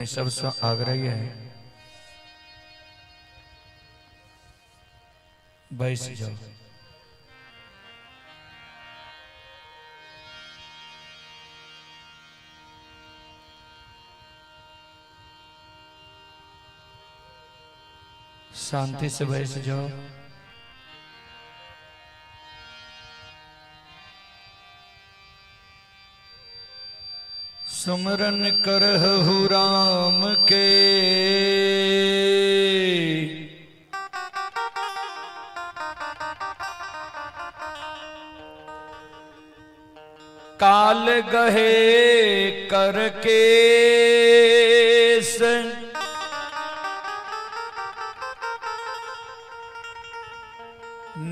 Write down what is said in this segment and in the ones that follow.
सबसँ आग्रह है, बैस जाओ। शांति से बैस जाओ। सुमरन करहु राम के, काल गहे करके,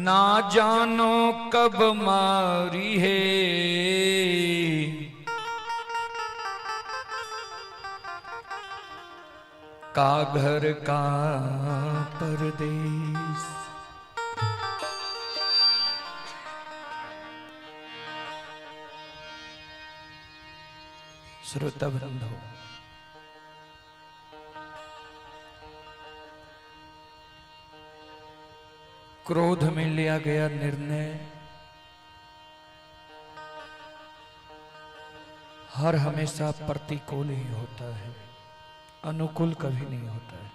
ना जानो कब मारी है। का घर का परदेस। श्रोता बंधु, क्रोध में लिया गया निर्णय हर हमेशा प्रतिकूल ही होता है, अनुकूल कभी नहीं होता है।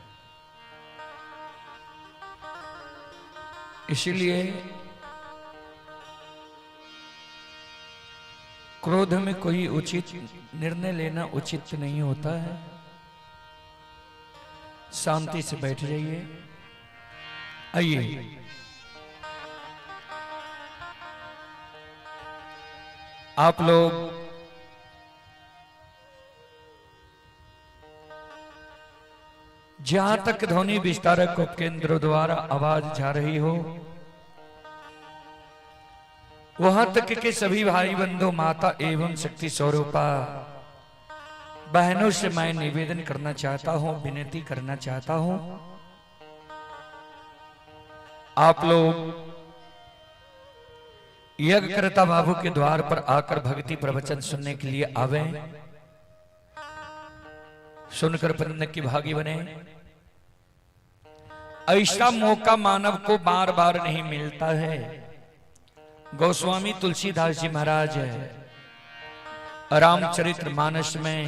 इसलिए क्रोध में कोई उचित निर्णय लेना उचित नहीं होता है। शांति से बैठ जाइए। आइए, आप लोग जहां तक ध्वनि विस्तारक उपकेंद्र द्वारा आवाज जा रही हो, वहां तक के सभी भाई बंधु, माता एवं शक्ति स्वरूपा बहनों से मैं निवेदन करना चाहता हूं, विनती करना चाहता हूं, आप लोग यज्ञकर्ता बाबू के द्वार पर आकर भक्ति प्रवचन सुनने के लिए आवे, सुनकर पुण्य की भागी बने। ऐसा मौका मानव को बार बार नहीं मिलता है। गोस्वामी तुलसीदास जी महाराज है रामचरित्र मानस में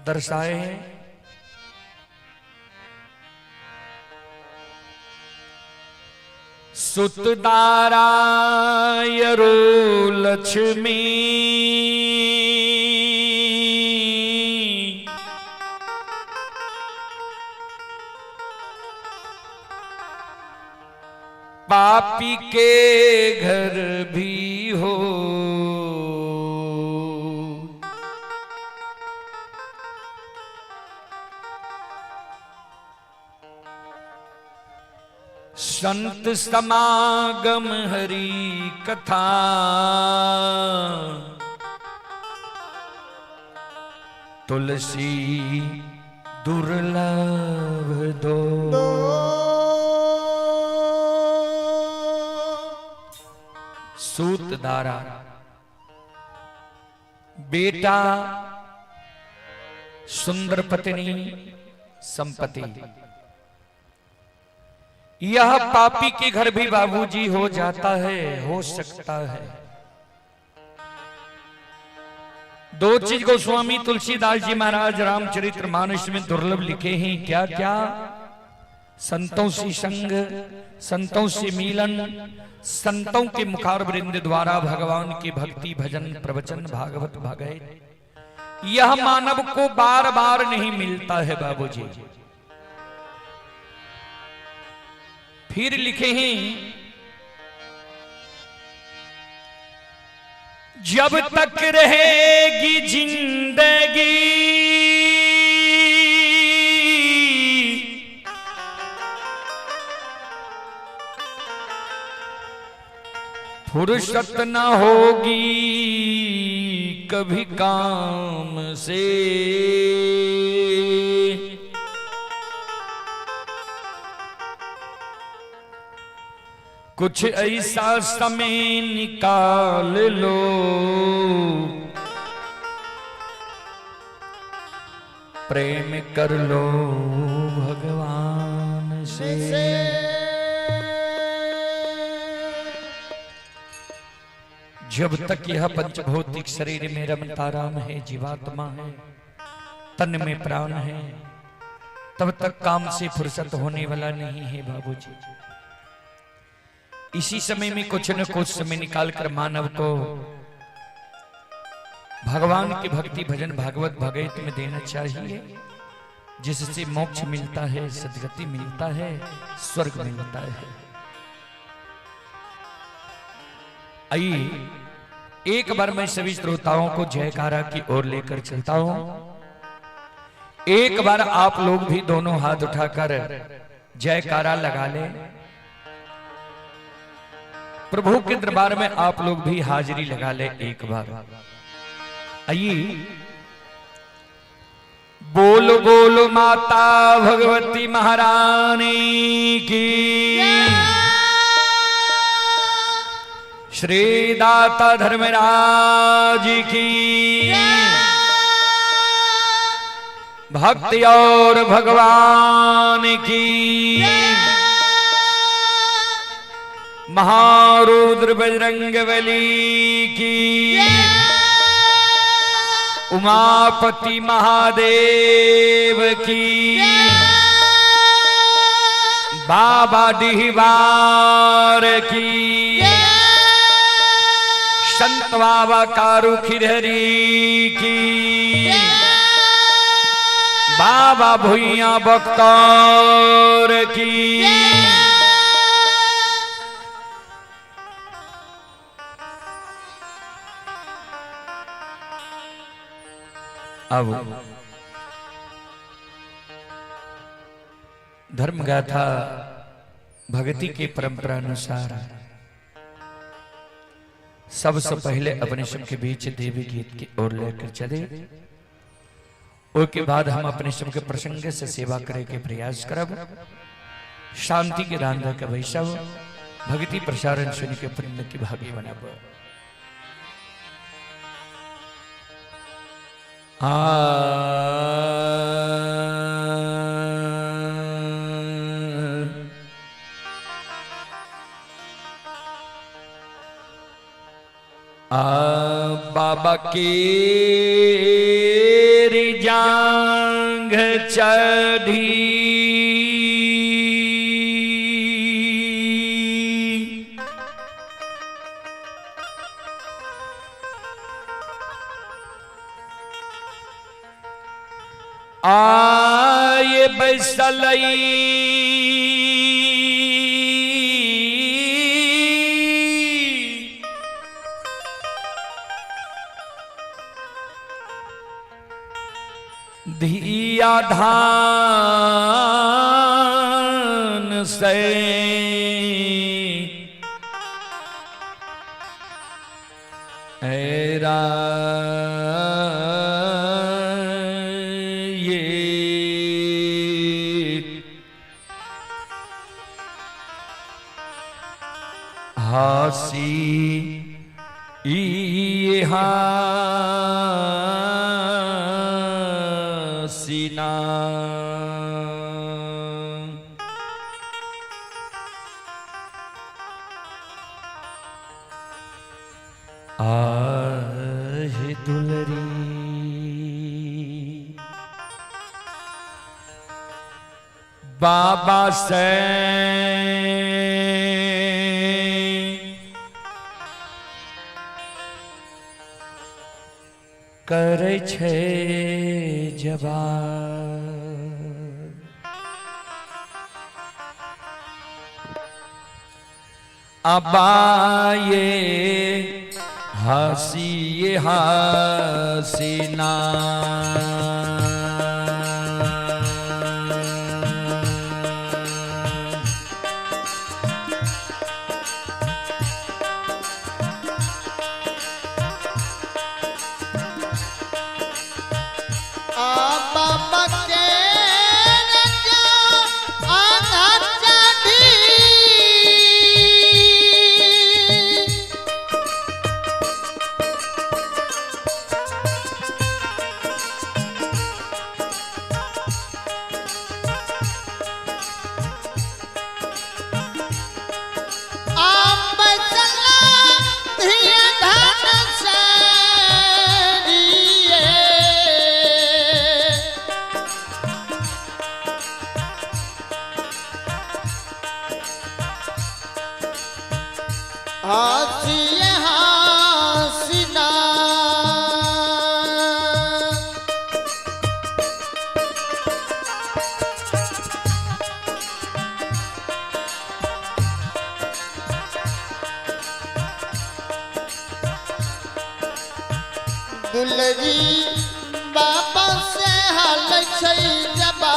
दर्शाए हैं। सुतदारायरो लक्ष्मी, पापी के घर भी हो। संत समागम हरि कथा, तुलसी दुर्लभ दो। सूत दारा, बेटा, सुंदर पत्नी, संपत्ति, यह पापी के घर भी बाबूजी हो जाता है, हो सकता है। दो चीज गोस्वामी तुलसीदास जी महाराज रामचरित्र मानस में दुर्लभ लिखे हैं। क्या क्या? संतों से संग, संतों से मिलन, संतों के मुखारवृंद द्वारा भगवान की भक्ति भजन प्रवचन भागवत भागवत, यह मानव को बार बार नहीं मिलता है बाबूजी। फिर लिखे हैं, जब तक रहेगी जिंदगी, फुर्सत न होगी कभी काम से। कुछ ऐसा समय निकाल लो, प्रेम कर लो भगवान से। जब तक यह पंचभौतिक शरीर में रमता राम है, जीवात्मा है, तन में प्राण है, तब तक काम से फुर्सत होने वाला नहीं है बाबूजी। इसी समय में कुछ न कुछ समय निकालकर मानव को भगवान की भक्ति भजन भागवत भगवत में देना चाहिए, जिससे मोक्ष मिलता है, सद्गति मिलता है, स्वर्ग मिलता है। आइए एक बार मैं सभी श्रोताओं को जयकारा की ओर लेकर चलता हूं। एक बार आप लोग भी दोनों हाथ उठाकर जयकारा लगा लें। प्रभु के दरबार में आप लोग भी हाजिरी लगा लें एक बार। आइए बोलो बोलो माता भगवती महारानी की, श्री दाता धर्मराज की, भक्ति और भगवान की, महारुद्र बजरंग बली की, उमापति महादेव की, बाबा डिहवार की, संत बाबा कारू खिरहरी की, बाबा भुइया बख्तौर की। अब धर्म गाथा भक्ति के परंपरा अनुसार सबसे पहले अपने सबके बीच देवी गीत की ओर लेकर चले। उसके बाद हम अपने सबके प्रसंग से सेवा करे के प्रयास करब। शांति के दान के वैष्णव भक्ति प्रसारण सुन के पुण्य की भागी बनाब। आ बाबा की जांघ चढ़ी, आए बैसलई धिया धान से, ऐरा ये हासी ये हासीना। आहे दुलरी बाबा से करै छै जवाब, अबाये हसी हसीना। बाबा के दुलरी बाबा से हाल छै जबा।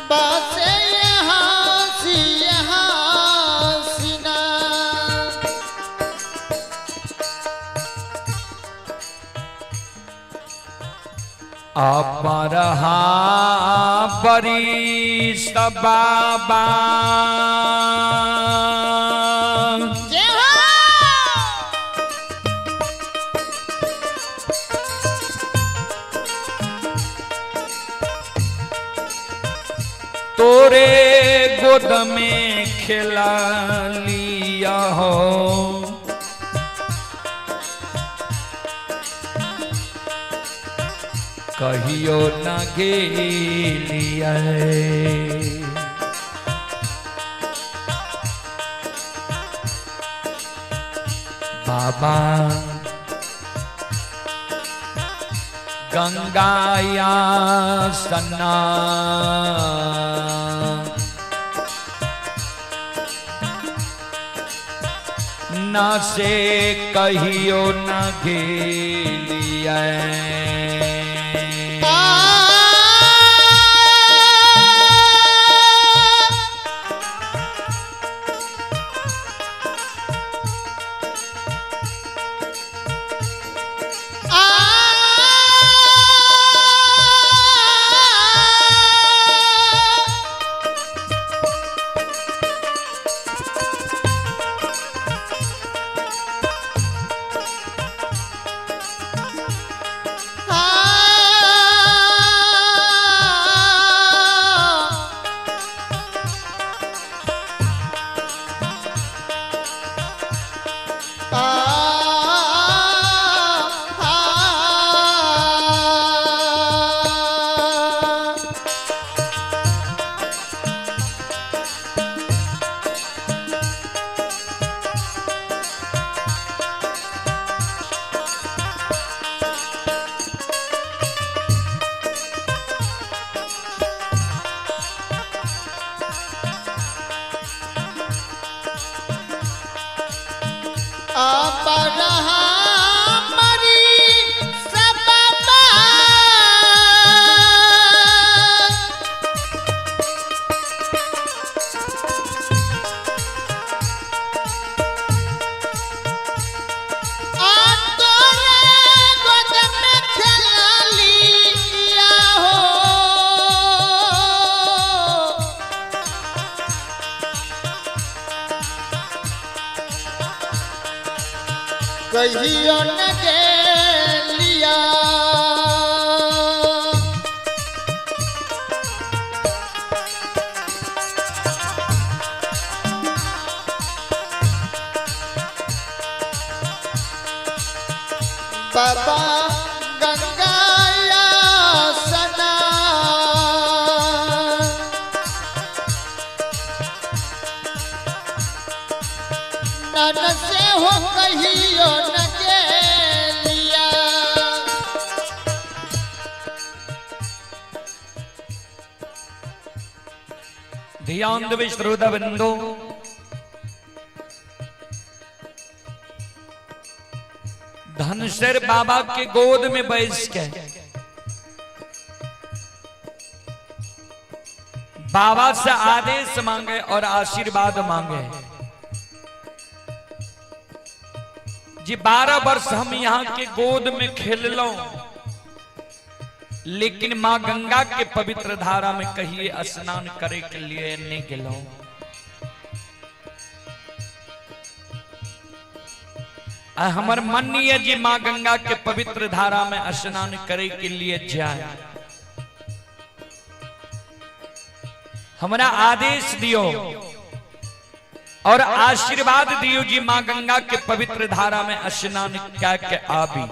बासे यहाँ सी यहाँ सीना। अपरहा बरी बाबा जय हो। तोरे गोद में खेला लिया हो। कहियो न गेलिया। बाबा गंगाया सन्ना न से कहियो न गेलिया। कहियो न गेलिया। बाबा गंगाया सना। नन से हो कहियो न गेलिया। ध्यान देवे श्रोता बंधु, धनसर बाबा के गोद में बैस के बाबा से आदेश मांगे और आशीर्वाद मांगे। जी 12 वर्ष हम यहाँ के गोद में खेल लो, लेकिन माँ गंगा के पवित्र धारा में कहिए स्नान करे के लिए नहीं गेलो। हमर मन नहीं है जी माँ गंगा के पवित्र धारा में स्नान करे के लिए जाए। हमरा आदेश दियो और आशीर्वाद दियो जी माँ गंगा के पवित्र धारा में स्नान क्या के आबी।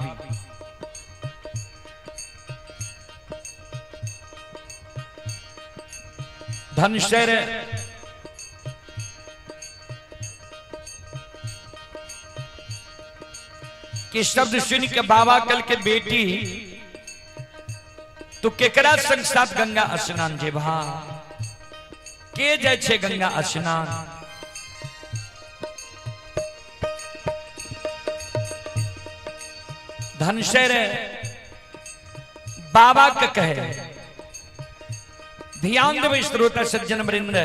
धनशर के शब्द सुन के बाबा कल के बेटी तू केकरा संग साथ गंगा स्नान जेबहा, के जाय छे गंगा स्नान? धनशेर बाबा के कहे। ध्यान देवे श्रोता सज्जन वृंद,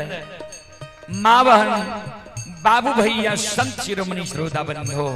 माँ बहन बाबू भैया संत शिरोमणि श्रोता बंधो,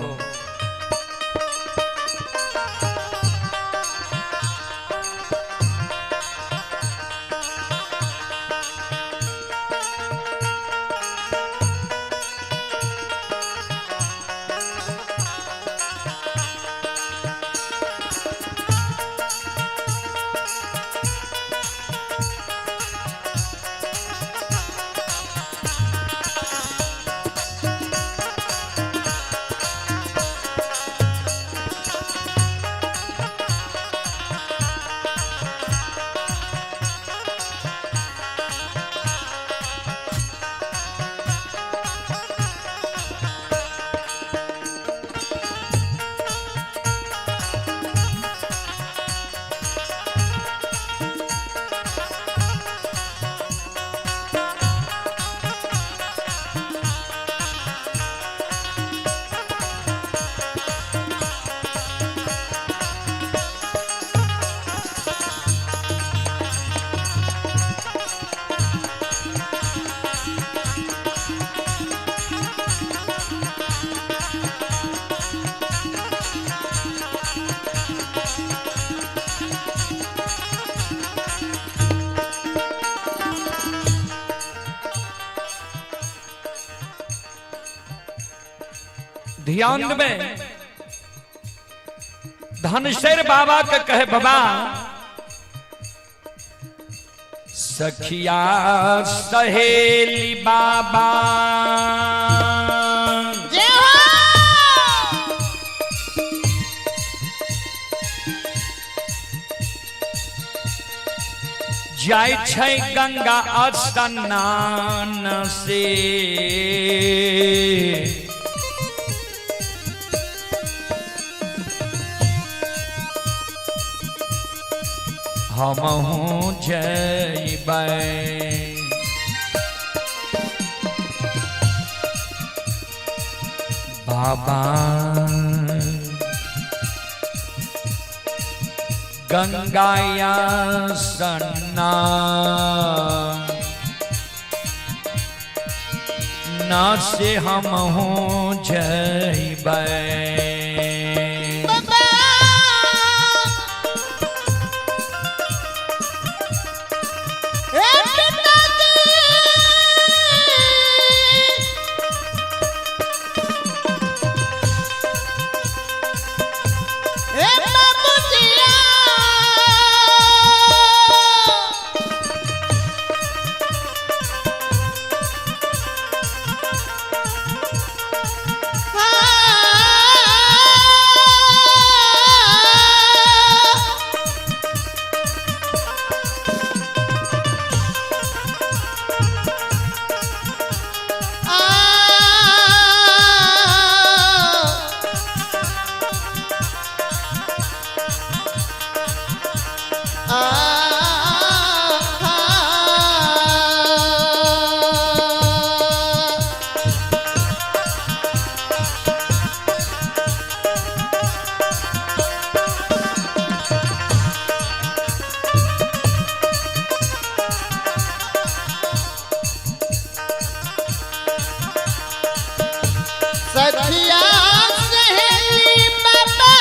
ध्यान में धनशेर बाबा के कहे, बाबा सखिया सहेली बाबा जय हो। जाय छै गंगा स्नान से, हमहूँ जइबै। बाबा गंगाया सन्ना ना से हमहूँ जइबै। बाबा हे पिताजी, हे बाबूजिया, सखिया सहेली बाबा,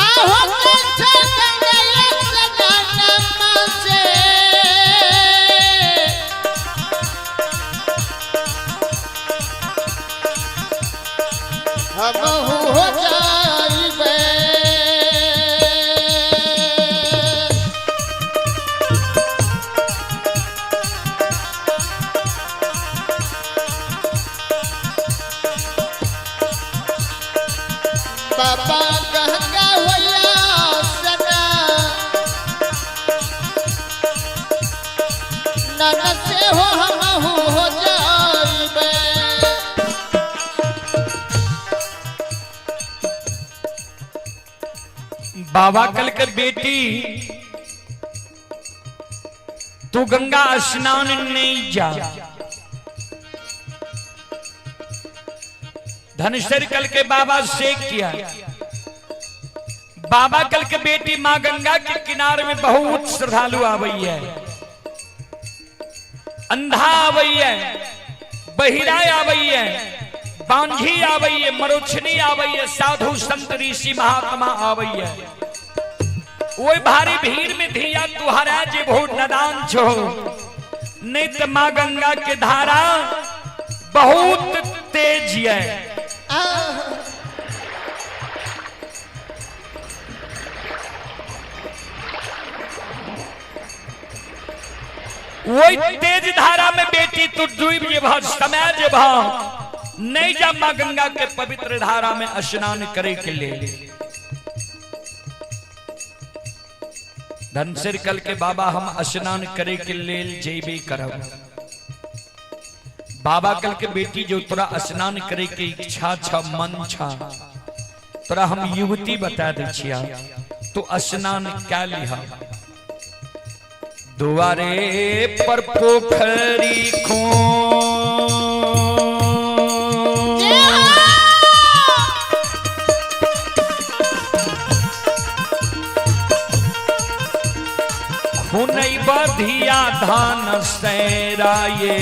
आहो कंठ गंगा सदाना से, हमहु हो जाइबे। बाबा गंगा होया सदा, नन से हो हमहु हो जाइबे। बाबा कल के बेटी तू गंगा स्नान नहीं जा। धनसर कल के बाबा से किया, बाबा कल के बेटी मां गंगा के किनारे में बहुत श्रद्धालु आवई है, अंधा आवई है, बहिरा आवई है, बांझी आवई है, मरोछनी आवई है, साधु संत ऋषि महात्मा आवई है। वही भारी भीड़ में धिया तुहरा जे बहुत नदान छो, नहीं तो मां गंगा के धारा बहुत तेज है। वही तेज धारा में बेटी तू डूब जेबह, समय जेबह, नहीं जा मां गंगा के पवित्र धारा में स्नान करे के लिए। धनसिर कल के बाबा हम स्नान करे के लेल जेबे करब। बाबा कल के बेटी जो तोरा स्नान करे के इच्छा छ, मन छ, तोरा हम युवती बता दे छिया, तो स्नान क्या लिहा। दुआरे पर पोखरी खो खुनई बधिया धान सैराये,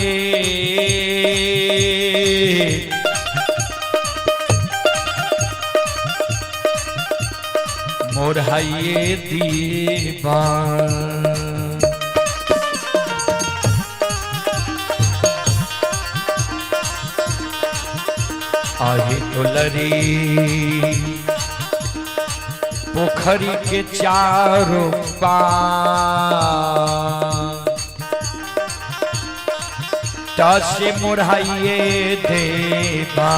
मोरहये दीवान। आहे दुलरी पोखरी के चारों पार, से मुरहये देवा।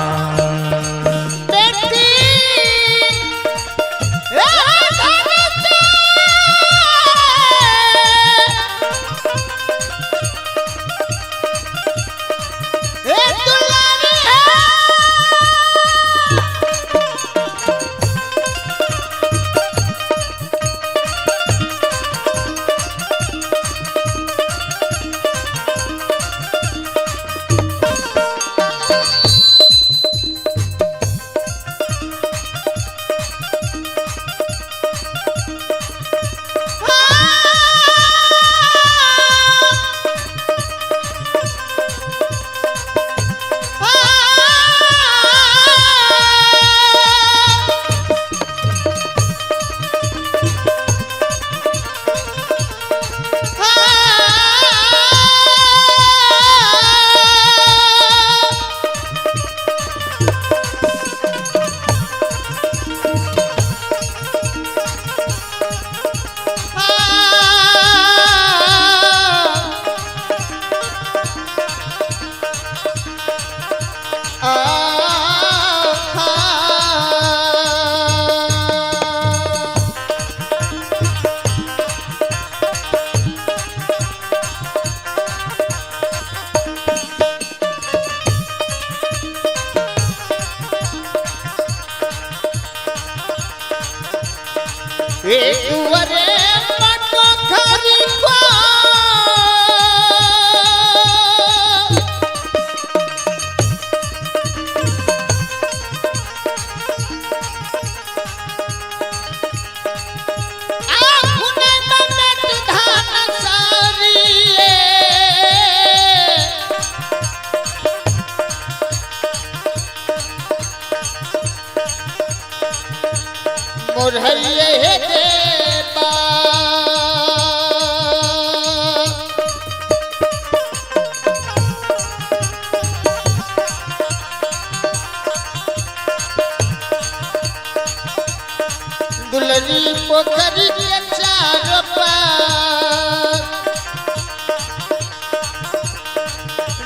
दुलरी पोखरी के चार पार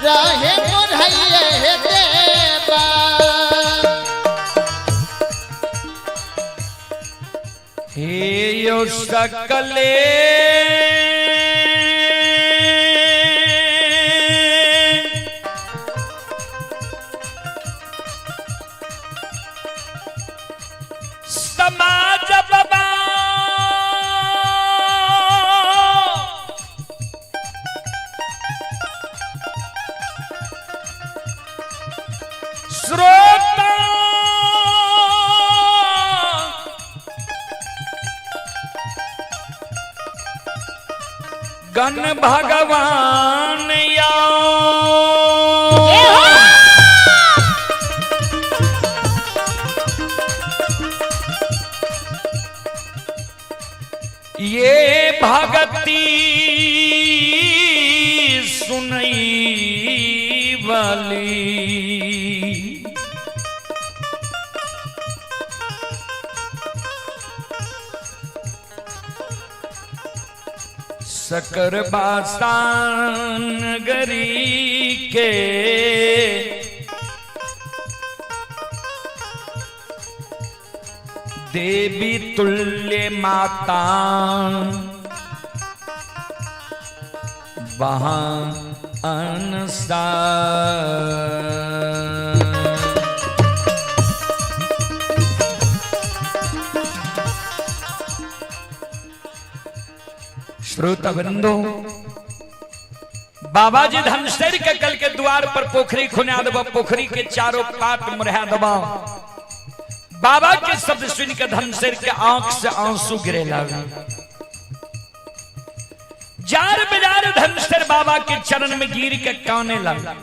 रहे मोरहैये देवा। हे यो सकले समाज बाबा, गण भगवान या ये भगती सुनई वाली। सकर बासान गरी के देवी तुल्य माता वहां अनसार। श्रोता बंधु, बाबा जी धनसर के कल के द्वार पर पोखरी खुना देबा, पोखरी के चारों पात मुरहा देबा। बाबा के शब्द सुन के धनसर के आंख से आंसू गिरे लगा। जार बाजार धनसर बाबा के चरण में गिर के काने लगा।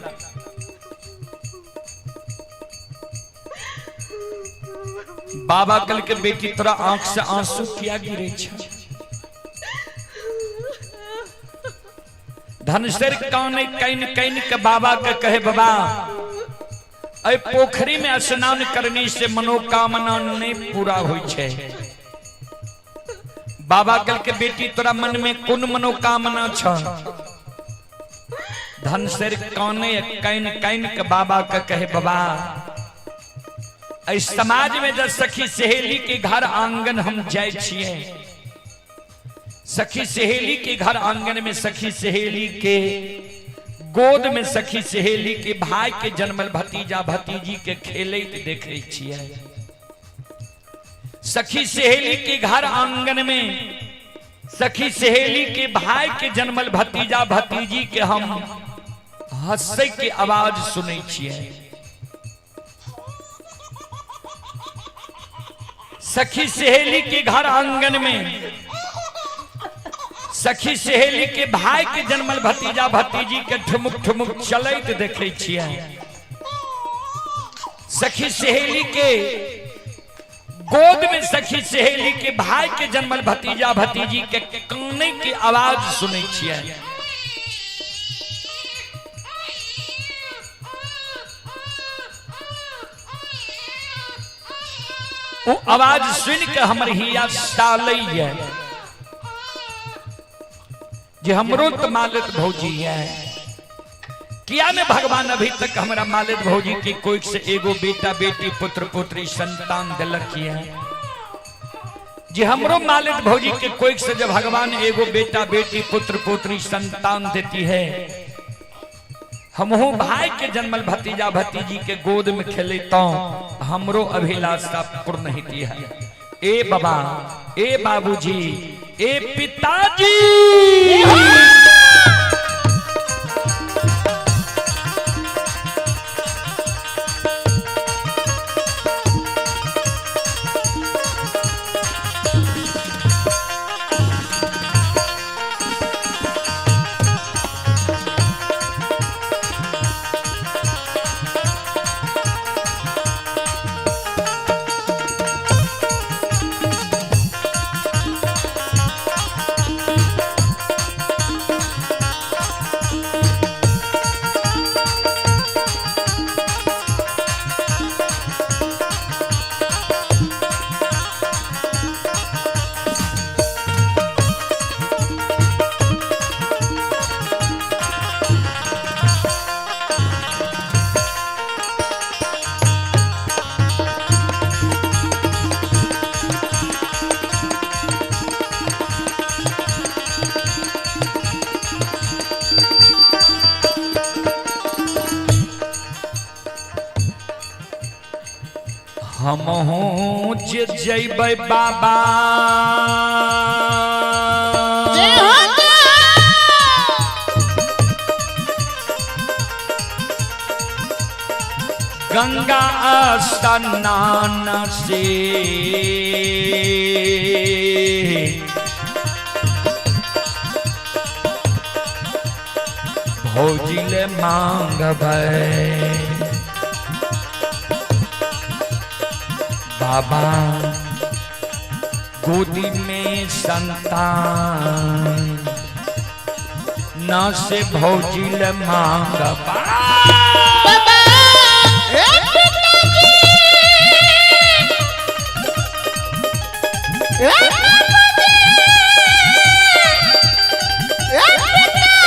बाबा कल के बेटी तोरा आंख से आंसू किया गिरे छ? धनसर काने can can के बाबा के कहे, बाबा अय पोखरी में स्नान करने से मनोकामना नहीं पूरा होई छे। बाबा कल के बेटी तोरा मन में कोन मनोकामना छ? धनसर काने can can के बाबा के कहे, बाबा अय समाज में जब सखी सहेली के घर आंगन हम जाय छिए, सखी सहेली के घर आंगन में सखी सहेली के गोद में सखी सहेली के भाई के जन्मल भतीजा भतीजी के खेलैत देखे छिए, सखी सहेली के घर आंगन में सखी सहेली के भाई के जन्मल भतीजा भतीजी के हम हंसे के आवाज सुनै छिए, सखी सहेली के घर आंगन में सखी सहेली के भाई के जन्मल भतीजा भतीजी के ठुमुक ठुमुक चलैत देखे छिए, सखी सहेली के गोद में सखी सहेली के भाई के जन्मल भतीजा भतीजी के काने के आवाज सुनै छिए। वो आवाज सुन के हमर हिया सालैया जे हमरो तो मालिक भौजी है, किया ने भगवान अभी तक हमरा मालिक भौजी के कोई से एगो बेटा बेटी पुत्र पुत्री संतान दिलक है। जे हमरो मालिक भौजी के कोई से जब भगवान एगो बेटा बेटी पुत्र पुत्री संतान देती है, हमहू भाई के जन्मल भतीजा भतीजी के गोद में खेलता हमरो अभिलाषा पूर्ण होती है। ए बाबा, ए बाबूजी, ए पिताजी, हम जे जैबै बाबा गंगा स्नान से, भौजी ले मांगबै। बाबा गोदी में संतान ना से भौजी ले मांगबै। बाबा ए पिताजी ए बाबूजी ए पिताजी हो।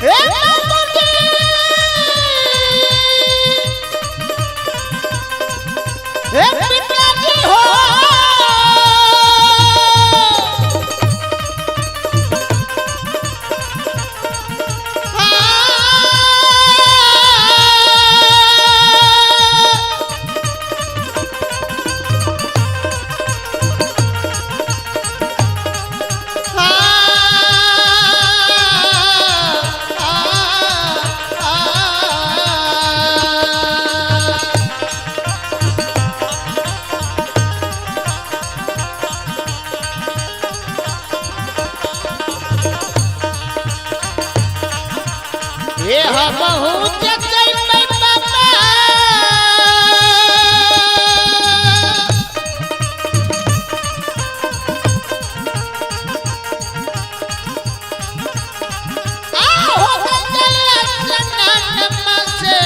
ए बाबूजी ए पिताजी हो। ये हमहू जजैबै बाबा। आहो गंगला सननमा से।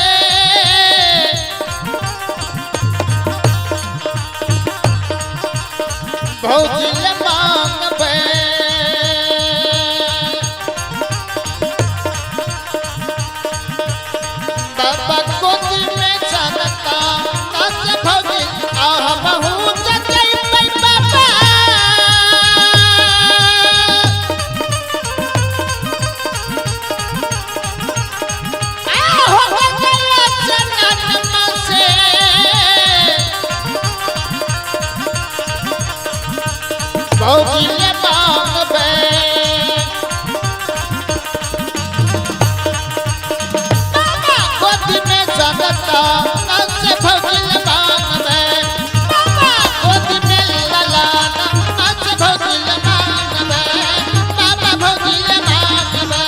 भौजी ले मांगबै। बाबा गोदी में सरका नस भौजी आह बहु जजैबै बाबा। आहो गंगला सननमा से। भौजी ले मांगबै। बाबा गोद में सगता नस भौजी मांगबै। बाबा गोद में लला नस भौजी मांगबै। बाबा भौजी मांगबै।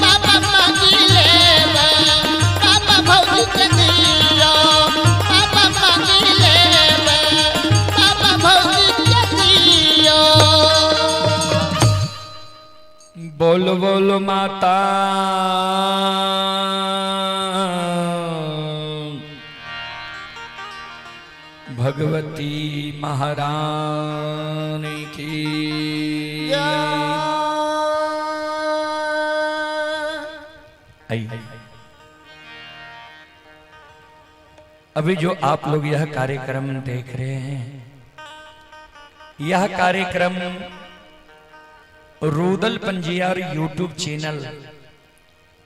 बाबा मांगी लेबै। बाबा भौजी के दियो। बाबा मांगी लेबै। बाबा भौजी के दियो। बोल बोल माता भगवती महारानी की। आइए। अभी जो आप लोग यह कार्यक्रम देख रहे हैं, यह कार्यक्रम Rudal Panjiyar YouTube channel,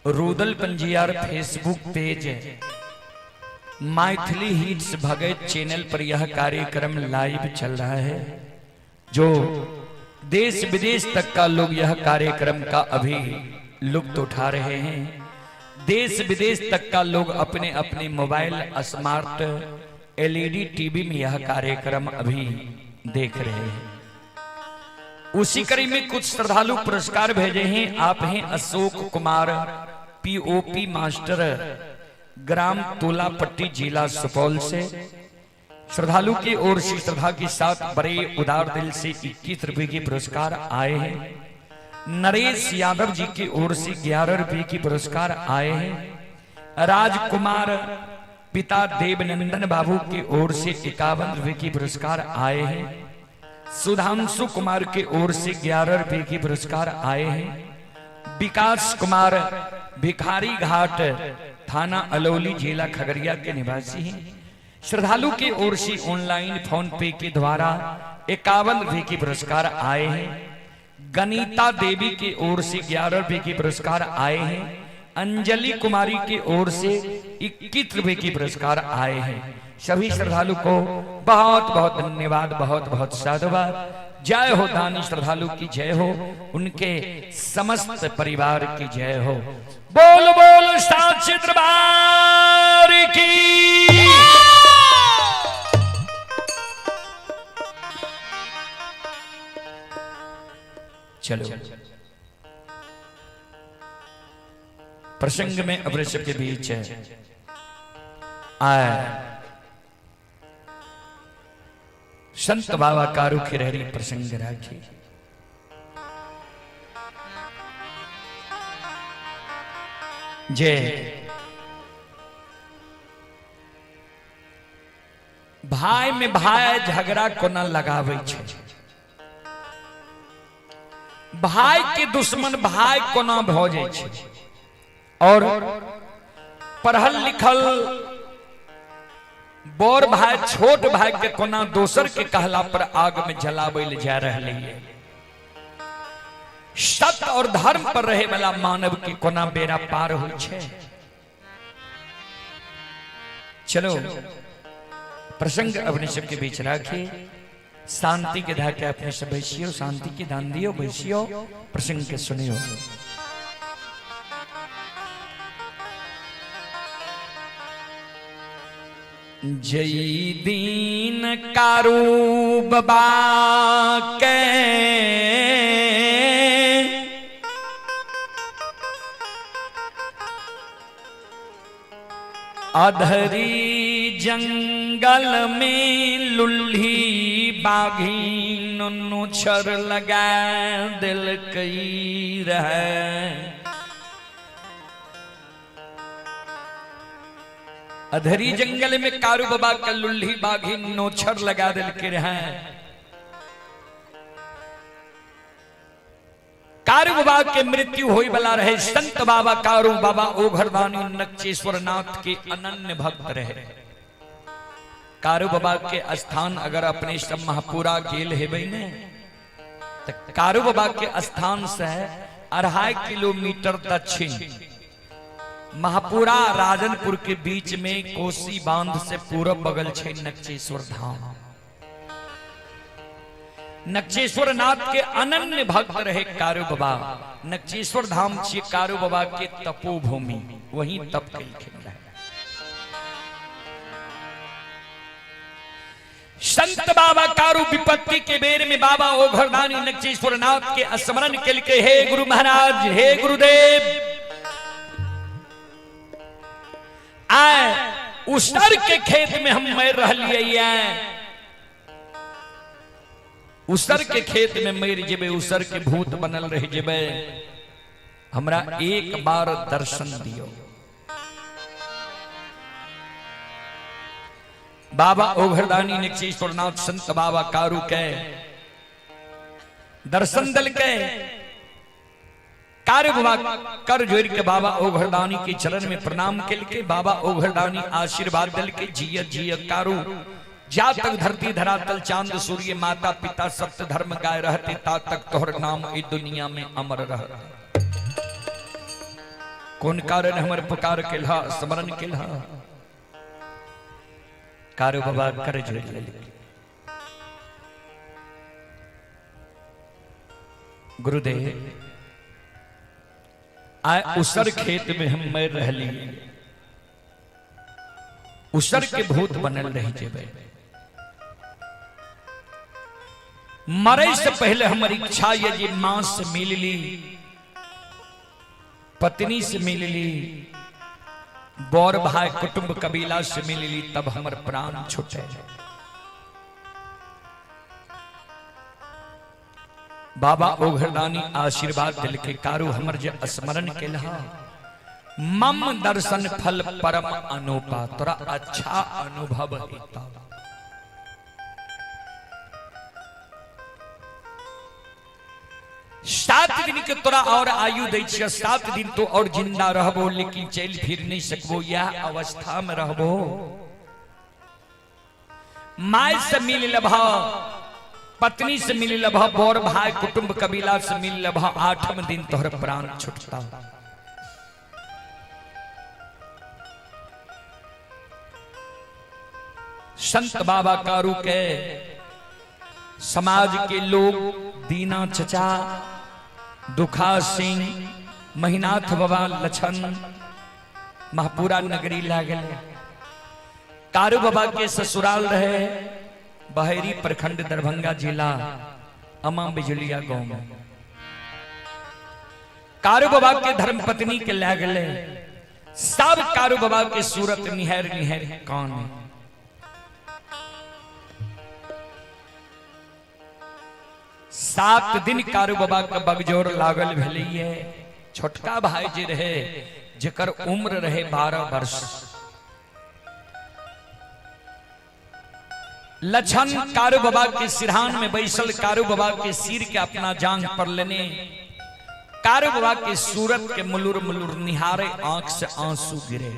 Rudal Panjiyar Facebook page, Maithili hits Bhagat channel पर यह कार्यक्रम लाइव चल रहा है। जो देश विदेश तक का लोग यह कार्यक्रम का अभी लुत्फ उठा रहे हैं। देश विदेश तक का लोग अपने अपने मोबाइल, स्मार्ट, एलईडी टीवी में यह कार्यक्रम अभी देख रहे हैं। उसी कड़ी में कुछ श्रद्धालु पुरस्कार भेजे हैं। आप हैं अशोक कुमार, पीओपी मास्टर, ग्राम तोलापट्टी, जिला सुपौल से। श्रद्धालु की ओर से श्रद्धा के साथ बड़े उदार दिल से 21 रुपए के पुरस्कार आए हैं। नरेश यादव जी की ओर से 11 रुपए की पुरस्कार आए हैं। राजकुमार पिता देवनंदन बाबू की ओर से 51 रुपए की पुरस्कार आए हैं। सुधांशु कुमार की ओर से 11 रुपए की पुरस्कार आए हैं। विकास कुमार भिखारी घाट, थाना अलौली, जिला खगड़िया के निवासी हैं। श्रद्धालु की ओर से ऑनलाइन फोन पे के द्वारा 51 रुपए के पुरस्कार आए हैं। गनीता देवी की ओर से 11 रुपए के पुरस्कार आए हैं। अंजलि कुमारी की ओर से 21 रुपए के पुरस्कार आए हैं। सभी श्रद्धालु को बहुत बहुत धन्यवाद, बहुत बहुत साधुवाद। जय हो दानी श्रद्धालु की जय हो, उनके समस्त परिवार की जय हो। बोल बोल साक्षी दरबार की। चलो प्रसंग में अवश्य के बीच आए संत बाबा कारू खिरहरी प्रसंग राखी। जे भाई में भाई झगड़ा कोना लगावे छे, भाई के दुश्मन भाई कोना भ जाय छे। और पढ़ल लिखल बड़ भाई छोट भाई के कोना दोसर के कहला पर आग में जलावे ले जा रहे है। सत्य और धर्म पर रहे वाला मानव के कोना बेड़ा पार हो छे। चलो प्रसंग अपने सबके बीच राखी, शांति के धाके अपने सब बैसियो, शांति के दान दियो, बैसियो, प्रसंग के सुनियो। जय दीन कारू बाबा के अधरी जंगल में लुल्ही बाघी नुछर लगा दिल कई रहे। अधरी जंगल में कारू बाबा का लुल्ही बाघी नोछर लगा दिल के रहे। कारू बाबा के मृत्यु होई वाला रहे। संत बाबा कारू बाबा ओघरदानी नक्चेश्वर नाथ के अनन्य भक्त रहे। कारू बाबा के स्थान अगर अपने सब महापुरा गेल हेबै ने तो कारू बाबा के स्थान से 2.5 किलोमीटर दक्षिण महापुरा राजनपुर के बीच में कोसी बांध से पूरब बगल छे नक्चेश्वर धाम। नक्चेश्वर नाथ के अनन्य भक्त रहे कारू बाबा। नक्चेश्वर धाम छे कारू बाबा के तपोभूमि, वहीं तप कलखिन रहे। संत बाबा कारू विपत्ति के बेर में बाबा ओघरदानी नक्चेश्वर नाथ के स्मरण के हे गुरु महाराज, हे गुरुदेव, आए उसर के खेत में हम मर रहिए। उसर के खेत में मर जेबे, उसर के भूत बनल रह जेबे, हमरा एक बार दर्शन दियो। बाबा ओघरदानी नक्चेश्वर नाथ संत बाबा कारू के दर्शन दल के कारू बाबा कर जोड़ के बाबा ओघरदानी के चरण में प्रणाम के बाबा ओघरदानी आशीर्वाद दल के जिय जिय कारू, जा तक धरती धरातल चांद सूर्य माता पिता सत्य धर्म गाय रहते ता तक तोहर नाम इस दुनिया में अमर रहते। कौन कारण हमर पुकार केलहा, स्मरण केलहा? कारू बाबा कर जोड़ ले। गुरुदेव आए उसर खेत में हम मर रहली, उसर के भूत बनल रह जेबे। मरे से पहले हमर इच्छा ये जे मां से मिल ली, पत्नी से मिल ली, बौर भाई कुटुंब कबीला से मिल ली, तब हमर प्राण छूटे। बाबा ओघरदानी आशीर्वाद दिल के कारू हमर जे स्मरण केलहा, मम दर्शन फल परम अनुपा, तोरा अच्छा अनुभव हेता। सात दिन के तोरा और आयु दै छियै, 7 दिन तो और जिंदा रहबो, लेकिन चल फिर नहीं सकबो, यह अवस्था में रहबो। My से मिल लभा, पत्नी से मिल लभा, बौर भाई कुटुंब कबीला से मिल लभा, 8वें दिन तोहर प्राण छुटता। संत बाबा कारू के समाज के लोग दीना चचा, दुखा सिंह, महिनाथ बाबा लछन महपुरा नगरी लागल। कारू बाबा के ससुराल रहे बहेरी प्रखंड दरभंगा जिला अमा बिजुलिया गांव में। कारू बाबा के धर्मपत्नी के लागले सब कारू बाबा के सूरत निहर निहर कान। 7 दिन कारू बाबा के बगजोर लागल भेलिए। छोटका भाई जे रहे जेकर उम्र रहे 12 वर्ष, लछन कारू बाबा के सिरहान में बैसल कारू बाबा के सिर के अपना जांघ पर लेने कारू बाबा के सूरत के मुलुर मुलुर निहारे, आंख से आंसू गिरे।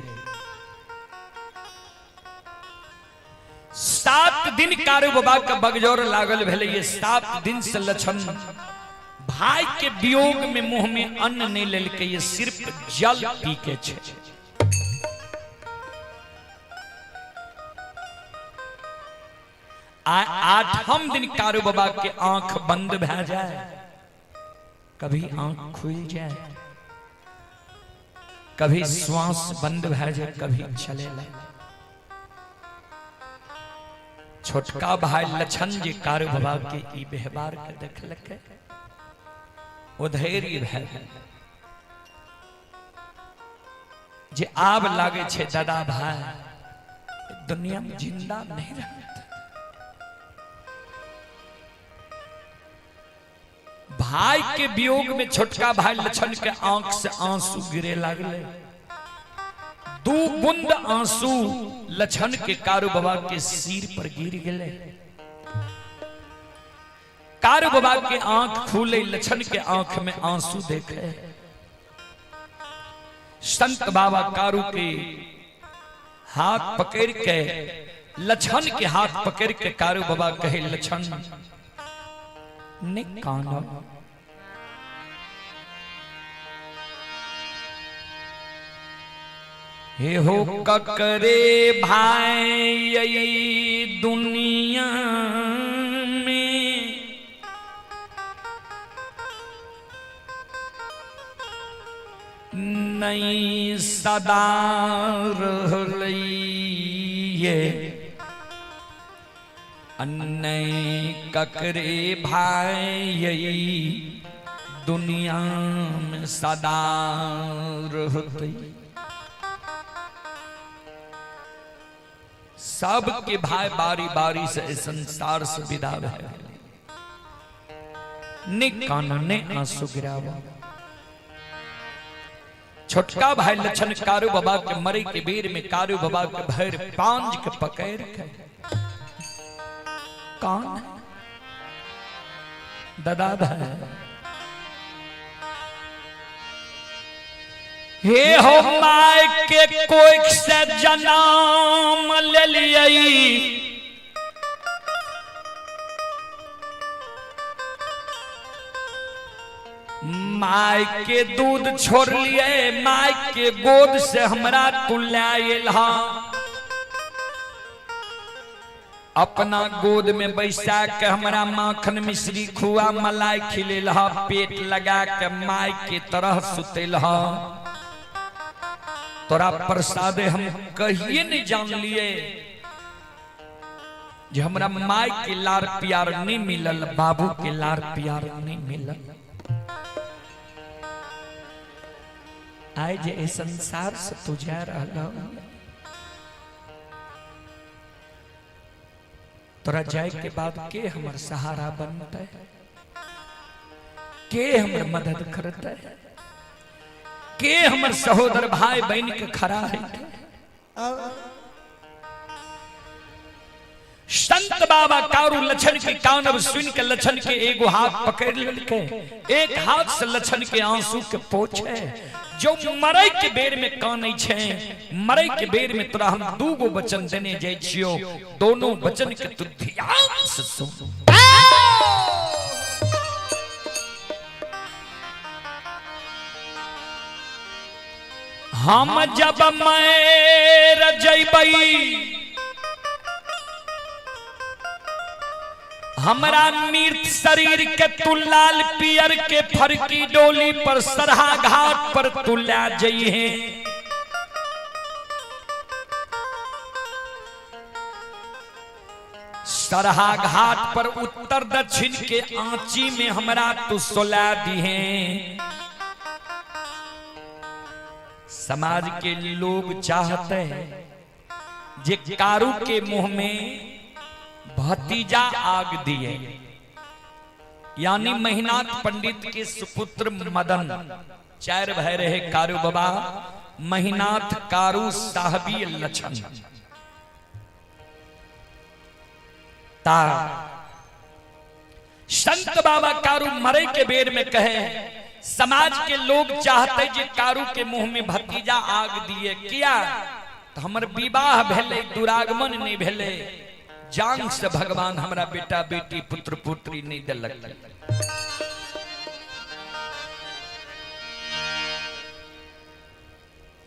7 दिन कारू बाबा के बगजोर लागल भेले। ये 7 दिन से लछन भाई के वियोग में मुंह में अन्न नहीं लेलके, ये सिर्फ जल पी के छे। 8म दिन कारू बाबा के आंख बंद भै जाए, कभी आंख खुल जाए, कभी श्वास बंद भै जाए, कभी चले लगे। छोटका भाई लछन जी कारू बाबा के ई व्यवहार के देखलके, ओ धैर्य भै जे आब लागे छे दादा भाई दुनिया में जिंदा नहीं रहत। भाई के वियोग में छोटका भाई लछन के आंख से आंसू गिरे लागले। 2 बूंद आंसू लछन के कारू बाबा के सिर पर गिर गए। कारू बाबा के आंख खुले, लछन के आंख में आंसू देखे। संत बाबा कारू के हाथ पकड़ के, लछन के हाथ पकड़ के कारू बाबा कहे, लछन ने कानो, हे हो ककरे भाई दुनिया में नहीं सदा रहलैये, अन्य ककरे भाई दुनिया में सदा रहते। सबके भाई बारी बारी से संसार से विदा भए ने कान ने आंसू गिरावा। छोटका भाई लछन कारू बाबा के मरे के बेर में कारू बाबा के भैर पांज के पकड़ के कान दादा भाई हे हो my के कोई से जन्म ले लिये, my के दूध छोड़ लिए, my के गोद से हमरा तू लायल हा, अपना गोद में बैसा के हमरा माखन मिश्री खुआ मलाई खिलेल हा, पेट लगा के my के तरह सुतेल हा। तोरा प्रसादे हम कहिए नहीं जान लिए जे हमरा my के लार प्यार नहीं मिलल, बाबू के लार प्यार नहीं मिलल। आए जे ए संसार से तू जा रहल, तोरा जाए के बाद के हमर सहारा बनते, के हमर मदद करते, के हमर सहोदर भाई बहन के खड़ा है। संत बाबा कारू लछन के कानब सुन के लछन के एगो हाथ पकड़ लेलके, एक हाथ से लछन के आंसू के पोछे। जो मरे के बेर में कानै छे, मरे के बेर में तोरा हम 2 गो वचन देने जाय छियो, दोनों वचन के तू ध्यान से सुन। हम जब मर जइबई, हमरा मृत शरीर के तू लाल पियर के फरकी डोली पर सरहा घाट पर तू ला जइहे। सरहा घाट पर उत्तर दक्षिण के आंची में हमरा तू सोला दिहे। समाज के लोग चाहते हैं जे कारू के मुंह में भतीजा आग दिए, यानी महिनाथ पंडित के सुपुत्र मदन। चार भाई रहे कारू बाबा, महिनाथ, कारू, साहबी, लक्षण। ता संत बाबा कारू मरे के बेर में कहे, समाज के लोग चाहते जे कारू के मुंह में भतीजा आग दिए, किया तो हमर विवाह भेले, दुरागमन नहीं भेले, जान से भगवान हमरा बेटा बेटी पुत्र पुत्री नहीं दिलक।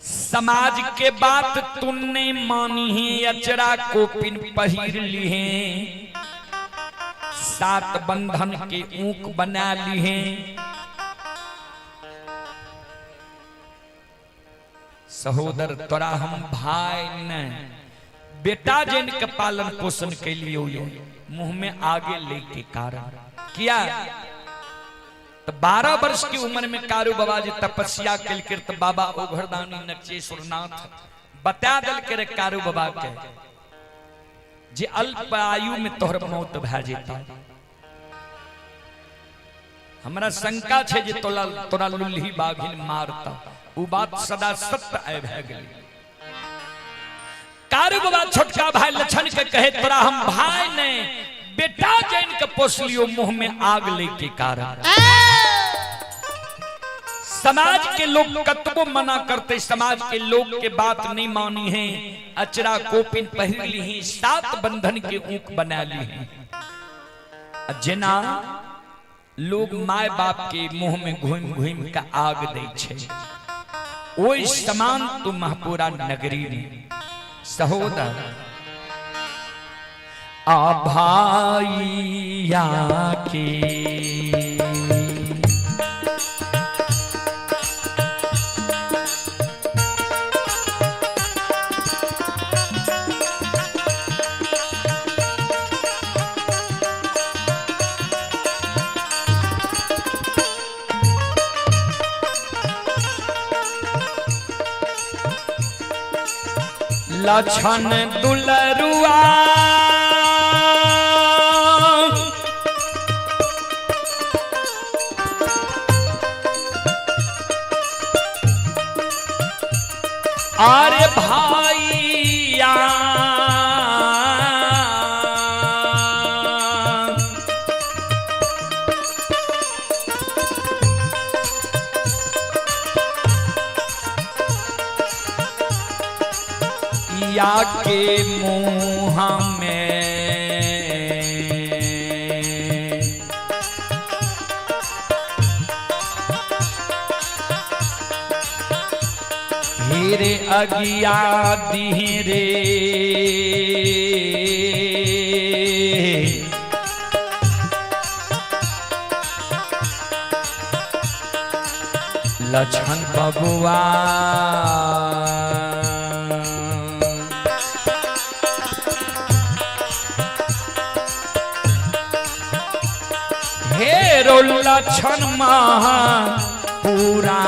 समाज के बात तुमने मानी है, अचरा कोपिन पहिर ली है, सात बंधन के ऊक बना ली है। सहोदर तोरा हम भाई न बेटा जिन के पालन पोषण के लिए मुंह में आगे लेके कारण किया। तो 12 वर्ष की उम्र में कारू बाबा जी तपस्या के तो बाबा ओघरदानी नचेश्वरनाथ बता दल के रे कारू बाबा के जे अल्प आयु में तोहर मौत भए जेता। हमरा शंका छे जे तोरा तोरा लुल्ही बाघिन मारता, उ बात सदा सत्य आय भए गेल। कारू बाबा छोटका भाई लक्षण के कहे तोरा हम भाई ने बेटा जैन के पोसलियो मुंह में आग लेके कारण। समाज के लोग कतबो मना करते, समाज के लोग के बात नहीं मानी है, अचरा कोपिन पहिर ली है, सात बंधन के ऊक बना ली है। जेना लोग my बाप के मुंह में घूम घूम के आग दे छे, ओई समान तू महपुरा नगरी में सहोदर आ भाइया के लक्षण दुलरुआ अरे भाइया या के मुँह में हीरे अगिया दिहरे लक्षण बबुआ हेरो लक्षण महा पूरा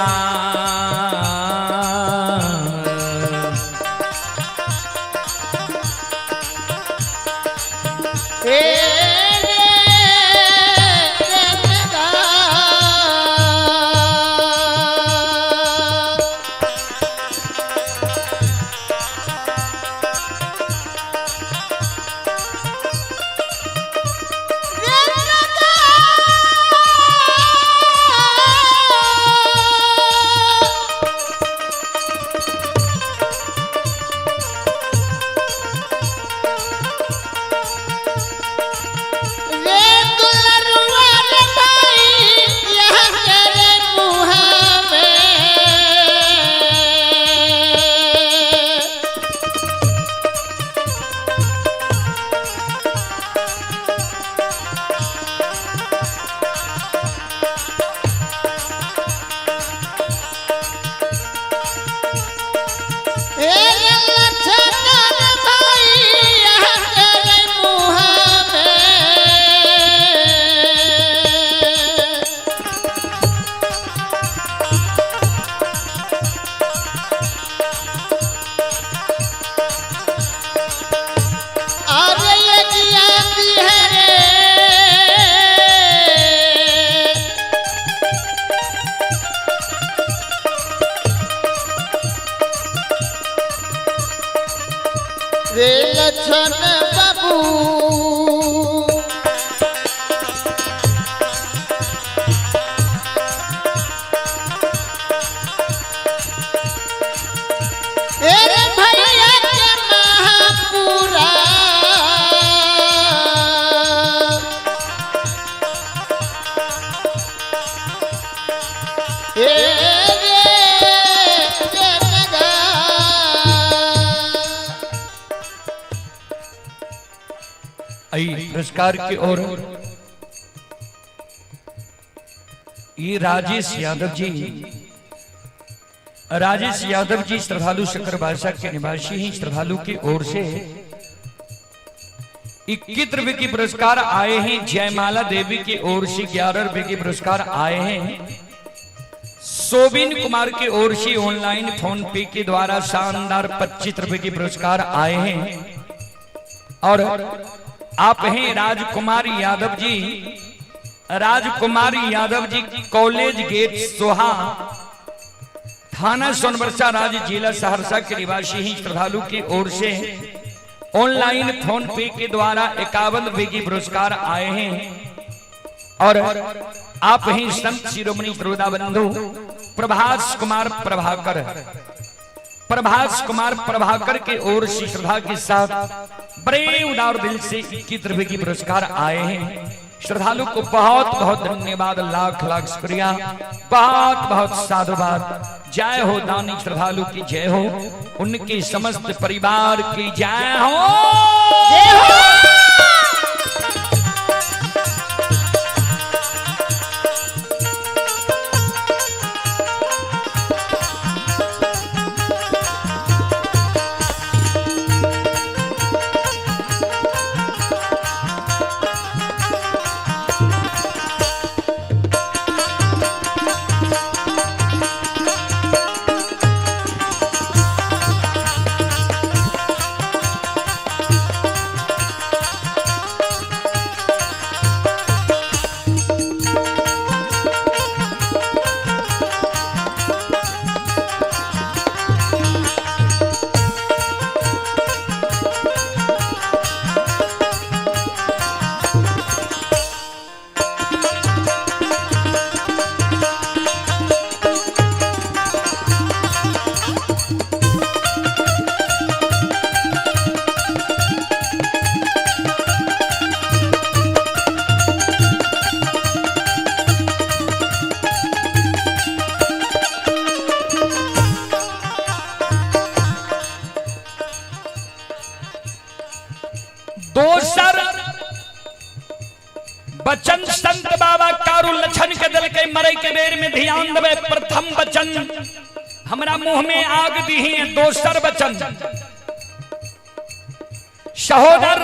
ए रे रे नगा। आई पुरस्कार की ओर ये राजेश यादव जी, राजेश यादव जी श्रद्धालु सकरबासा के निवासी ही श्रद्धालु की ओर से 21 रुपए की पुरस्कार आए हैं। जयमाला देवी की ओर से 11 रुपए के पुरस्कार आए हैं। सोबिन कुमार की ओर से ऑनलाइन फोन पे के द्वारा शानदार 25 रुपए के पुरस्कार आए हैं। और आप हैं राजकुमार यादव जी, राजकुमार यादव जी कॉलेज गेट सोहा, थाना सोनबरसा राज्य जिला सहरसा के निवासी ही श्रद्धालु की ओर से ऑनलाइन फोन पे के द्वारा 51 रुपए की पुरस्कार आए हैं। और आप ही संत शिरोमणि श्रोता बंधु प्रभास कुमार प्रभाकर, प्रभास कुमार प्रभाकर के ओर से श्रद्धा के साथ बड़े उदार दिल से 21 रुपए की पुरस्कार आए हैं। श्रद्धालु को बहुत बहुत धन्यवाद, लाख लाख शुक्रिया, बहुत बहुत साधुवाद। जय हो दानी श्रद्धालु की जय हो, उनके समस्त परिवार की जय हो। जय हो। दोसर वचन संत बाबा कारू लछन के दल के मरे के बेर में ध्यान देवे। प्रथम वचन हमरा मुंह में आग दी है। दोसर वचन सहोदर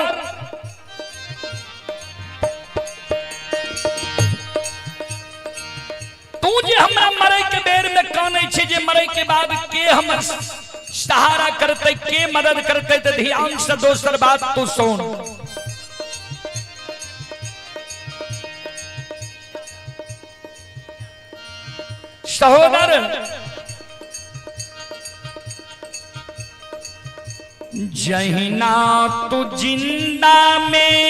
तू जे हमरा मरे के बेर में कानै छे, जे मरे के बाद के हमर सहारा करते, के मदद करते, तो ध्यान से दोसर बात तू सुन। सहोदर जहिना तू जिंदा में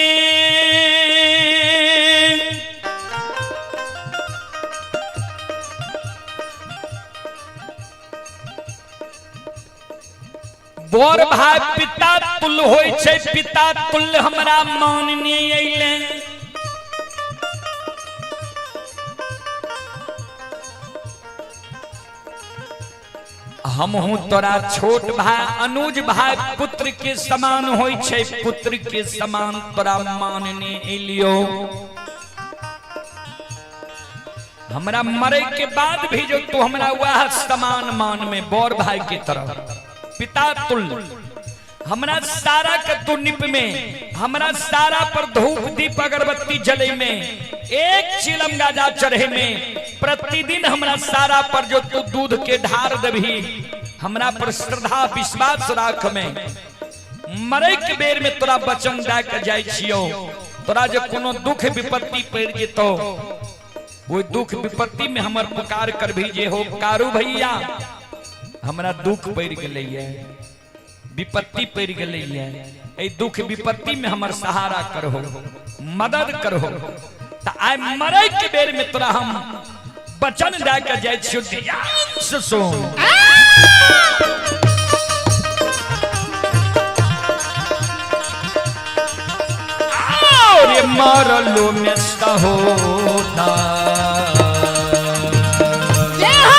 बोर भाई पिता तुल्य होय छे, पिता तुल्य हमरा मानने अइले। हमहू तोरा छोट भाई अनुज भाई पुत्र के समान होय छे, पुत्र के समान तोरा मानने अइलियो। हमरा मरे के बाद भी जो तू हमरा वह समान मान में बोर भाई की तरह पिता तुल्य हमरा सारा के तू निप में, हमरा सारा पर धूप दीप अगरबत्ती जले में, एक चिलम गाजा चढ़े में, प्रतिदिन हमरा सारा पर जो तू दूध के ढार दबी, हमरा पर श्रद्धा विश्वास राख में मरे के बेर में तोरा वचन दे के जाय छियो। तोरा जो कोनो दुख विपत्ति पड़ जेतो, वो दुख विपत्ति में हमर पुकार कर भी जे हो कारू भैया हमरा दुख पड़ गेलै, विपत्ति पड़ गेलै, ए दुख विपत्ति में हमर सहारा करहो, मदद करहो। त आइ मरे के बेर में तोरा हम वचन दे के जाय छियो, ध्यान से सुन। और मरलो में सहोदा जय हो।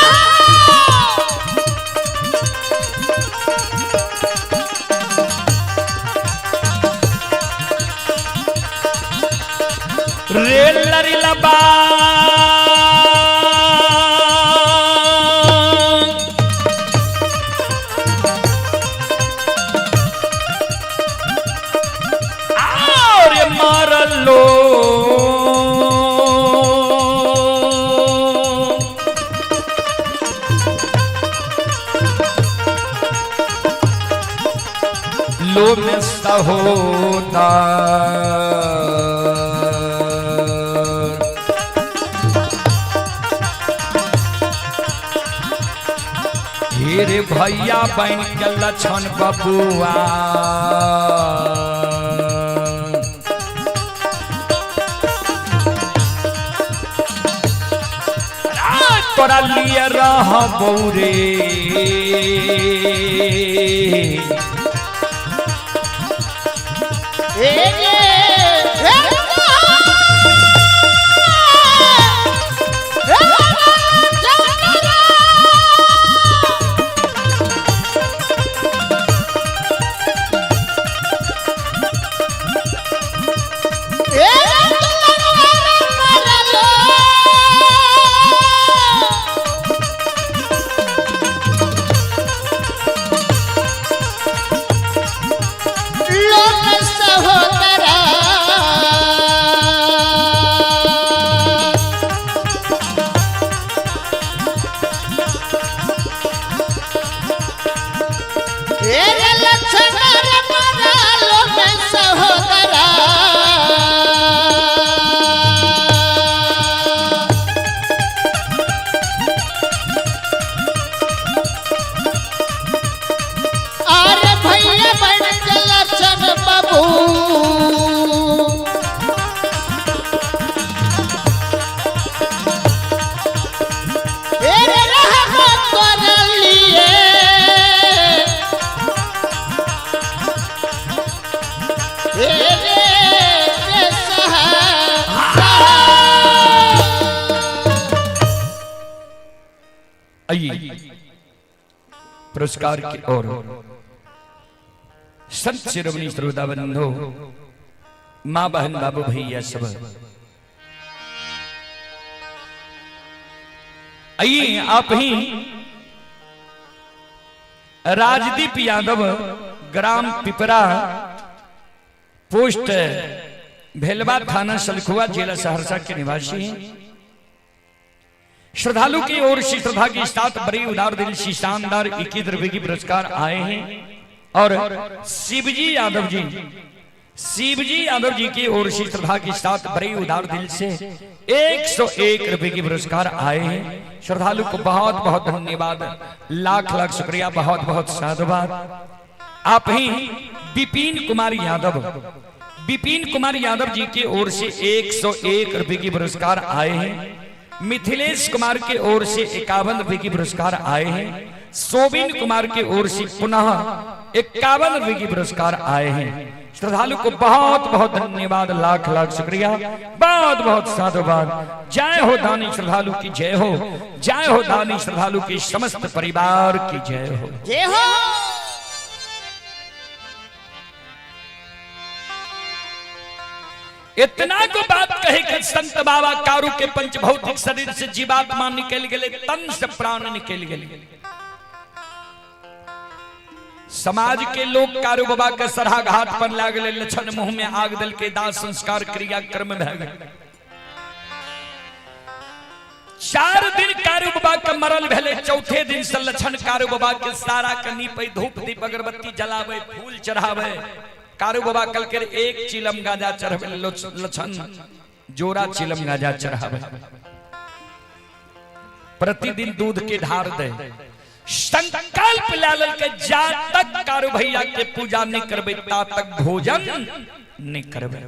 रे लरिलबा और मारलो लो में सहोदा हेरे भैया बन के लक्षण बबुआ तोरा लिए रहबौ रे लोक सहोदरा हे रे लक्ष्मण रे लोक सहोदरा। अरे भैया बन के लक्षण बाबू तेरे रहमत कर लिए तेरे रे सहारा। आइए पुरस्कार की ओर संत शिरोमणि श्रोता बंधु माँ बहन बाबू भैया सब आइए आप ही राजदीप यादव ग्राम पिपरा पोस्ट भेलवा थाना सलखुआ जिला सहरसा के निवासी हैं। श्रद्धालु की ओर से श्रद्धा के साथ बड़ी उदार दिल से शानदार 21 रुपए की पुरस्कार आए हैं और शिवजी यादव जी, शिवजी यादव जी की ओर से श्रद्धा के साथ बड़े उदार दिल से 101 रुपए की पुरस्कार आए हैं। श्रद्धालु को बहुत बहुत धन्यवाद, लाख लाख शुक्रिया, बहुत बहुत साधुवाद। आप ही विपिन कुमार यादव, विपिन कुमार यादव जी की ओर से 101 रुपए की पुरस्कार आए हैं। मिथिलेश कुमार के ओर से 51 रुपए की पुरस्कार आए हैं। सोबिन कुमार के ओर से पुनः 51 रुपए की पुरस्कार आए हैं। श्रद्धालु को बहुत बहुत धन्यवाद, लाख लाख शुक्रिया, बहुत बहुत साधुवाद। जय हो दानी श्रद्धालु की जय हो, जय हो दानी श्रद्धालु के समस्त परिवार की जय हो। जय हो। इतना को बात कहे कि संत बाबा कारू के पंच भौतिक शरीर से जीवात्मा निकल गए, तन से प्राण निकल गए। समाज के लोग कारू बाबा के सरहा घाट पर लागले, लक्षण मुंह में आग दल के दाह संस्कार क्रिया कर्म भय गए। 4 दिन कारू बाबा के मरल भेले, चौथे दिन से लक्षण कारू बाबा के सारा के नीपे, धूप दीप अगरबत्ती जलावे, फूल चढ़ावे। कारू बाबा कल के एक चिलम गांजा चढ़ावे, लक्षण जोरा चिलम गांजा चढ़ावे, प्रतिदिन दूध के ढार दे। संकल्प लाल के जा तक कारू भैया के पूजा नहीं करबे ता तक भोजन नहीं करबे।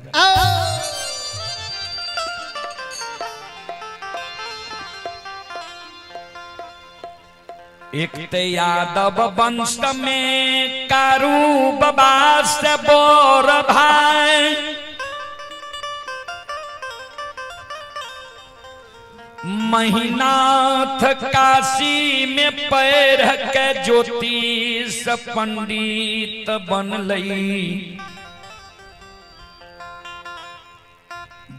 एक ते यादव वंश में कारू बाबा से बोर भाई, महिनाथ काशी में पैर के ज्योतिष पंडित बनलई,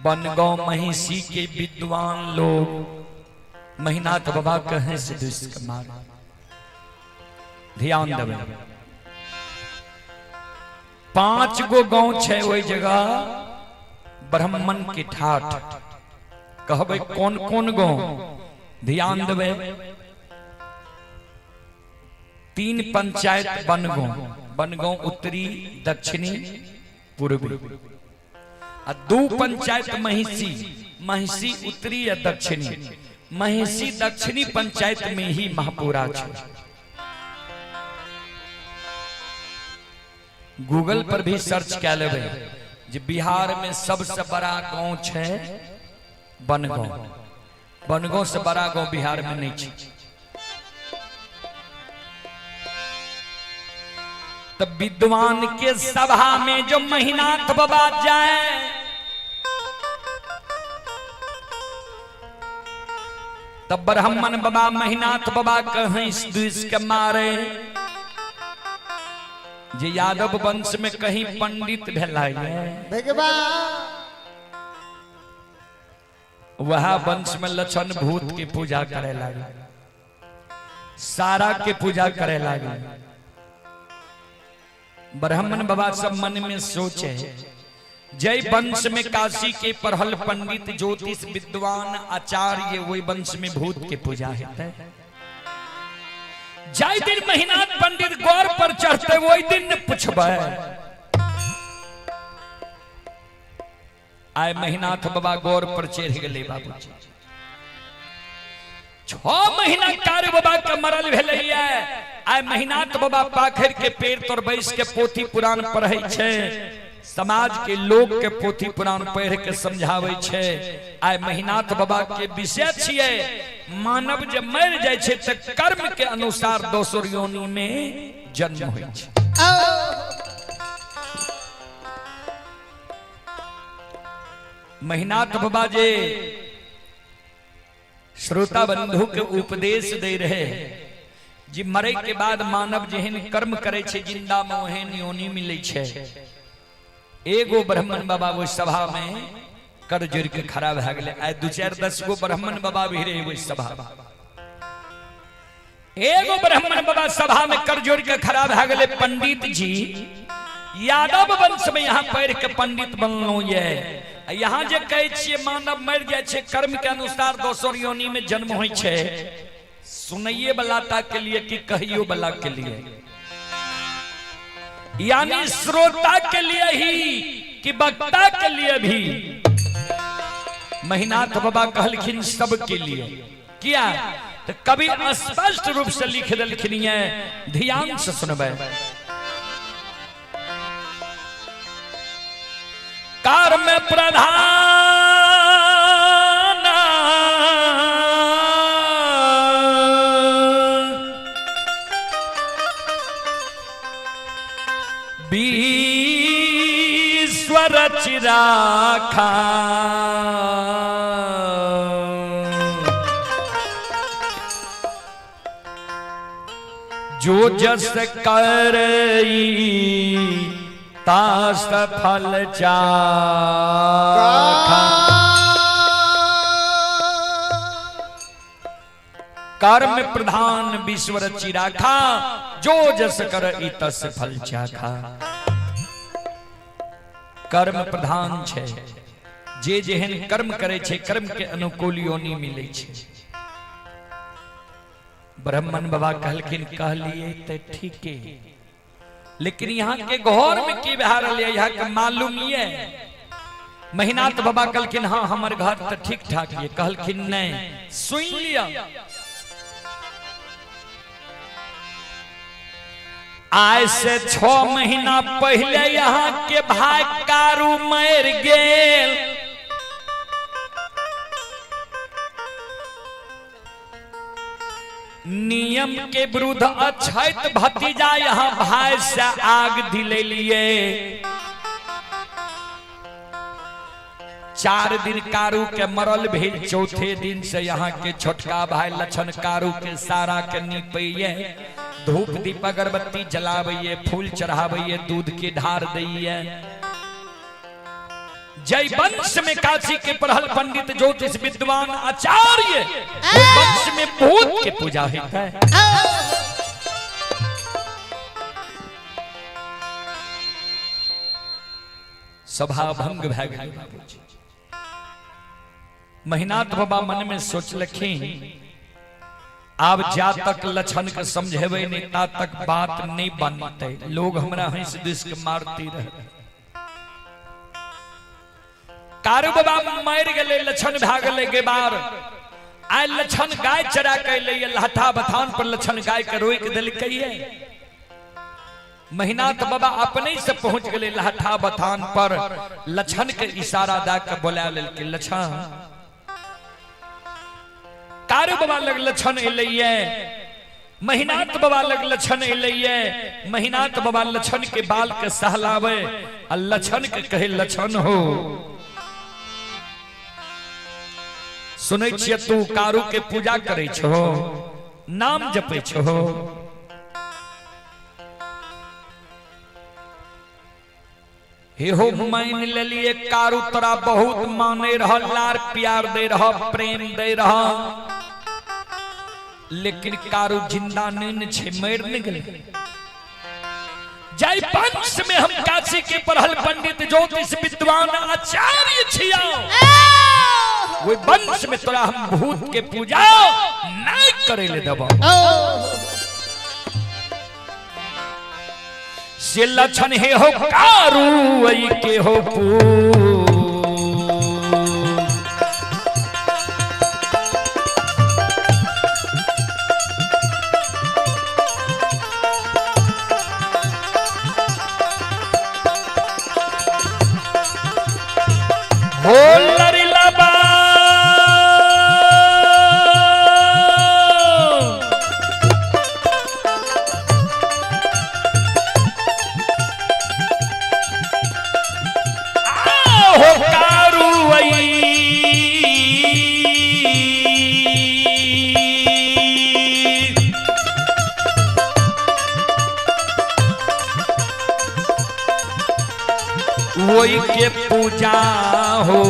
बनगांव महिषी के विद्वान लोग महिनाथ बाबा कहे से दुष्ट मार। ध्यान देबै, 5 गो गांव छै ओहि जगह ब्राह्मण के ठाठ। कहबै कोन कोन गांव, ध्यान देबै। 3 पंचायत बनगांव, बनगांव उत्तरी, दक्षिणी, पूर्वी, आ 2 पंचायत महिषी, महिषी उत्तरी या दक्षिणी। महिषी दक्षिणी पंचायत में ही महापुरा छै। गूगल पर भी सर्च कै लेबै जे बिहार में सबसे बड़ा गांव छै बनगांव। बनगांव से बड़ा गांव बिहार में नहीं छै। तब विद्वान के सभा में जो महिनाथ बाबा जाए, तब ब्राह्मण बाबा महिनाथ बाबा कहीं दुष्ट के मारे जे यादव वंश में कहीं पंडित भेला भगवान वह वंश में लक्षण भूत की पूजा करे लगे, सारा के पूजा करे लगे। ब्राह्मण बाबा सब मन में सोचे जय वंश में काशी के पढ़ल पंडित ज्योतिष विद्वान आचार्य वही वंश में भूत के पूजा होते। जय दिन महिनाथ पंडित गौर पर चढ़ते वही दिन न पूछबै। आय महिनाथ बाबा गौर पर चढ़ गए बाबूजी। 6 महीना कार बाबा के मरल भेलैया। आय महिनाथ बाबा पाखर के पेड़ तर बैस के पोथी पुराण पढ़ै छै, समाज के लोग के पोथी पुराण पढ़ के समझाबै छै। आय महिनाथ बाबा के विषय छियै मानव जे मर जाइ छै त कर्म के अनुसार दोसर योनि में जन्म होइ छै। महिनाथ बाबा जे श्रोता बंधु के उपदेश दे रहे जी मरे के बाद मानव जेहन कर्म करे छै जिंदा में ओहन योनि मिले छै। एगो ब्राह्मण बाबा वो सभा में कर जोड़ के खड़ा भए गेलै। आइ 2 4 10 गो ब्राह्मण बाबा भी रहे ओहि सभा में। एगो ब्राह्मण बाबा सभा में कर जोड़ के खड़ा भए गेलै। पंडित जी यादव वंश में यहाँ पढ़ के पंडित बनलहुँ ये, यहाँ जे कहै छियै मानव मरि जाइ छै कर्म के अनुसार दोसर योनि में जन्म होइ छै, सुनैये वाला ता के लिए कि कहियो वाला के लिए, यानी श्रोता के लिए ही कि वक्ता के लिए भी। महिनाथ बाबा कहलखिन सबके लिए। किया तो कभी स्पष्ट रूप से लिख देलखिन ये, ध्यान से सुनबै। कर्म प्रधान विश्व रचि राखा, जो जस करई तास फल चाखा। कर्म प्रधान विश्व रचि राखा, जो जस करई तस फल चाखा। कर्म प्रधान छै, जे जेहन कर्म करे छै कर्म के अनुकूल योनि मिले छै। ब्राह्मण बाबा कहलखिन कहलिए ते ठीके, लेकिन यहाँ के घर में की भए रहल है यहाँ के मालूम ये। महिनाथ बाबा कहलखिन हाँ हमर घर तो ठीक ठाक ये। कहलखिन नहीं सुन लिया, आज से 6 महीना पहले यहाँ के भाई कारू मर गेल। नियम के विरुद्ध अछैत भतीजा यहाँ भाई से आग दिलेलिए। 4 दिन कारू के मरल भेल, चौथे दिन से यहाँ के छोटका भाई लक्षण कारू के सारा के निपैये, धूप दीप अगरबत्ती जलाबैये, फूल चढ़ाबैये, दूध के ढार दैये। जय वंश में काशी के पढ़ल पंडित ज्योतिष विद्वान आचार्य, वंश में भूत के पूजा होता है। सभा भंग भए गेलै बाबूजी। महिनाथ बाबा मन में सोचलखिन, आब जा तक लक्षण के समझेबै नहीं ता तक बात नहीं बनते, लोग हमरा हंस this के मारती रहे। कारू बाबा मर गेलै, लक्षण भए गेलै के बार। आइ लक्षण गाय चरा के अयलै, लहठा बथान पर लक्षण गाय के रोकि देलकै। महिनाथ बाबा अपने से पहुंच गए लहठा बथान पर, लक्षण के इशारा दा के बोला लेलकै। लक्षण कारू बाबा लग लक्षण अयलै, महिनाथ बाबा लग लक्षण अयलै। महिनाथ बाबा लक्षण के बाल के सहलावे आ लक्षण के कहे, लक्षण हो, सुनै छियै तू कारू के पूजा करै छहो, नाम जपै छहो। हे हो, मान लेलिए कारू तोरा बहुत माने रह, लार प्यार दे रह, प्रेम दे रह, लेकिन कारू जिंदा नहीं छे, मर नहीं गेलै। जय वंश में हम काशी के पढ़ल पंडित ज्योतिष विद्वान आचार्य छिया, ओहि वंश में तोरा हम भूत के पूजा नहीं करे ले देबो। से लक्षण हे हो कारू ऐ के हो पू हो लरिलबा हो कारू ऐ वही के पूजा हो।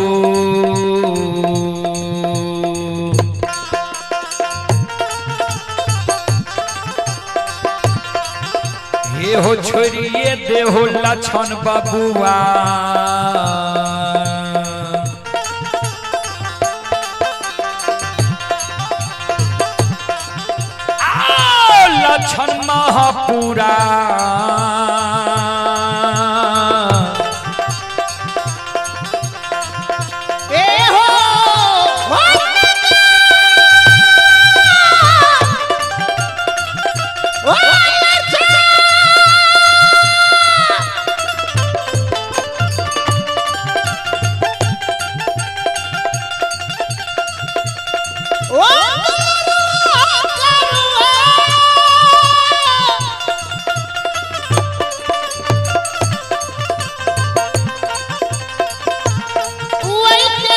हे हो छोड़िए देहो लक्षण बबुआ, आओ लक्षण महापुरा। ए हो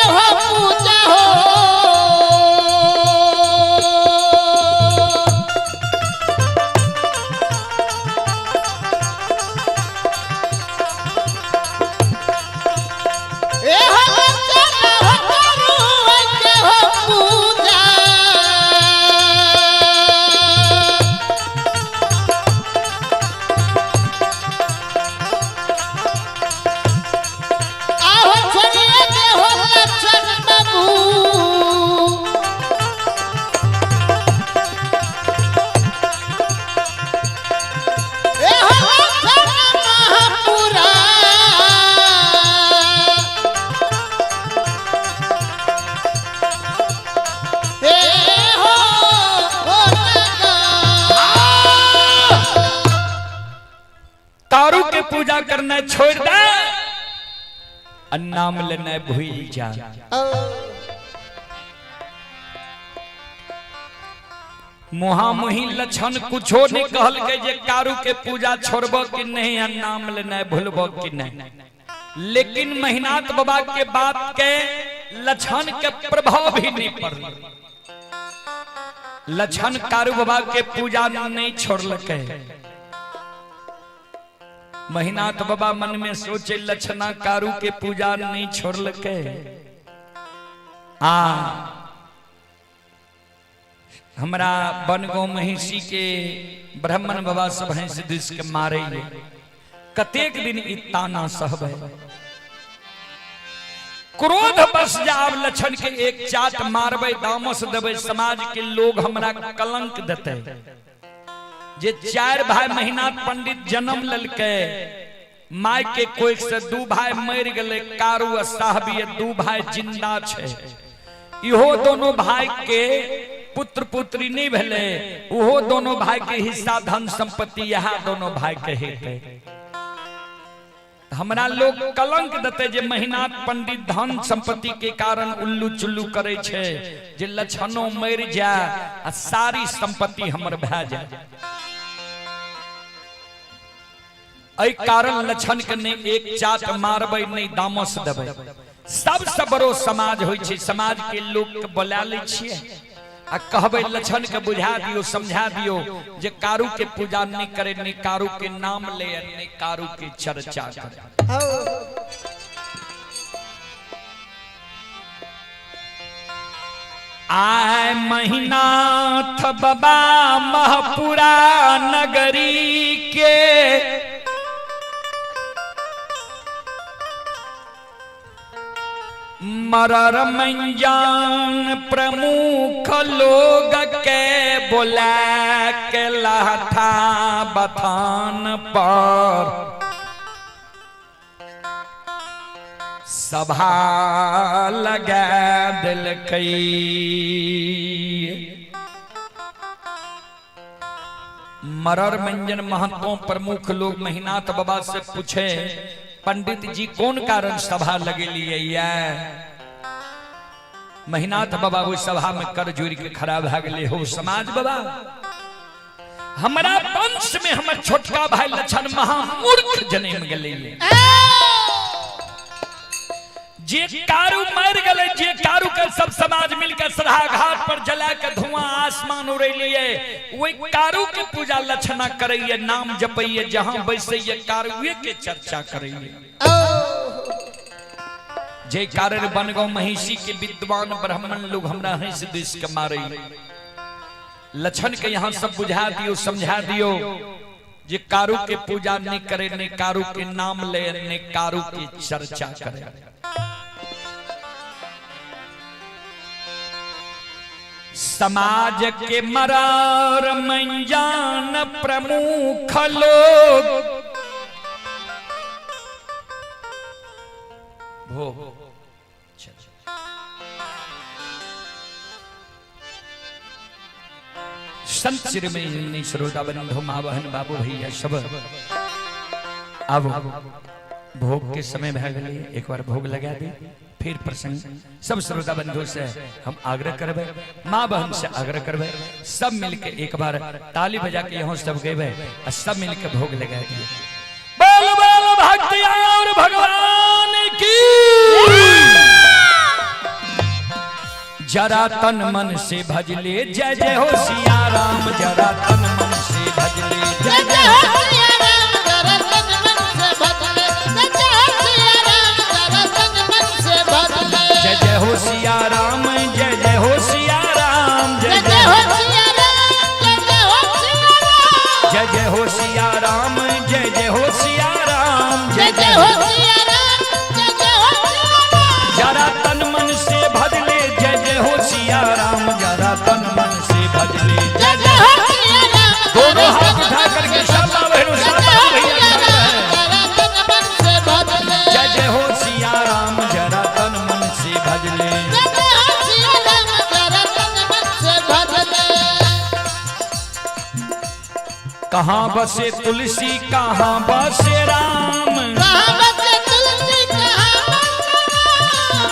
हो पूजा हो। ए हो बच्चा हो करू के हो पूजा। आहो छोड़िए दे हो लक्षण बाबू। ए हो लक्षण महापुरा। ए हो हो नगा। तारू के पूजा करना छोड़ दे आ नाम लेना भूल जा। मुहामुही लक्षण कुछो नहीं कहल के जे कारू के पूजा छोड़ब कि नहीं आ नाम लेना भूलब कि नहीं, लेकिन महिनाथ बाबा के बात के लक्षण के प्रभाव भी नहीं पड़ल। लक्षण कारू बाबा के पूजा नहीं छोड़लकै। महिनाथ बाबा मन में सोचे लक्षणा कारू के पूजा नहीं छोड़लकै आ हमरा बनगांव महिषी के ब्राह्मण बाबा सब हंस this के मारे कतेक दिन ई ताना सहबै। क्रोध बस जाब लक्षण के एक चाट मारबै, दामस देबै, समाज के लोग हमरा कलंक देतै। जे 4 भाई महिनाथ पंडित जन्म ललकै, my के कोख से 2 भाई मर गेलै, कारू आ साहबी 2 भाई जिंदा छै। इहो दोनों भाई के पुत्र पुत्री नहीं भेलै, उहो दोनों भाई के हिस्सा धन संपत्ति यह दोनों भाई के हेतै। हमरा लोग कलंक देते जे महिनाथ पंडित धन संपत्ति के कारण उल्लू चुल्लू करे छै, जे लक्षणों मर जाए आ सारी संपत्ति हमर भए जाए। एहि कारण लक्षण के नहीं एक चाट मारबै, नहीं दामस देबै। सबसे बड़ो समाज होइ छै, समाज के लोग के बोला लै छियै आ कहबै लक्षण के बुझा दियो, समझा दियो जे कारू के पूजा नहीं करे, नहीं कारू के नाम ले, नहीं कारू के चर्चा करे। आय महिनाथ बाबा महपुरा नगरी के मरर मंजान प्रमुख लोग के बोला के लाठा बथान पर सभा लगा दिलकै। मरर मंजन महतो प्रमुख लोग महिनाथ बाबा से पूछे, पंडित जी कौन कारण सभा लगेलिए? महिनाथ बाबा वो सभा में कर जोड़ के खड़ा भए गेलै। हो समाज बाबा, हमरा वंश में हमर छोटका भाई लक्षण महामूर्ख जन्म गेलै। जे कारू मर गेलै, जे कारू के सब समाज मिलकर सराहा घाट पर जला के धुआं आसमान उड़ेलिए, वही कारू के पूजा लक्षणा करैये, नाम जपैये, जहां बैसैये कारूए के चर्चा करैये। जे कारण बनगांव महिषी के विद्वान ब्राह्मण लोग हमरा हंस this के मारे। लक्षण के यहाँ सब बुझा दियो, समझा दियो जे कारू के पूजा नहीं करे, नहीं कारू के नाम ले, नहीं कारू के चर्चा करे। समाज के मरार मंजान प्रमुख लोग भो संत श्रीमय श्रोता बंधु माँ बहन बाबू भैया सब अब भोग के समय भए गेलै, एक बार भोग लगा दी फिर प्रसंग। सब श्रोता बंधु से हम आग्रह करबै, माँ बहन से आग्रह करबै, सब मिलके एक बार ताली बजा के यहाँ सब गेबै और सब मिलके भोग लगा दिए। बोल बोल भक्ति और भगवान की। जरा तन मन से भजले जय जय हो सिया राम, जरा तन मन से भजले जय जय हो सिया राम, जरा तन मन से भजले जय जय हो सिया राम, जरा तन मन से भजले जय जय हो सिया राम, जय जय हो सिया राम, जय जय हो सिया राम, जय जय हो सिया राम, जय जय हो सिया राम, जय जय हो सिया राम, जय जय हो सिया राम, जय जय हो सिया राम, जरा तन मन से भजले जय जय हो सिया राम, जरा तन मन से भजले जय जय हो सिया राम। दोनों हाथ उठा करके सब माँ बहनों सब भैया जरा तन मन से भजले जय जय हो सिया राम, जरा तन मन से भजले जय जय हो सिया राम, जरा तन मन से भजले। कहाँ बसे तुलसी कहाँ बसे राम, कहाँ बसे तुलसी कहाँ बसे राम,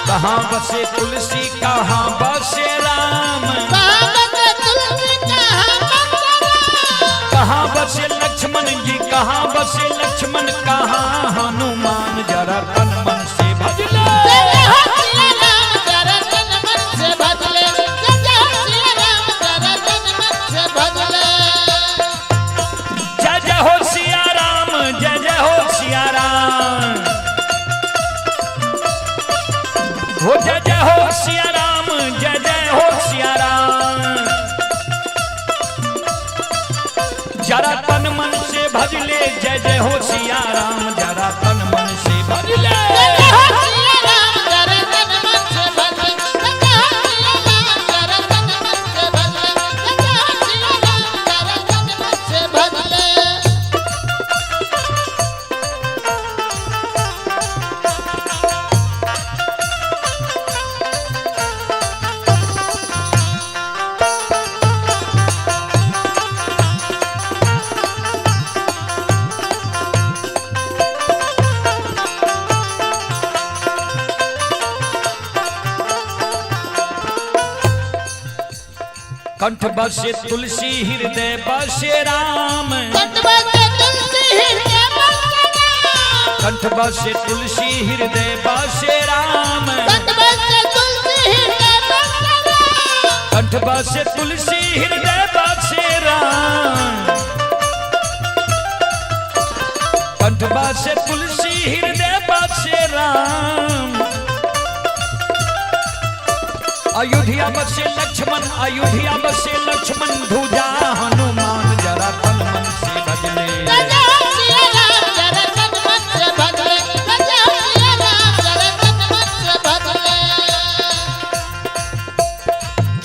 कहाँ बसे तुलसी कहाँ बसे राम, कहाँ बसे तुलसी कहाँ बसे राम, कहाँ बसे लक्ष्मण जी कहाँ बसे लक्ष्मण कहाँ हनुमान, जरा तन मन से भजले जय जय हो सिया राम, जरा तन मन से भजले जय जय हो सिया राम, जरा तन मन से भजले जय जय हो सिया राम, जय जय हो जय हो सिया राम, जय जय हो सिया राम। जरा तन मन से भजले जय जय हो सिया राम, जरा तन मन से भजले। जय जय हो सिया राम, जरा तन मन से भजले। जय जय हो सिया राम, जरा तन मन से भजले। जय जय हो सिया राम, जरा तन मन से भजले। कंठ बसे तुलसी हृदय बसे राम, कंठ बसे तुलसी हृदय बसे राम। कंठ बसे तुलसी हृदय बसे राम, कंठ बसे तुलसी हृदय बसे राम। कंठ बसे तुलसी हृदय बसे राम, कंठ बसे तुलसी हृदय बसे राम। अयोध्या बसे लक्ष्मण, अयोध्या बसे लक्ष्मण, धुजा हनुमान, जरा तन मन से भजले। जय जय हो सिया राम, जरा तन मन से भजले। जय जय हो सिया राम, जरा तन मन से भजले।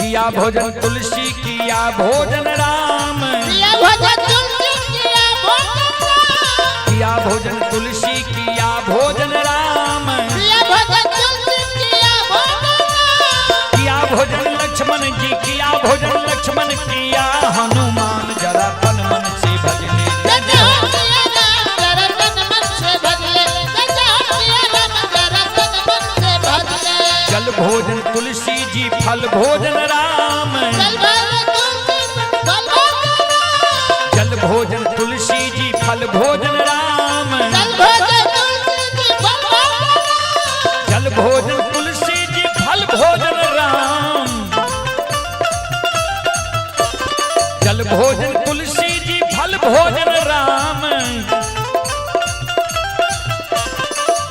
किया भोजन तुलसी किया भोजन राम, किया भोजन तुलसी किया भोजन राम। किया भोजन तुलसी किया भोजन राम, किया भोजन तुलसी किया भोजन राम। किया भोजन लक्ष्मण जी किया भोजन लक्ष्मण, किया हनुमान, जरा तन मन से भजले। जय जय हो सिया राम, जरा तन मन से भजले। जय जय हो सिया राम, जरा तन मन से भजले। जल भोजन तुलसी जी फल भोजन राम, जल भोजन तुलसी फल भोजन राम। जल भोजन तुलसी जी फल भोजन राम, जल भोजन तुलसी जी फल भोजन राम। जल भोजन तुलसी जी फल भोजन राम, जल भोजन तुलसी जी फल भोजन राम।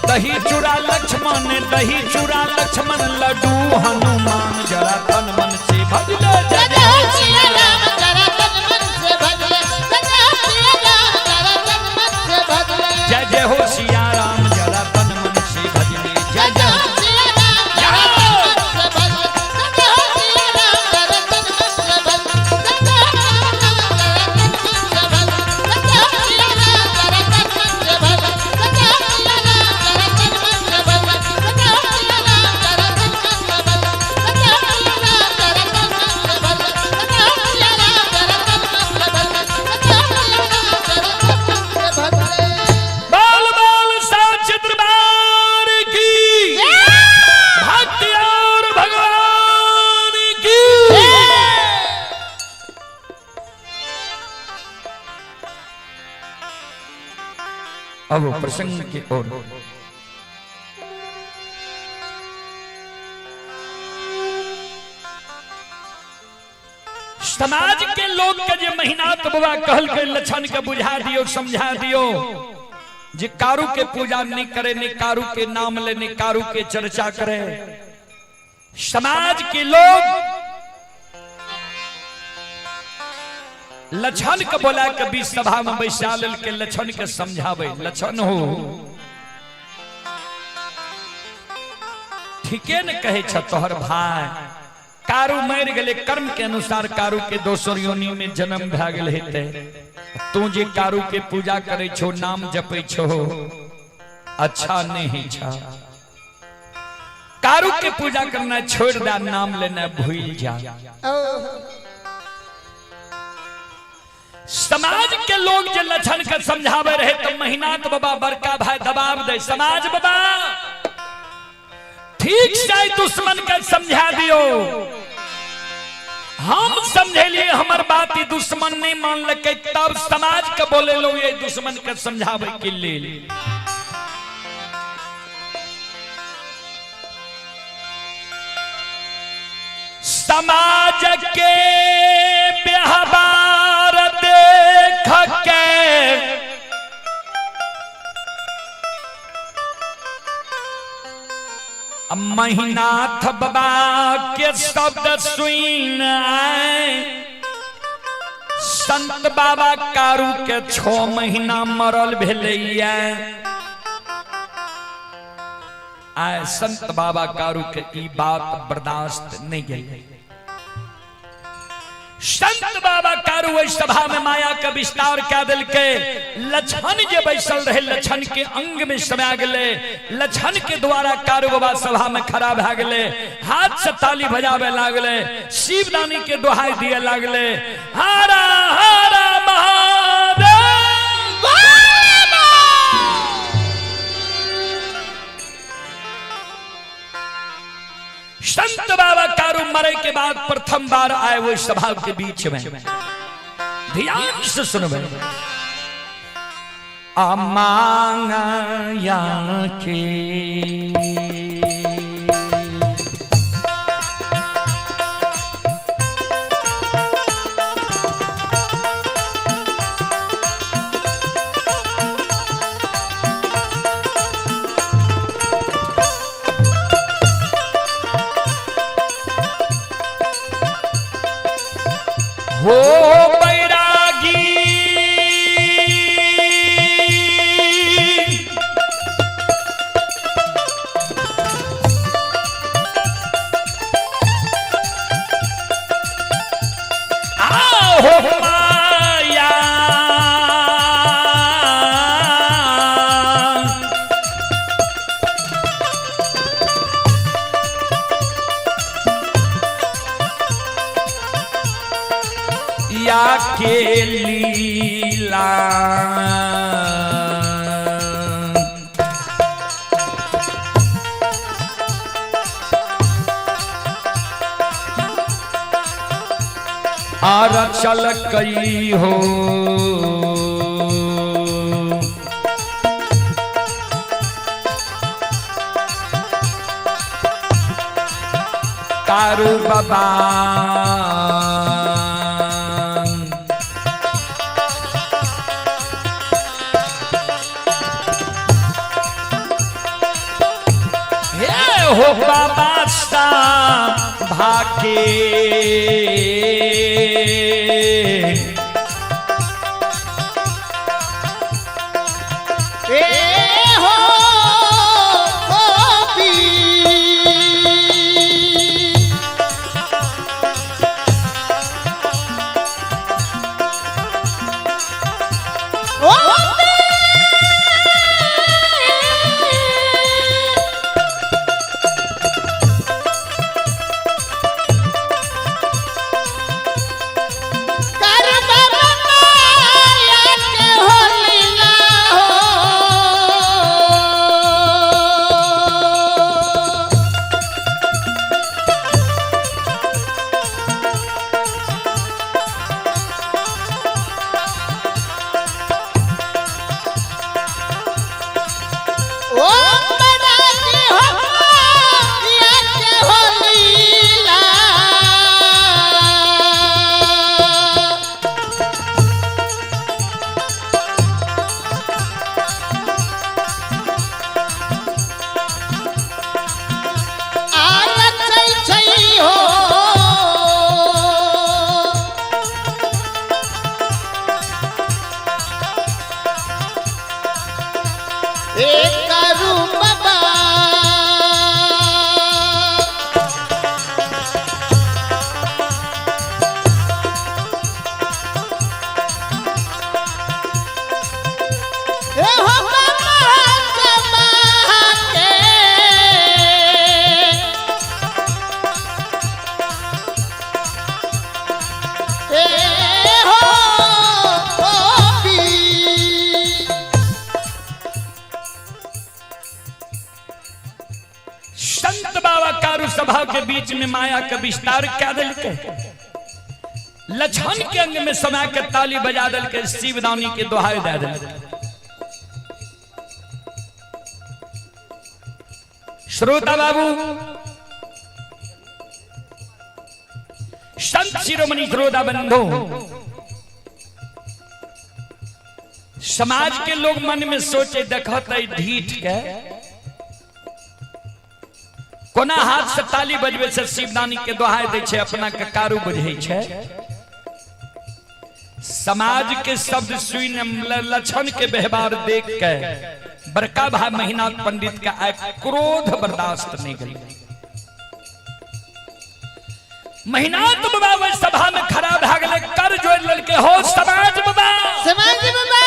दही चूड़ा लक्ष्मण, दही चूड़ा लक्ष्मण, लड्डू हनुमान, जरा तन मन से भजले। जय जय हो सिया राम, जरा तन मन से भजले। जय जय हो सिया राम, जरा तन मन से भजले। जय जय हो सिया राम, जरा तन मन से भजले। जय जय हो सिया राम, जरा तन मन से भजले। जय जय हो सिया राम, जरा तन मन से भजले। जय जय हो सिया राम, जरा तन मन से भजले। जय जय हो सिया राम, जरा तन मन से भजले। जय जय हो सिया राम, जरा तन मन से भजले। जय जय हो सिया राम, जरा तन मन से भजले। जय जय हो सिया राम, जरा तन मन से भजले। जय जय हो सिया राम, जरा तन मन से भजले। जय जय हो सिया राम, जरा तन मन से भजले। बाल बाल साच दरबार की भक्ति और भगवान की। अब प्रसंग के ओर समाज के लोग के जे महीना तो बाबा कहल के लक्षण के बुझा दियो, समझा दियो जे कारू के पूजा नहीं करे, नहीं कारू के नाम ले, नहीं कारू के चर्चा करे। समाज के लोग लक्षण के बोला के बीच सभा में बैसा लेल के लक्षण के समझावे। लक्षण हो ठीके न कहे छ तोहर भाई कारू मर गए, कर्म के अनुसार कारू के दोसर योनि में जन्म भए गेल हेतै। तू जे कारू के पूजा करे छो, नाम जपे छो, अच्छा नहीं छा। कारू के पूजा करना छोड़ दा, नाम लेना भूल जा। समाज के लोग जे लक्षण के समझावे रहे तो महीना तो बाबा बड़का भाई दबाव दे। समाज बाबा ठीक से दुश्मन के समझा दियो, हम समझेलिए हमर बात ही दुश्मन नहीं मान लके, तब समाज के बोले लो ये दुश्मन के समझावे के लिए। समाज के व्यवहार देख के महिनाथ बाबा के शब्द सुन संत बाबा कारू के 6 महीना मरल भेलैया। आए संत बाबा कारू के ई बात बर्दाश्त नहीं गई। संत बाबा कारू ओहि सभा में माया के विस्तार कह दिलके। लछन जे बैसल रहे लछन के अंग में समा गेले। लछन के द्वारा कारू बाबा सभा में खड़ा भए गेले, हाथ से ताली बजावे लागले, शिवदानी के दोहाई दिए लागले, हरा हरा महादेव। संत बाबा कारू मरे के बाद प्रथम बार आए वो सभा के बीच में। ध्यान से सुनबे। अमांगा के हो बैरागी आओ माया या के लीला आर चल कई हो कारू बाबा हे हो बाबा सा भाके ए हो गोपी ओ कर बाबा माया के होलिया हो। ओ बराती हो माया के होलिया। आल छै छै हो एक रूप बाबा ए हो बाबा समा के ए हो गोपी। संत बाबा कारू सभा के बीच में माया के विस्तार क्या दिलके। लछन के अंग में समा के ताली बजा दिलके, शिवदानी के दोहाई दे दिलके। श्रोता बाबू संत शिरोमणि श्रोता बंधु, समाज के लोग मन में सोचे देखत ढीठ के कोना हाथ से ताली बजबै छै, शिवदानी के दोहाई दै छै, अपना के कारू बुझै छै। समाज के शब्द सुन लक्षण के व्यवहार देख के बड़का भाई महिनाथ पंडित के आय क्रोध बर्दाश्त नहीं गई। महिनाथ बाबा वह सभा में खड़ा भए गेलै, कर जोड़ ललके, हो समाज बाबा, समाज बाबा,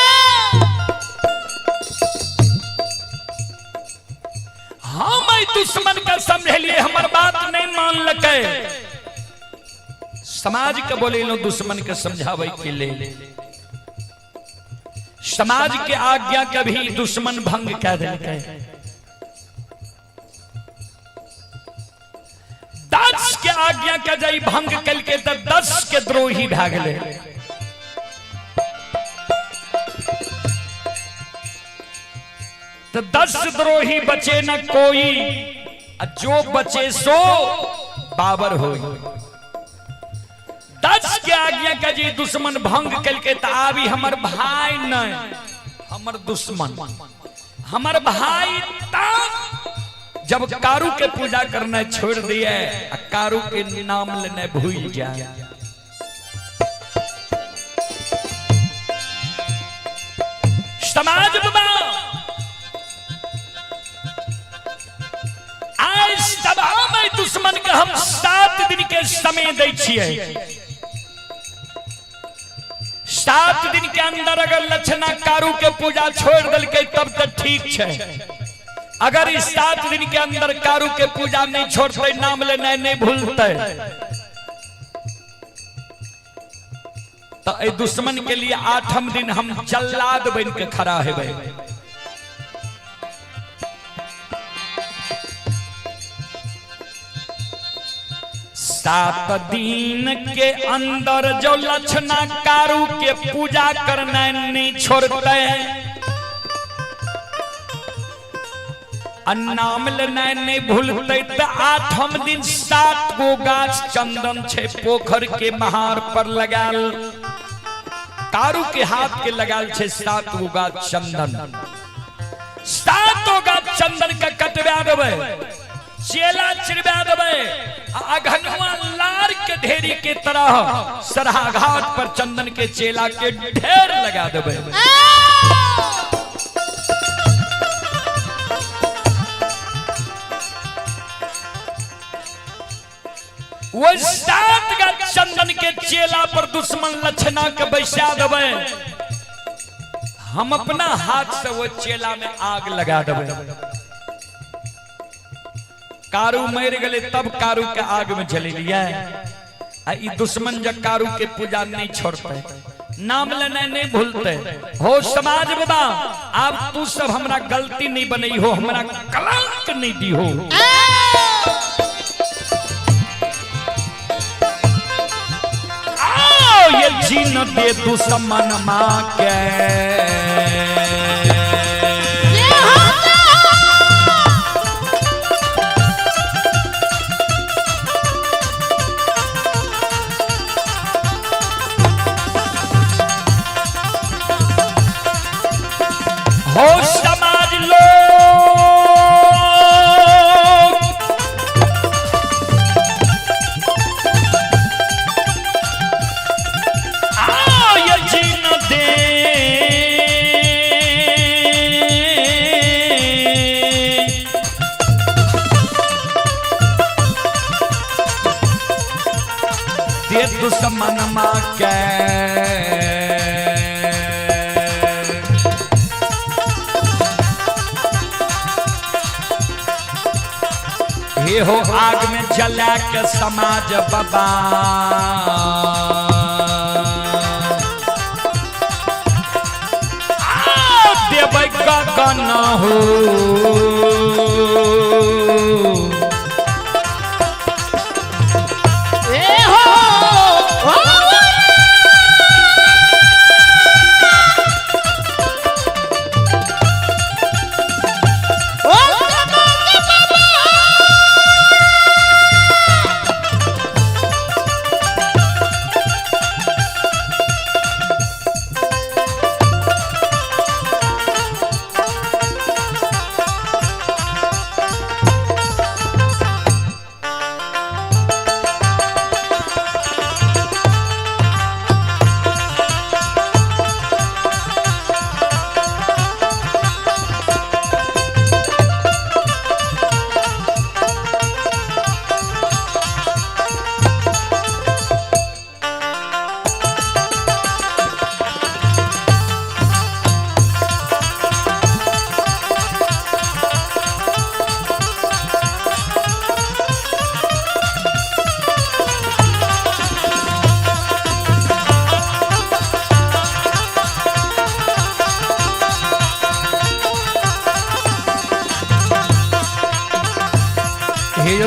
हम एहि दुश्मन के समझलिए, हमर बात नहीं मानलकै। समाज के बोलेलहुँ दुश्मन के समझाबै के लेल। समाज के आज्ञा के भी दुश्मन भंग कह देलकै। 10 के आज्ञा के जब भंग कलके तऽ 10 के द्रोही भए गेलै। तो 10 द्रोही बचे न कोई, आ जो बचे सो बाबर होई। 10 के आज्ञा के जे दुश्मन भंग कलके तऽ आबी हमर भाई नहीं, हमर दुश्मन, हमर भाई तब जब कारू के पूजा करना छोड़ दिए आ कारू के नाम लेने भूल जाए। समाज बाबा आज सभा में दुश्मन के हम 7 दिन के समय दै छियै। 7 दिन के अंदर अगर लक्षणा कारू के पूजा छोड़ देलकै तब तो ठीक छै। अगर इस 7 दिन के अंदर कारू के पूजा नहीं छोड़ते, नाम लेना नहीं भूलते, तो ए दुश्मन के लिए 8म दिन हम जल्लाद बन के खड़ा हेबै। 7 दिन के अंदर जो लक्षणा कारू के पूजा करना नहीं छोड़ते, नाम लेना नहीं भूलते, तो 8म दिन 7 गो गाछ चंदन छे पोखर के महार पर लगाल, कारू के हाथ के लगाल छे 7 गो गाछ चंदन। 7 गो गाछ चंदन के कटवा देबै, चेला चिरवा देबै, आ अघनुआ लार के ढेरी के तरह सरहा घाट पर चंदन के चेला के ढेर लगा देबै। वो 7 गाछ चंदन के चेला पर दुश्मन लक्षणा के बैसा देबै, हम अपना हाथ से वो चेला में आग लगा देबै। कारू मर गए तब कारू के आग में जलेलिए। आ ई दुश्मन जब कारू के पूजा नहीं छोड़ते, नाम लेना नहीं भूलते, हो समाज बाबा अब तू सब हमरा गलती नहीं बनई हो, हमरा कलंक नहीं दी हो। आओ ये जीन दे दुश्मन माँ के, हो समाज लोग, आओ ये जीन दे दे दुश्मन माँ के, हे हो आग में जला के समाज बाबा, देबै गगन हो।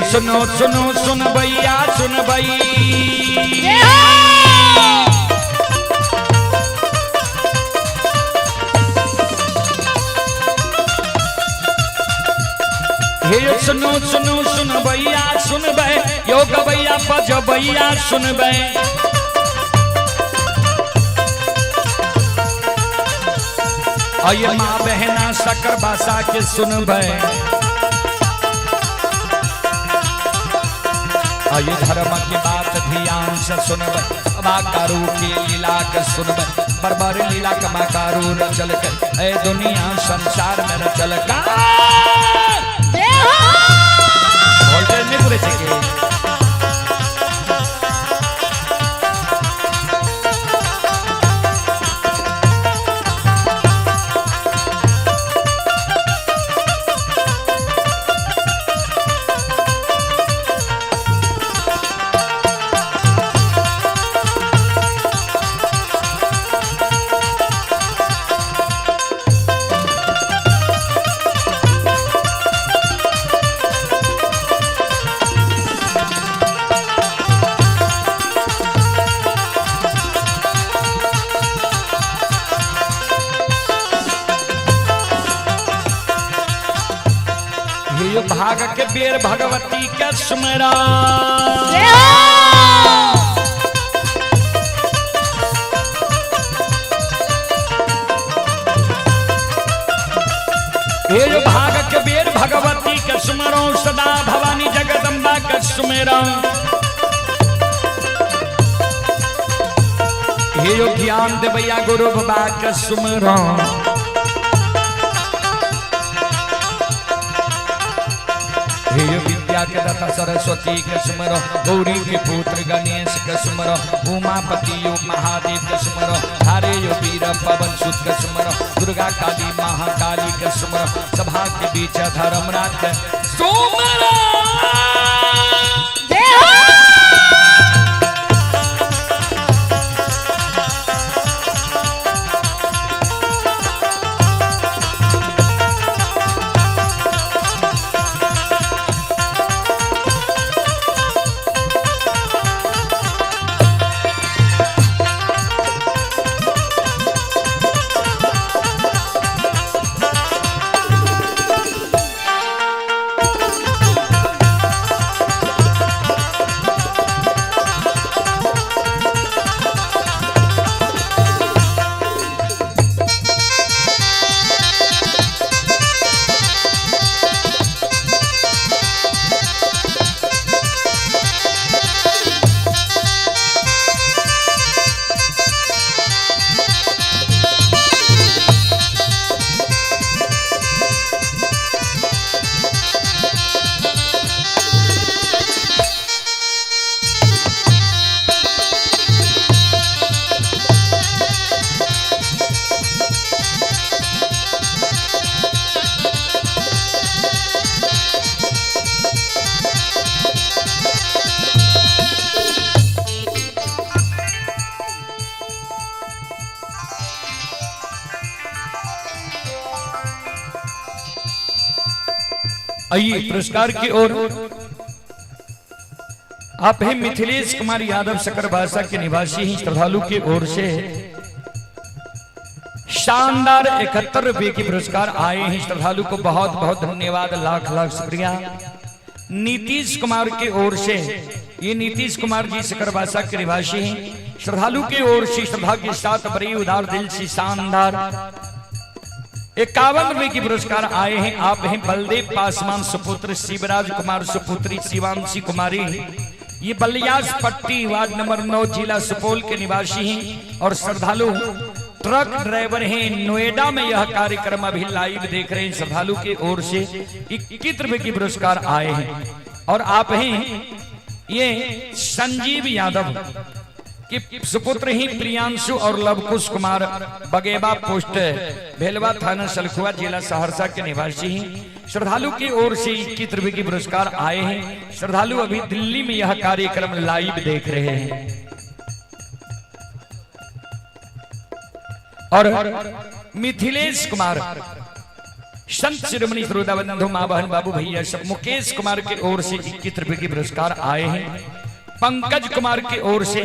सुनो सुनो सुन भैया सुन भई। हे सुनो सुनो सुन भैया सुन बे, यो गवैया पज भैया सुन बे। अये माँ बहना शकर बासा के सुन बे। अये धर्म की बात ध्यान से सुनबे, बाकारू की लीला के सुनबे, बरबर लीला कमाकारू रचल के ए दुनिया संसार में रचल का। वोल्टेज नहीं पूरे चाहिए। हे भाग के बेर भगवती के सुमरा। हे जो भाग के बेर भगवती के सुमरो, सदा भवानी जगदम्बा के सुमेरा। हे जो ज्ञान देवैया गुरु बाबा के सुमरो। हे विद्या के दाता सरस्वती के सुमरो, गौरी के पुत्र गणेश के सुमरो, उमापति यो महादेव के सुमरो, हरे यो वीर पवन सुत के सुमरो, दुर्गा काली महाकाली के सुमरो, सभा के बीच धर्मराज के सुमरो। आइए पुरस्कार की ओर। आप हैं मिथिलेश कुमार यादव सकरबासा के निवासी हैं, श्रद्धालु की ओर से शानदार 71 रुपए के पुरस्कार आए हैं। श्रद्धालु को बहुत बहुत धन्यवाद, लाख लाख शुक्रिया। नीतीश कुमार की ओर से, ये नीतीश कुमार जी सकरबासा के निवासी हैं, श्रद्धालु की ओर से श्रद्धा के साथ बड़ी उदार दिल से शानदार 51 रुपए की पुरस्कार आए हैं। आप हैं बलदेव पासवान सुपुत्र शिवराज कुमार सुपुत्री शिवांशी कुमारी, ये बलियास पट्टी वार्ड नंबर 9 जिला सुपौल के निवासी हैं और श्रद्धालु ट्रक ड्राइवर हैं। नोएडा में यह कार्यक्रम अभी लाइव देख रहे हैं। श्रद्धालु की ओर से 21 रुपए की पुरस्कार आए हैं। और आप हैं ये संजीव यादव के सुपुत्र ही प्रियांशु और लवकुश कुमार बगेबा पोस्ट भेलवा थाना सलखुआ जिला सहरसा के निवासी हैं। श्रद्धालु की ओर से 21 रुपए की पुरस्कार आए हैं। श्रद्धालु अभी दिल्ली में यह कार्यक्रम लाइव देख रहे हैं। और मिथिलेश कुमार संत शिरोमणि श्रोता बंधु माँ बहन बाबू भैया सब, मुकेश कुमार के ओर से 21 रुपए के पुरस्कार आए हैं। पंकज कुमार की ओर से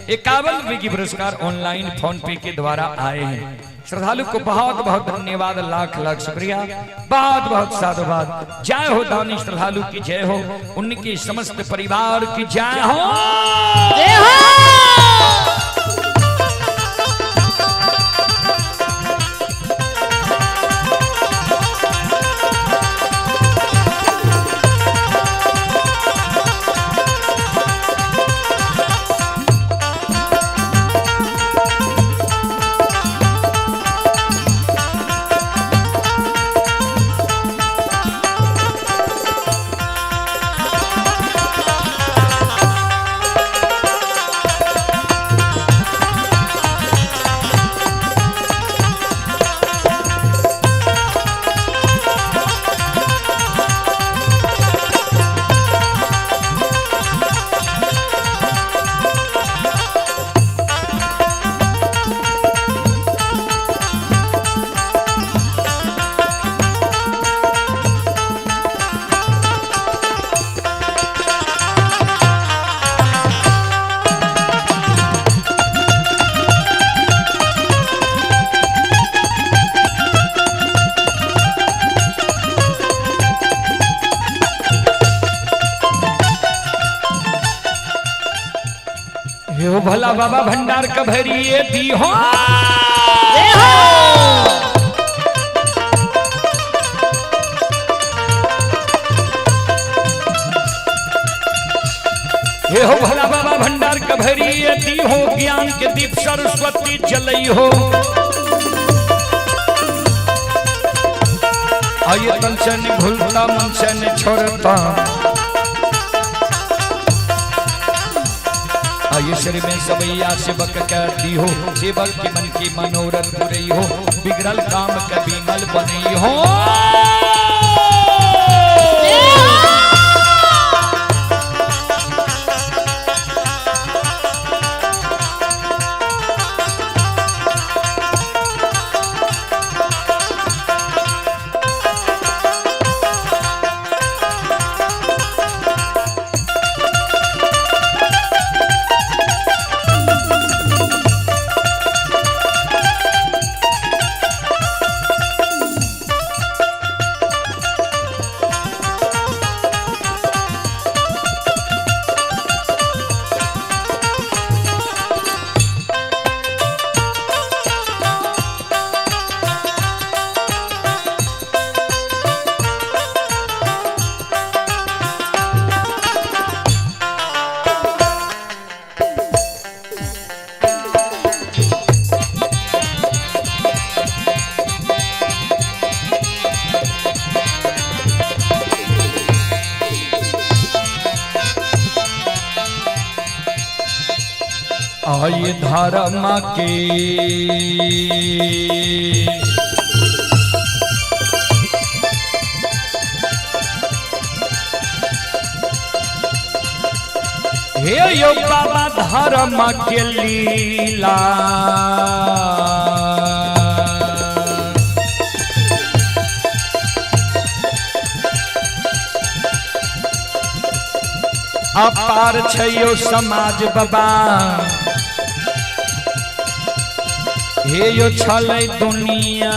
51 रुपए की पुरस्कार ऑनलाइन फोन पे के द्वारा आए हैं। श्रद्धालु को बहुत बहुत धन्यवाद, लाख लाख शुक्रिया, बहुत बहुत साधुवाद। जय हो दानी श्रद्धालु की जय हो, उनके समस्त परिवार की जय हो। जय हो। हे भला बाबा भंडार कभरिए दी हो। जय हो। हे हो भला बाबा भंडार कभरिए दी हो, ज्ञान के दीप सरस्वती जलई हो। आये तन से न भूलता मन से न छोड़ता, आये शरीर में सबैया सेवक कर दी हो, सेवक के मन की मनोरथ पुरई हो, बिगड़ल काम कभी मल बनई हो। आये धर्म के हे यो बाबा धर्म के लीला, अपार छयो समाज बाबा, हे यो छलै दुनिया।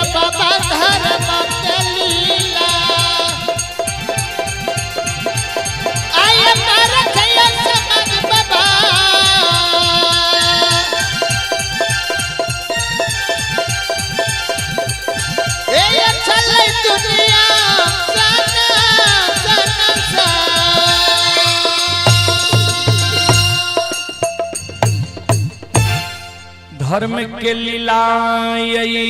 बाबा धर्म के लीला। धर्म के लीला यही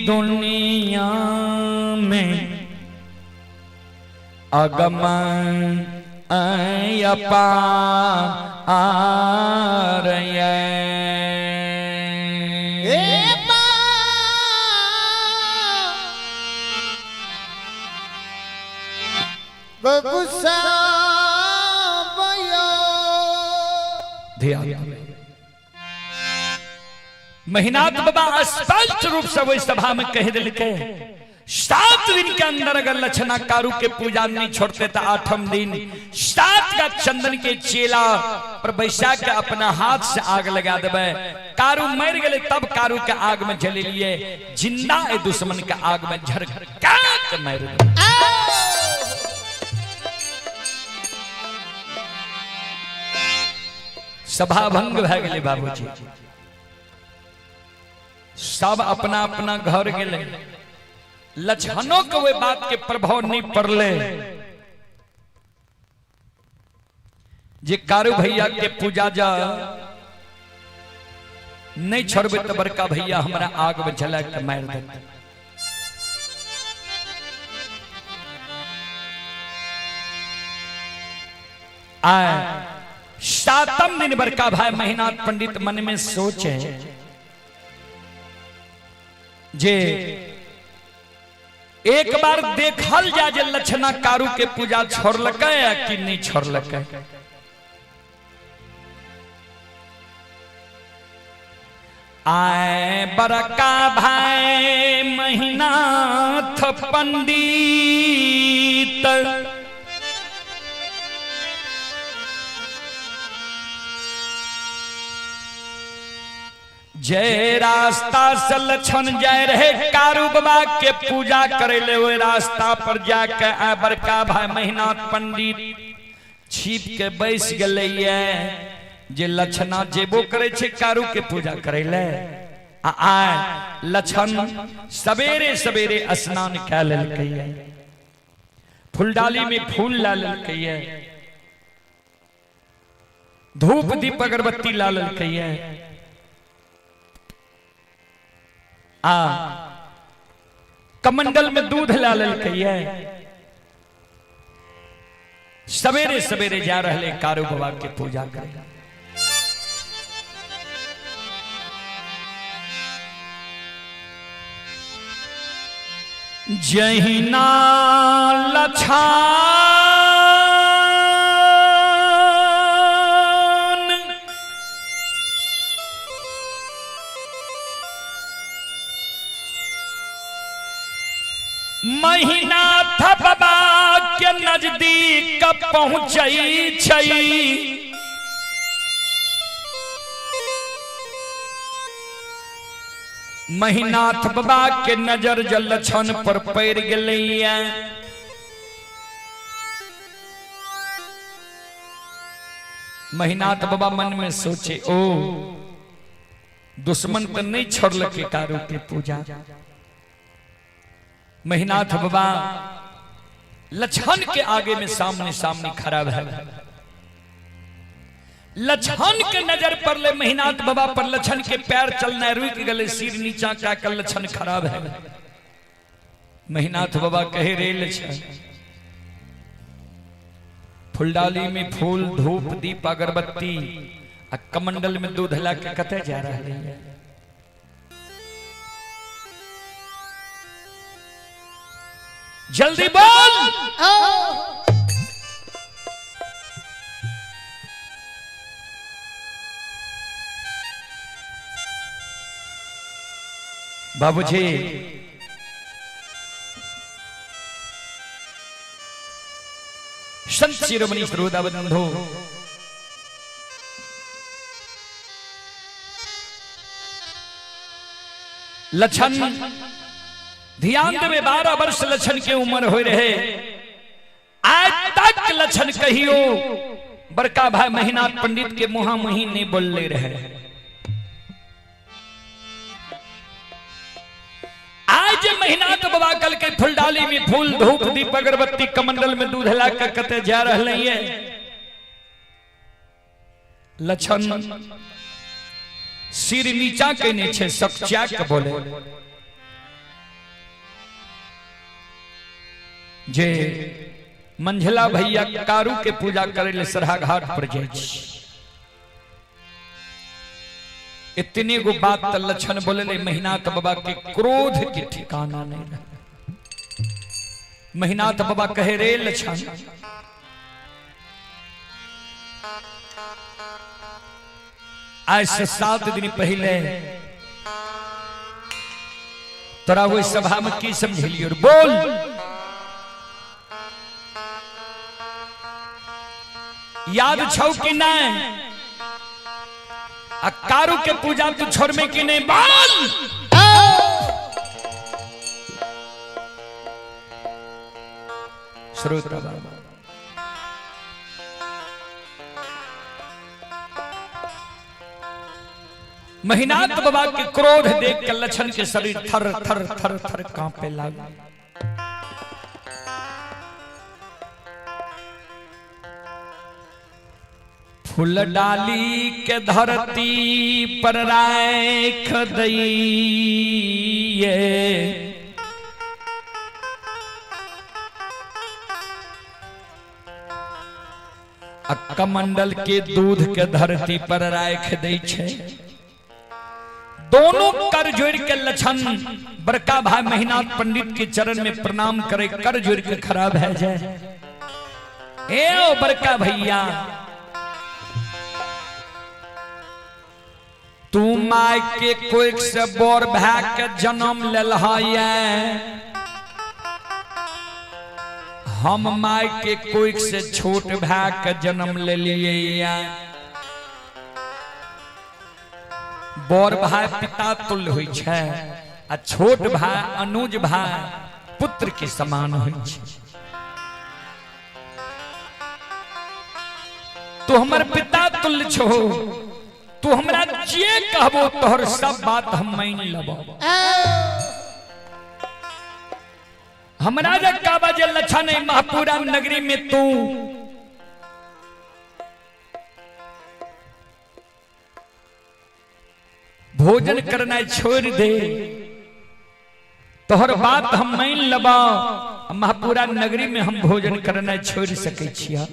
दुनिया में अगम अपार ए बा बबुसा बयो ध्यान। महिनाथ बाबा स्पष्ट रूप से वही सभा में कह दिलके, 7 दिन के अंदर अगर लक्षणा कारू के पूजा नहीं छोड़ते तो 8म दिन 7 का चंदन के चेला पर बैसा के अपना हाथ से आग लगा देवे। कारू मर गए तब कारू के आग में जले लिए, जिंदा ए दुश्मन के आग में झर के मर गए। सभा भंग भै गेलै बाबूजी, सब अपना अपना घर गेलै। लक्षणों के वे बात के प्रभाव नहीं पड़ले जे कारू भैया के पूजा जा नहीं छोड़बे तो बड़का भैया हमरा आग में जला के मार देते। आए 7म दिन बड़का भाई महिनाथ पंडित मन में सोचे जे एक बार देखल जा जे लक्षणा कारू के पूजा छोड़लकै या कि नहीं छोड़लकै। आए बड़का भाई महिनाथ पंडित जे रास्ता से लक्षण जाए रहे कारू बाबा के पूजा करे ले, वो रास्ता पर जाके आए बड़का भाई महिनाथ पंडित छिप के बैस गए जे लक्षणा जेबो करे छे कारू के पूजा करे ले। आ आए लक्षण सवेरे सवेरे स्नान कै लेलकै, फुलडाली में फूल ला लेलकै, धूप दीप अगरबत्ती ला लेलकै, आ कमंडल में दूध ला लेलकै। सवेरे सवेरे जा रहे कारू बाबा के पूजा करे। जहिना लछान महिनाथ बाबा के नजदीक पहुंचई छई, महिनाथ बाबा के नजर जल लक्षण पर पड़ गई। महिनाथ बाबा मन में सोचे, ओ दुश्मन तो नहीं छोड़लकै कारू के पूजा। महिनाथ बाबा लक्षण के आगे में सामने सामने खड़ा है। लक्षण के नजर पर ले महिनाथ बाबा पर लक्षण के पैर चलना रुक गए, सिर नीचा का कर लक्षण खराब है। महिनाथ बाबा कहे रे लक्षण, फुलडाली में फूल धूप दीप अगरबत्ती आ कमंडल में दूध ला के कते जा रहा है। जल्दी बोल। बाबूजी संत शिरोमणि श्रोता बंधु, लक्षण ध्यान देवे 12 वर्ष लक्षण के उम्र हो रहे, आज तक लक्षण कहियो बड़का भाई महिनाथ पंडित के मुहा मुही नहीं बोलले रहे। आज महिनाथ बाबा कल के फुलडाली में फूल धूप दीप अगरबत्ती कमंडल में दूध ला के कते जा रहे है। लक्षण सिर नीचा केने छै, सकचा के बोले जे मंझला भैया कारू के पूजा करे ले सरहा घाट पर जाय छी। इतने गो बात त लक्षण बोले ले महिनाथ बाबा के क्रोध के ठिकाना नहीं रहे। महिनाथ बाबा कहे रे लक्षण, आज से 7 दिन पहले तोरा वही सभा में की समझलियो? बोल। याद छौ कि नहीं? आ कारू के पूजा तू छोड़मे कि नहीं? बोल। श्रोता बाबा, महिनाथ बाबा के क्रोध देख के लक्षण के शरीर थर थर थर थर कांपे लागल। फूल डाली के धरती पर राख दइए, कमंडल के दूध के धरती पर राख दै छै। दोनों कर जोड़ के लक्षण बड़का भाई महिनाथ पंडित के चरण में प्रणाम करे, कर जोड़ के खराब है जाए। ए ओ बड़का भैया, तू my के कोख से बोर भै के जन्म लेलह, हम my के कोख से छोट भै के जन्म लेलिए। बड़ भाई पिता तुल्य होइ छै आ छोट भाई अनुज भाई पुत्र के समान होइ छै। तू हमर पिता तुल्य छो, तू हमरा जे कहबो तोहर सब बात हम मान लेबो। हमरा जे काबा जे लक्षण है महापुरा नगरी में तू भोजन करना छोड़ दे, तोहर बात हम मान लेबो। महापुरा नगरी में हम भोजन करना छोड़ सकै छिया।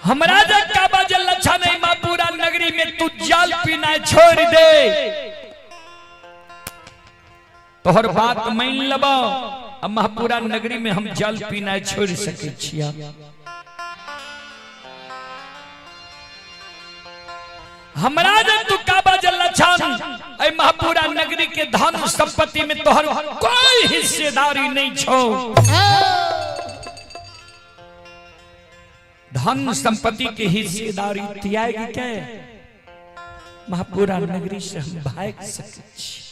हमरा जे काबा जे लक्षण है महापुरा नगरी में तू जल पीना छोड़ दे, तोहर बात मान लेबो। महापुरा नगरी में हम जल पीना छोड़ सकै छिया। हमरा जे तू काबा जे लक्षण ऐ महापुरा नगरी के धन संपत्ति में तोहर कोई हिस्सेदारी नहीं छो। धन संपत्ति के हिस्सेदारी त्याग के महापुरा नगरी से हम भाग सकै छी।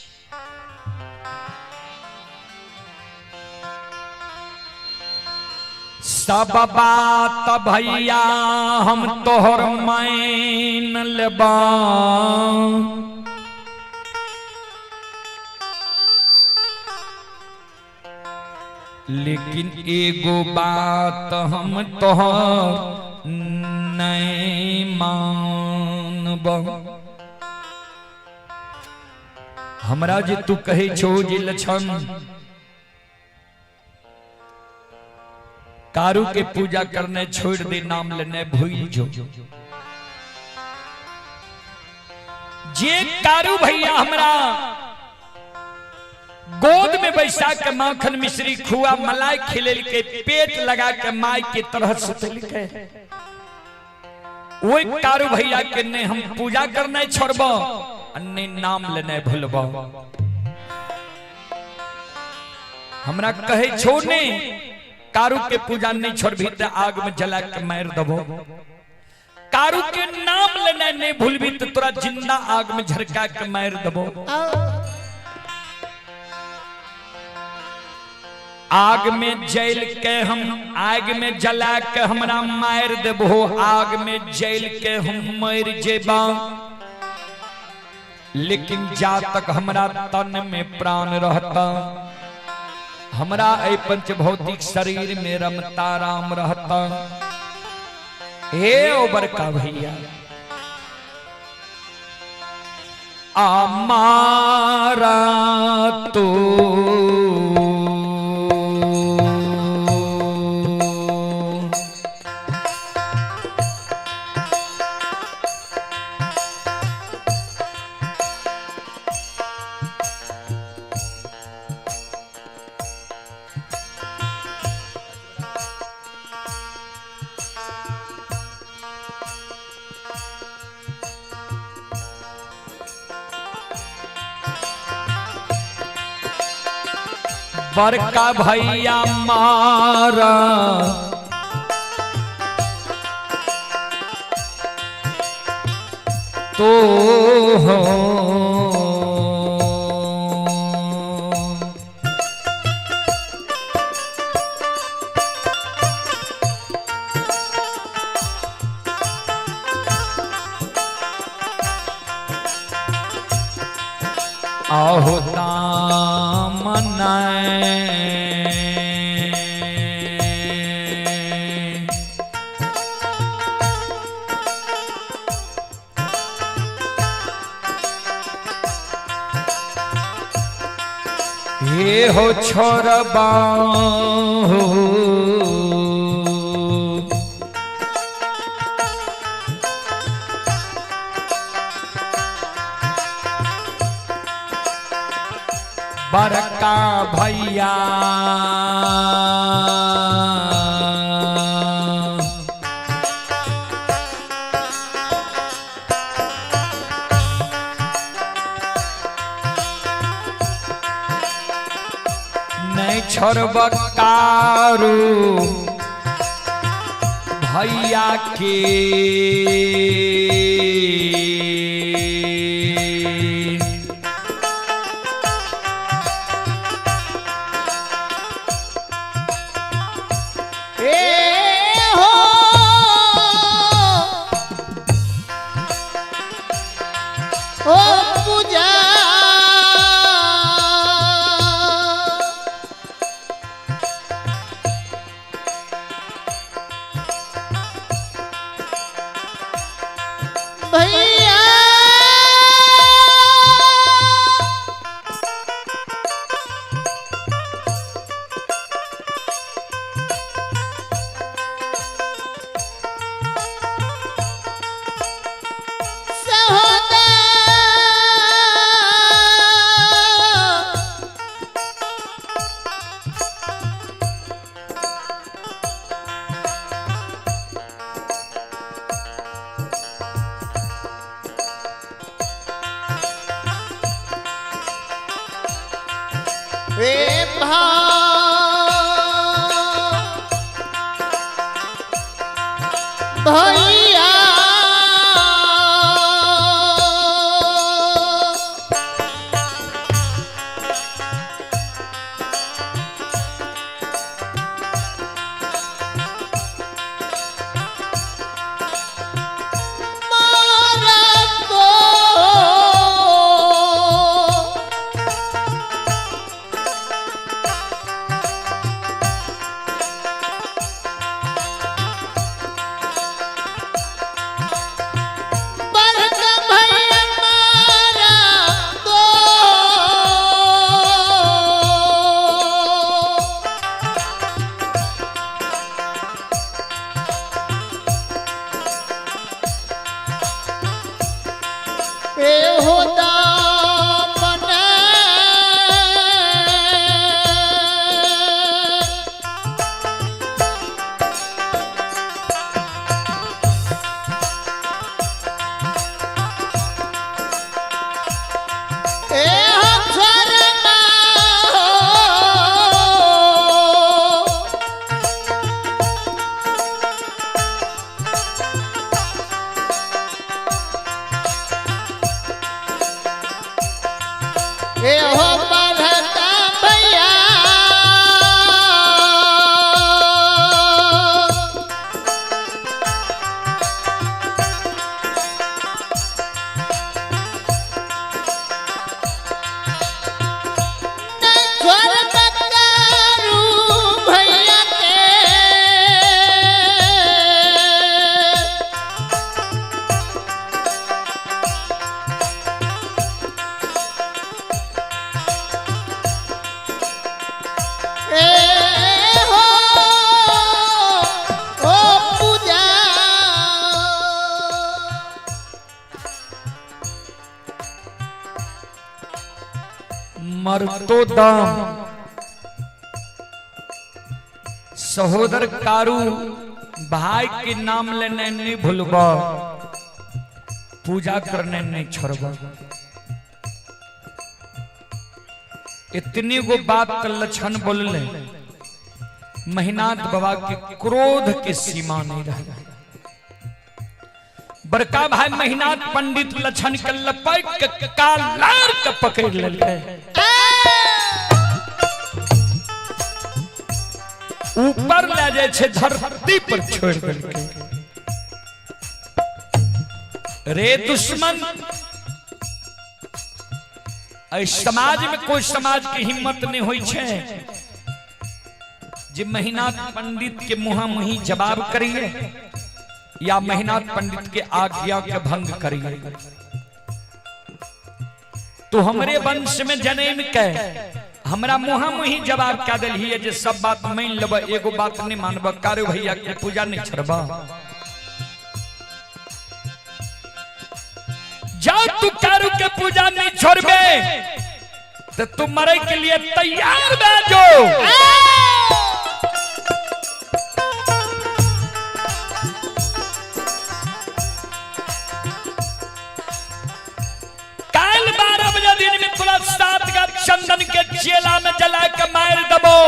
सब बात भैया हम तोहर मान लेबा, लेकिन एगो बात हम तोहर नहीं मानब। हमरा जे तू कहे छो जे लक्षण कारू के पूजा करने छोड़ दे, नाम लेने भूल जो। जे कारू भैया हमरा गोद में बैसा के माखन मिश्री खुआ मलाई खिलेल के पेट लगा के माई के तरह सुतल के, वही कारू भैया के ने हम पूजा करने छोड़बो ने नाम लेने भूलबो। हमरा कहे छो ने कारू के पूजा नहीं छोड़बी तो आग में जला के मार दबो। कारू के नाम लेने नहीं भूलबी तो तोरा जिंदा आग में झरका के मार दबो। आग में जल के हम आग में जला के हमरा मार देबो, आग में जल के हम मर जेबा, लेकिन जा तक हमरा तन में प्राण रहता, हमरा ए पंचभौतिक शरीर में रमता राम रहता, हे ओ बड़का भैया, आमारा तो बड़का भैया मारा तो हो आहो दामन हे हो छोरबा बड़का भैया नहीं छोड़ब कारू भैया के। ए हो ओ पूजा भैया सहोदर वे भैया मारा तो मरतो दम सहोदर कारू भाई के नाम लेने नहीं भूलबा, पूजा करने नहीं छोड़बा। इतनी गो बात लक्षण बोलले, महिनाथ बाबा के क्रोध के सीमा नहीं रहा। बड़का भाई महिनाथ पंडित लक्षण के लपक के कालार के पकड़ लेलकै, ऊपर ले जाय छै धरती पर छोड़ देलकै। रे दुश्मन, एहि समाज में कोई समाज के हिम्मत नहीं होई छै जे महिनाथ पंडित के मुहा मुही जवाब करिए या महिनाथ पंडित के आज्ञा के भंग करिए। तो हमरे वंश में जन्म के हमरा मुहा मुही जवाब क्या दिलिए जे सब बात मान लेब, एगो बात नहीं मानब, कारू भैया के पूजा नहीं छोड़ब। जा तू कारू के पूजा नहीं छोड़बे तो तू मरे के लिए तैयार बा जो। काल 12 बजे दिन में तोरा 7 का चंदन के चेला में जला के मार दबो।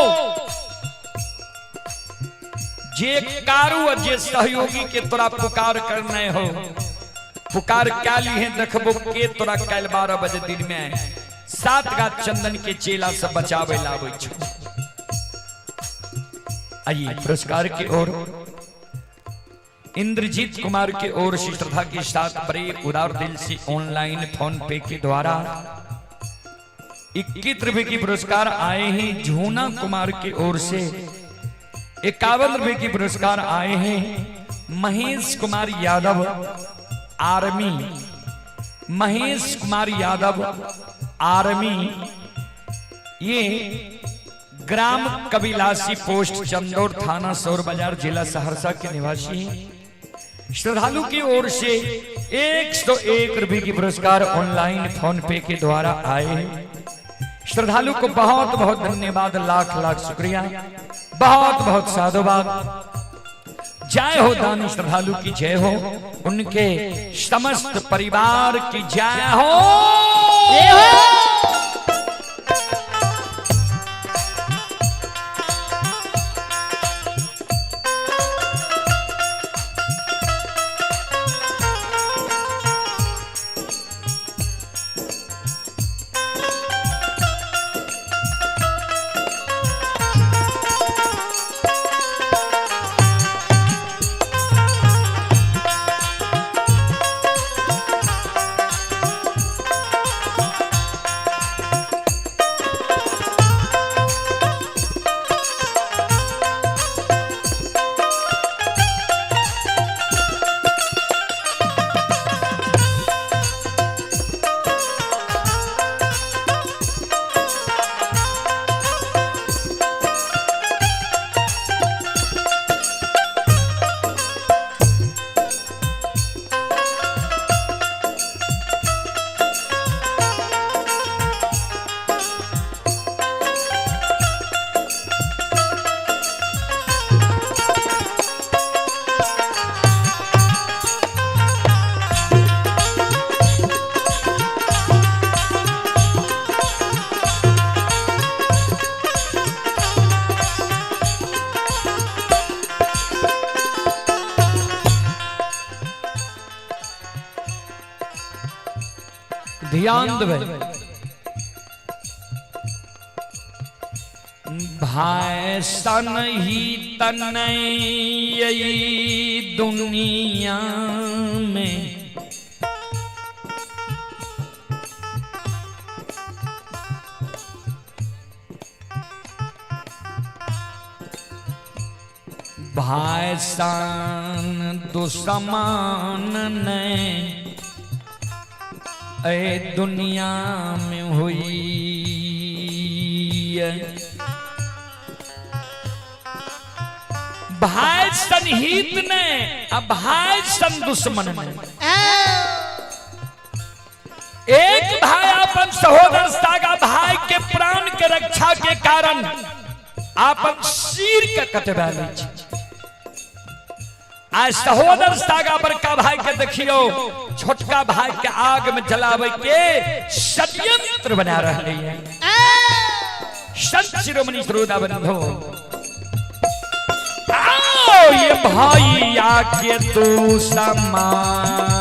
जे कारू और जे सहयोगी के तोरा पुकार करने हो, पुकार क्या ली है देखबो के तोरा काल 12 बजे दिन में 7 का चंदन के चेला से बचावे लावे छो। आइए पुरस्कार की ओर इंद्रजीत कुमार के ओर से श्रद्धा के साथ बड़े उदार दिल से ऑनलाइन फोन पे के द्वारा 21 रुपए की पुरस्कार आए हैं। झूना कुमार की ओर से 51 रुपए की पुरस्कार आए हैं। महेश कुमार यादव आर्मी, महेश कुमार यादव आर्मी, ये ग्राम कबिलासी पोस्ट चंदौर थाना सौर बाजार जिला सहरसा के निवासी हैं। श्रद्धालु की ओर से 101 रुपए की पुरस्कार ऑनलाइन फोन पे के द्वारा आए हैं। श्रद्धालु को बहुत बहुत धन्यवाद, लाख लाख शुक्रिया, बहुत बहुत साधुवाद। जय हो दानी श्रद्धालु की जय हो, उनके समस्त परिवार की जय हो। जय हो। ध्यान देबै भाई सन ही तनई दुनिया में भाई सन दुश्मन ने ए दुनिया में हुई भाई सन हित ने अब भाई सन दुश्मन ने। एक भाई अपन सहोदर सागा भाई के प्राण के रक्षा के कारण अपन सिर के कटवा लै छै। आ सहोदर सागा बड़का भाई के देखियो छोटका भाई के आग में जलावे के षड्यंत्र बना रहे हैं। संत शिरोमणि श्रोता बंधु, आओ ये भैया के तू समान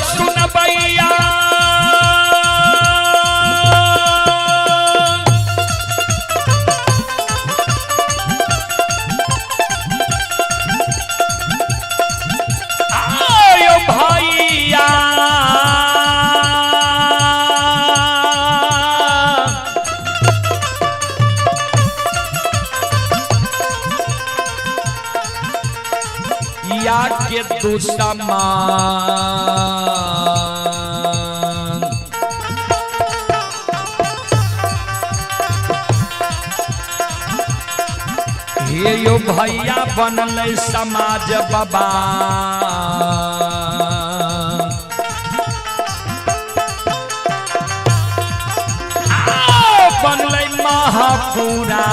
सुन भैया, आयो भैया, या के दुश्मन हे यो भैया बनल समाज बाबा, आओ बनल महापुरा।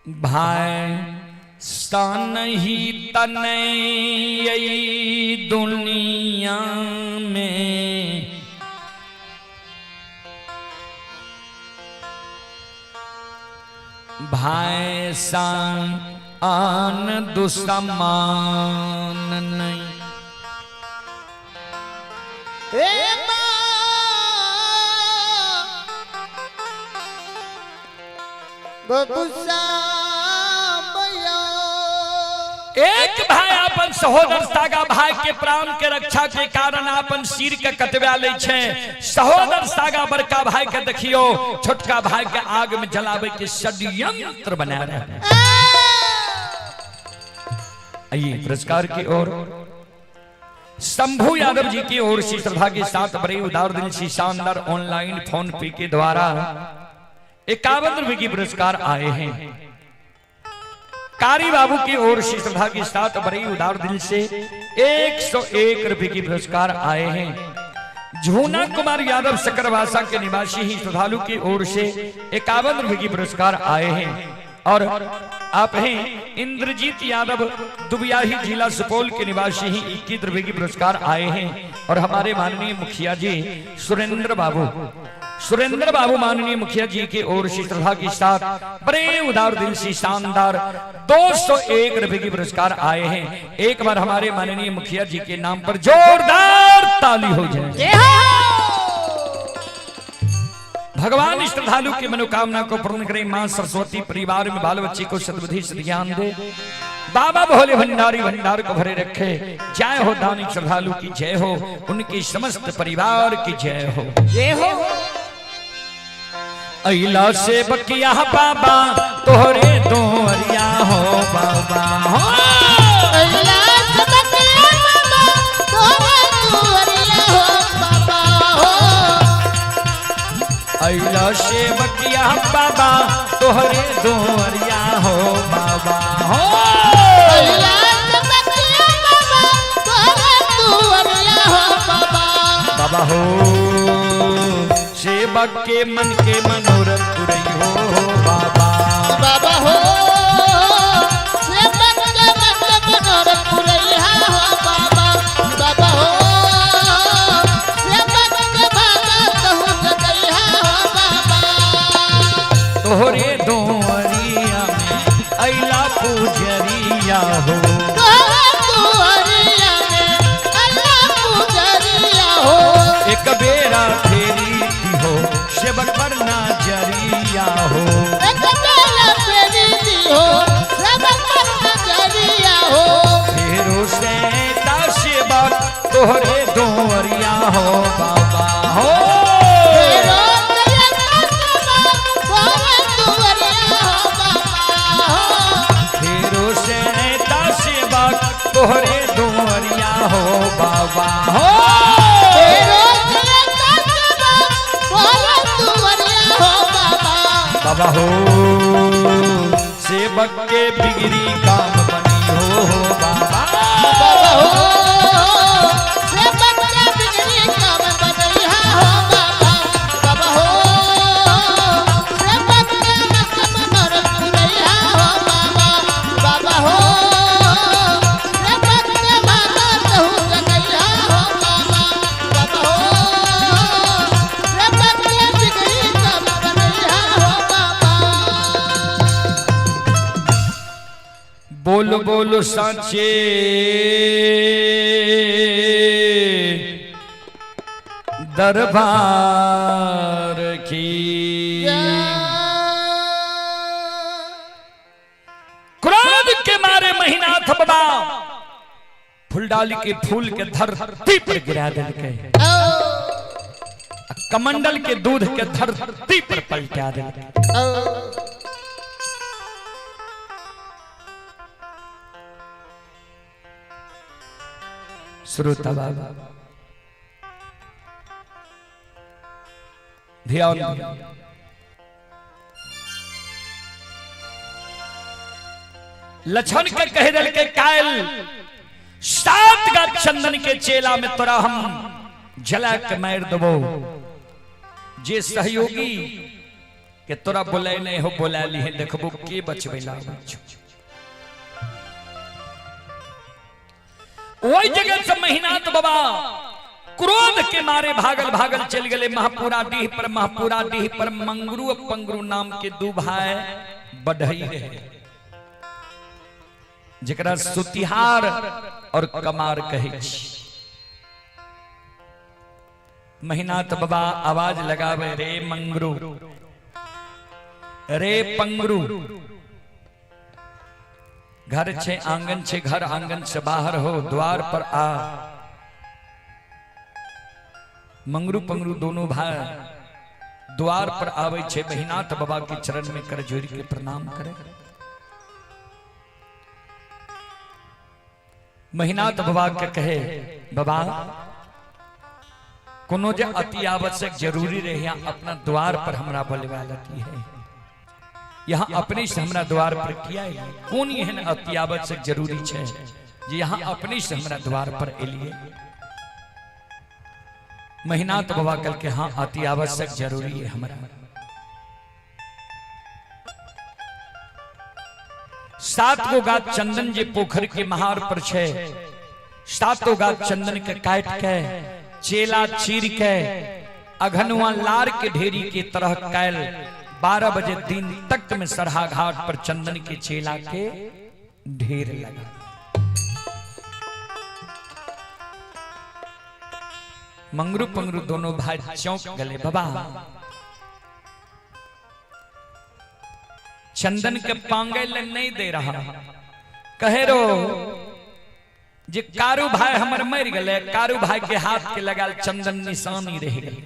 भाई सन ही तनई दुनिया में, भाई सन आन दुश्मन नहीं। एक भाई अपन सहोदर सागा भाई के प्राण के रक्षा के कारण अपन सिर के कटवा लै छै। सहोदर सागा बड़का भाई के देखियो छोटका भाई के आग में जलावे के षड्यंत्र बना रहे हैं। आइए पुरस्कार की ओर शंभू यादव जी की ओर से श्रद्धा के साथ बड़े उदार दिल से शानदार ऑनलाइन फोन पे के द्वारा 51 रुपए की पुरस्कार आए हैं। कारी बाबू की ओर से श्रद्धा के साथ बड़े उदार दिल से 101 रुपए की पुरस्कार आए हैं। झूना कुमार यादव सकरवासा के निवासी ही श्रद्धालु की ओर से 51 रुपए की पुरस्कार आए हैं। और आप हैं इंद्रजीत यादव दुबियाही जिला सुपौल के निवासी ही 21 रुपए की पुरस्कार आए हैं। और हमारे माननीय मुखिया जी सुरेंद्र बाबू माननीय मुखिया जी की ओर से श्रद्धा के साथ बड़े उदार दिल से शानदार 201 रुपए की पुरस्कार आए हैं। एक बार हमारे माननीय मुखिया जी के नाम पर जोरदार ताली हो जाए। भगवान श्रद्धालु की मनोकामना को पूर्ण करें। मां सरस्वती परिवार में बाल बच्चे को सद्बुद्धि सद्ज्ञान दे। बाबा भोले भंडारी भंडार को भरे रखे। जय हो दानी श्रद्धालु की जय हो, उनकी समस्त परिवार की जय हो। जय हो। अइला से बकिया बाबा तोहरे दोरिया हो बाबा हो। अइला से बकिया बाबा सेवकिया बाबा तोहरे दुआरिया हो बाबा हो। अइला सेवकिया बाबा तोहरे दुआरिया हो बाबा। बाबा हो, सेवक के मन के मनोरथ पुरई हो बाबा। बाबा हो, सेवक के मन के मनोरथ पुरैया हो बाबा। बाबा हो, सेवक के भागा कहूँ जगैया हो बाबा। तोहरे दुआरिया में अइला पुजरिया हो। तोहरे दुआरिया में अल्लाह पुजरिया हो। एक बेरा फेरी हो सेवक पर नजरिया हो। एक बेरा फेरी हो सेवक पर नजरिया हो। फेरो सेता सेवक तोहरे दुआरिया हो बाबा हो। फेरो सेता सेवक तोहरे दुआरिया हो बाबा हो। फेरो सेता सेवक तोहरे दुआरिया हो बाबा हो। फेरो सेता सेवक तोहरे दुआरिया हो बाबा। बाबा हो, सेवक के बिगड़ी काम बनी हो बाबा। बाबा हो, सेवक के बिगड़ी काम बनैया हो बाबा। बाबा हो, सेवक के मन मनोरथ पुरैया हो बाबा। बाबा हो, सेवक के भागा कहूँ जगैया हो बाबा। बाबा हो, सेवक के बिगड़ी काम बनैया हो बाबा। बोल बोल सांचे दरबार की। क्रोध के मारे महीनाथ बाबा फुलडाली के फूल के धरती पर गिरा देलकै, कमंडल के दूध के धरती पर पलटा देलकै। श्रोता बाबा ध्यान दियो। लछन के कह दिल के कायल 7 गाछ चंदन के चेला में तोरा हम जला के मार देबो, जे सहयोगी के तोरा बोले नहीं हो बोला ली है, देखबो के बचबे ला। वही जगह से महीनाथ बाबा क्रोध के मारे भागल भागल चल गए महापुरा डीह पर। महापुरा डीह पर मंगरू और पंगरू नाम के दू भाई बढ़ई रहे, जकरा सुतिहार और कमार कहे छी। महीनाथ बाबा आवाज लगावे, रे मंगरू रे पंगरू, घर छे आंगन छे, घर आंगन से बाहर हो, द्वार पर आ। मंगरू पंगरू दोनों भाई द्वार पर आवे छे, महीनाथ बाबा के चरण में कर जोड़ के प्रणाम करे। महीनाथ बाबा के कहे, बाबा कोनो जे अति आवश्यक जरूरी रहे यहाँ अपना द्वार पर हमरा बोलवा लती है, यहाँ अपने से हमरा द्वार पर किया है, कौन एहन अति आवश्यक जरूरी छे जे यहाँ अपने से हमरा द्वार पर एलिए। महीनाथ बाबा कल के हाँ अति आवश्यक जरूरी है हमरा। 7 गो गाछ चंदन जे पोखर के महार पर छे, 7 गाछ चंदन के काट के चेला चीर के अघनुआ लार के ढेरी के तरह कैल 12 बजे दिन तक में सरहा घाट पर चंदन के चेला के ढेर लगा। मंगरू पंगरू दोनों भाई चौंक गले, बाबा चंदन के पांगे ले नहीं दे रहा, कहे रो जे कारू भाई हमर मर गले, कारू भाई के हाथ के लगाल चंदन निशानी रह गए,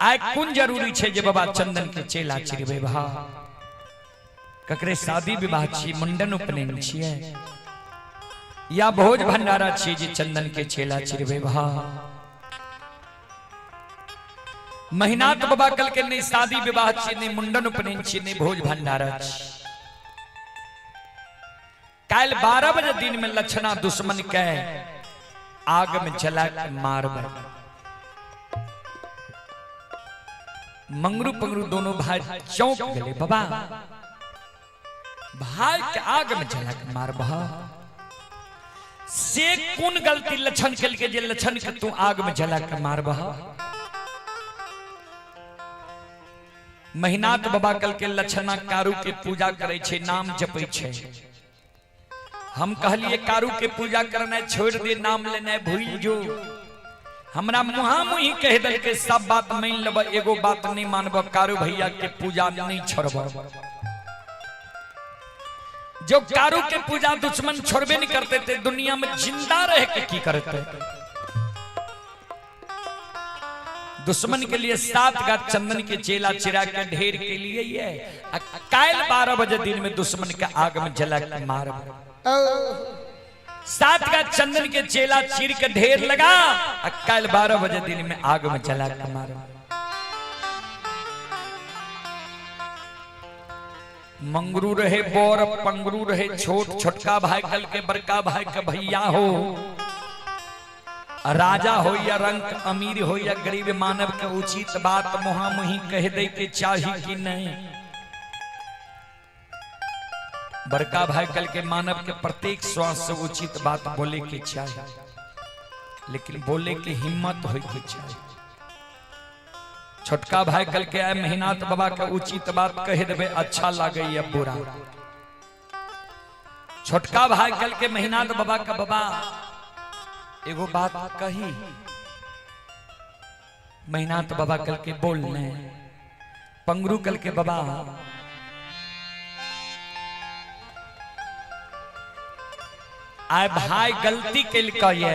आय कोन जरूरी छे जे बाबा चंदन के चेला चिरबे भा, ककरे शादी विवाह छी, मुंडन उपनयन छिए या भोज भंडारा छी जे चंदन के चेला चिरबे भा। महिनाथ बाबा कल के नहीं शादी विवाह छी, नहीं मुंडन उपनयन छी, नहीं भोज भंडारा छी। काल्हि 12 बजे दिन में लक्षणा दुश्मन के आग में जला के मारबै। मंगरू पंगरू दोनों भाई चौंक गए, बाबा भाई के आग में जला के मारबह, से कोन गलती लक्षण के जे लक्षण के तू आग में जला के मारबह। महिनाथ बाबा कल के लक्षणा कारू के पूजा करे छे, नाम जपै छे। हम कहलिए कारू के पूजा करना छोड़ दे, नाम लेना भूल जो। हमरा मुहा मुही कह दल के सब बात मान लेब, एगो बात नहीं मानब, कारू भैया के पूजा नहीं छोड़ब। जो कारू के पूजा दुश्मन छोड़बे नहीं करते थे, दुनिया में जिंदा रह के की करते। दुश्मन के लिए 7 गाछ चंदन के चेला चिरा के ढेर के लिए ये काल 12 बजे दिन में दुश्मन के आग में जला के मार। 7 गाछ चंदन के चेला चीर के ढेर लगा, काल 12 बजे दिन में आग में जला के मार। मंगरू रहे बोर पंगरू रहे छोट, छोटका भाई कल के बड़का भाई के भैया हो, राजा हो या रंक, अमीर हो या गरीब, मानव के उचित बात मुहा मुही कह दे के चाही कि नहीं। बड़का भाई कल के मानव के प्रत्येक श्वास से उचित बात बोले के चाही, लेकिन बोले के हिम्मत हो के चाही। छोटका भाई कल के आए महिनाथ बाबा के उचित बात कह देवे, अच्छा लागे या बुरा। छोटका भाई कल के महिनाथ बाबा का बाबा एगो बात कही, महिनाथ बाबा कल के बोलने। पंगरू कल के बाबा आए भाई गलती के ये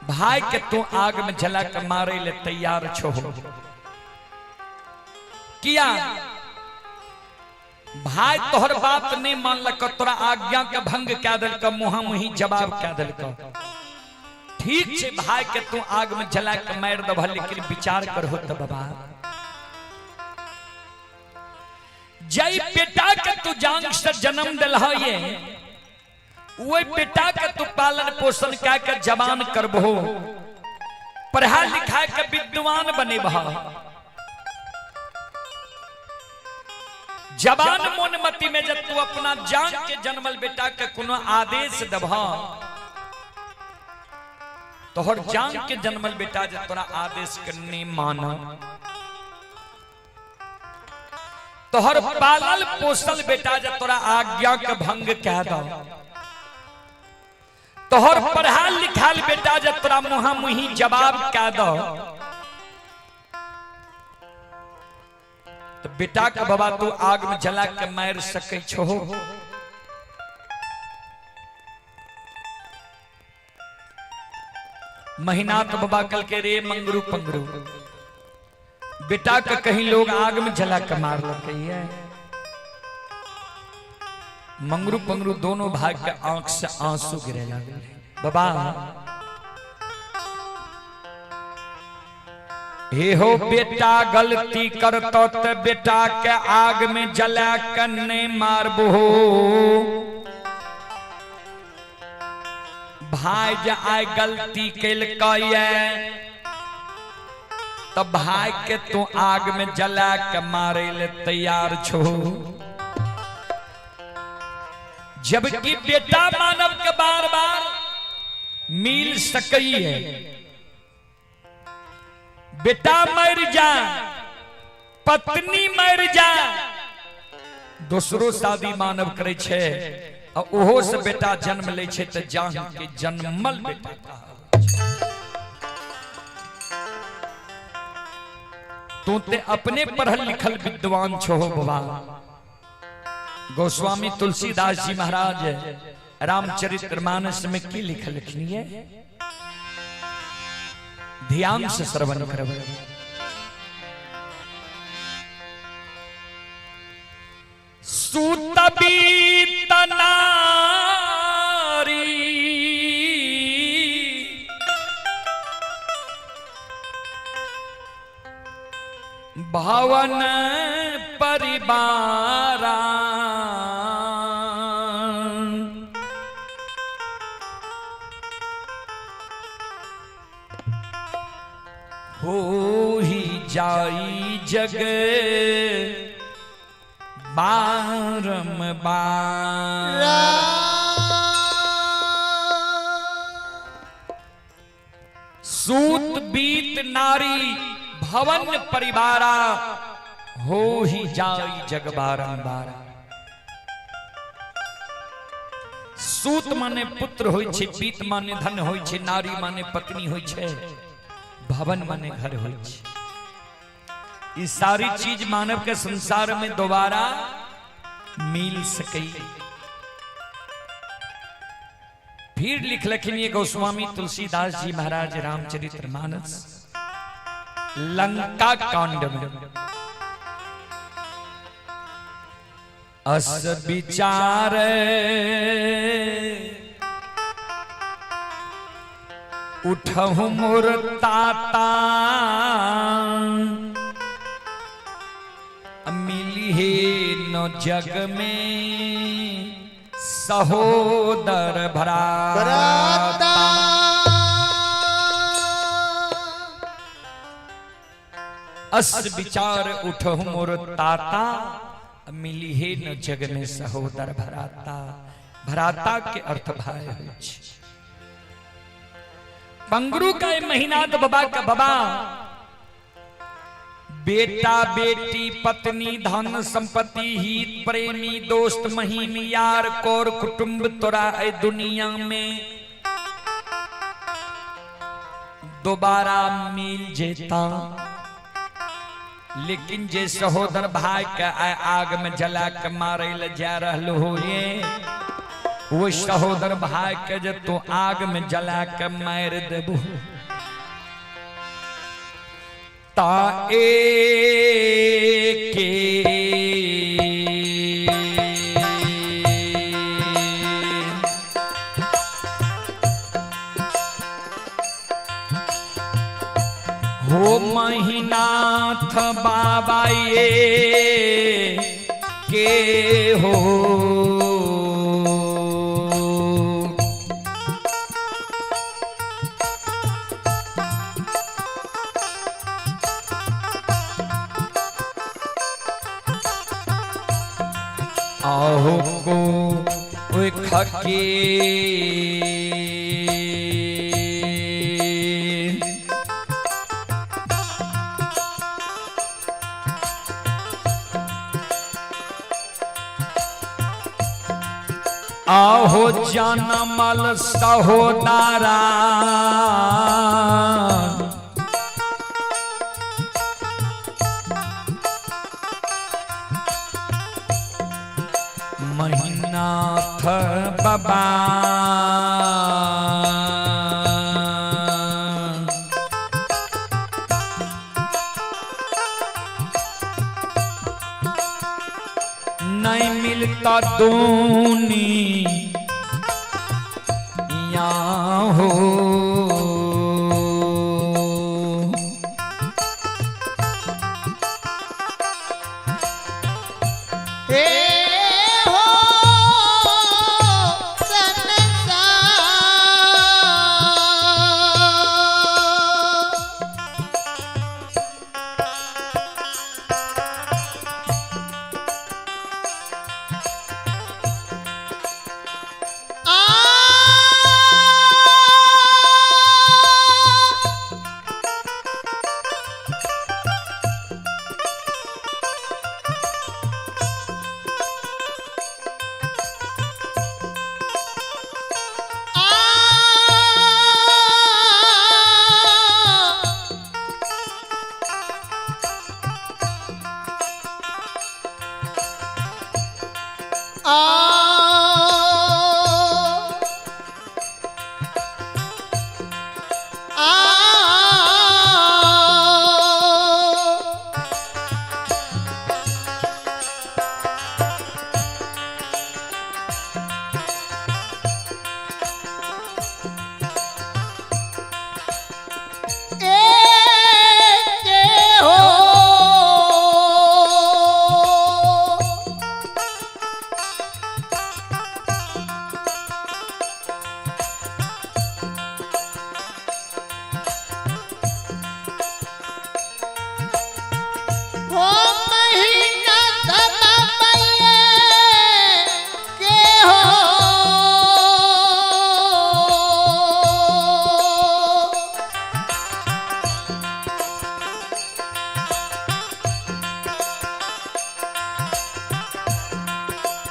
भाई के तू आग में जला के मारे ले तैयार छो किया, भाई तोहर बात नहीं मानलक, तोरा आज्ञा के भंग कह दिलक, मुहा मुही जवाब कह दिलक। ठीक छे भाई के तू आग में जला के मार दबह, लेकिन विचार करहो त बाबा, जय बेटा के तू जांग से जन्म दिलह ये, वही बेटा के तू पालन पोषण कह के जवान करबहो, पढ़ा लिखा के विद्वान बनेबह। जवान मोन मति में जब तू अपना जान के जन्मल बेटा के कोनो आदेश दबह, तोहर जान के जन्मल बेटा जब तोरा आदेश के नहीं माना, तोहर पालल पोसल बेटा जब तोरा आज्ञा के भंग कह दो, तोहर पढ़ाल लिखाल बेटा जब तोरा मुहा मुही जवाब कह दो, तो बेटा के बाबा तू आग में जला के मार सकै छो। महिनाथ बाबा कल के रे मंगरू पंगरू, बेटा के कहीं लोग आग में जला के मार लगे है। मंगरू पंगरू दोनों भाई के आंख से आंसू गिरे लगे। बाबा हे हो बेटा गलती करतो ते बेटा के आग में जला के नहीं मारबो, भाई जे आय गलती केलकै तो भाई के तू आग में जला के मारे ले तैयार छो। जबकि बेटा मानव के बार बार मिल सकई है, बेटा मर जा, पत्नी मर जा, दूसरो शादी मानव करे छे और ओहो से बेटा जन्म ले छे त जान के जन्मल बेटा तू ते अपने पढ़ल लिखल विद्वान छो बाबा। गोस्वामी तुलसीदास जी महाराज रामचरितमानस में की लिखल है, ध्यान से श्रवण करब। सुतबी तनारी भवन परिवारा। हो ही जाई जग बारंबार। सूत बीत नारी भवन परिवारा, हो ही जाई जग बारंबार। सूत माने पुत्र होई छे, बीत माने धन होई छे, नारी माने पत्नी होई छे, भवन माने घर होई छे। ये सारी चीज मानव के संसार में दोबारा मिल सके। फिर लिख लखिन ये गोस्वामी तुलसीदास जी महाराज रामचरित्र मानस लंका कांड में, अस विचार उठहु मोर ताता, मिली हे न जग में सहोदर भ्राता। अस विचार उठहु मोर ताता, मिली हे न जग में सहोदर भ्राता। भ्राता के अर्थ भाई होइ छे। पंगरू का महीनाथ बाबा का बाबा बेटा बेटी पत्नी धन संपत्ति हित प्रेमी दोस्त महीम यार कोर कुटुंब तोरा ए दुनिया में दोबारा मिल जेता, लेकिन जे सहोदर भाई के आग में जला के मारे ले जा रहलो हो, ये वो सहोदर भाई के जे तू आग में जला के मार देबो ता के हो महिनाथ बाबा ये के हो आहो को खके आहो जनमल सहोदरा, महिनाथ बाबा। नहीं मिलता दूनी या हो, हे हो संसार। आ हो।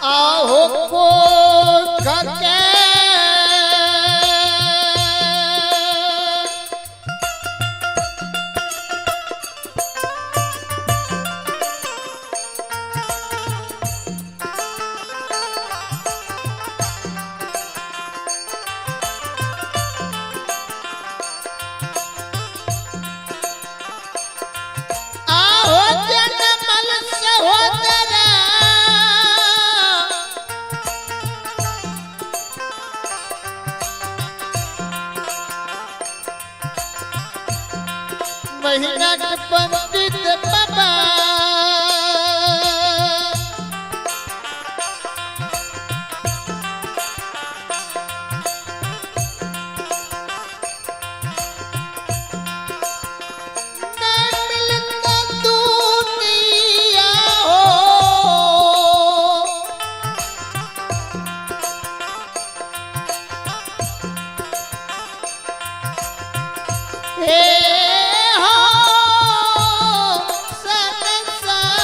आहो को के आहो जनमल सहोदरा महीना के पंडित बाबा न मिलता दुनिया हो। हे हो संसार।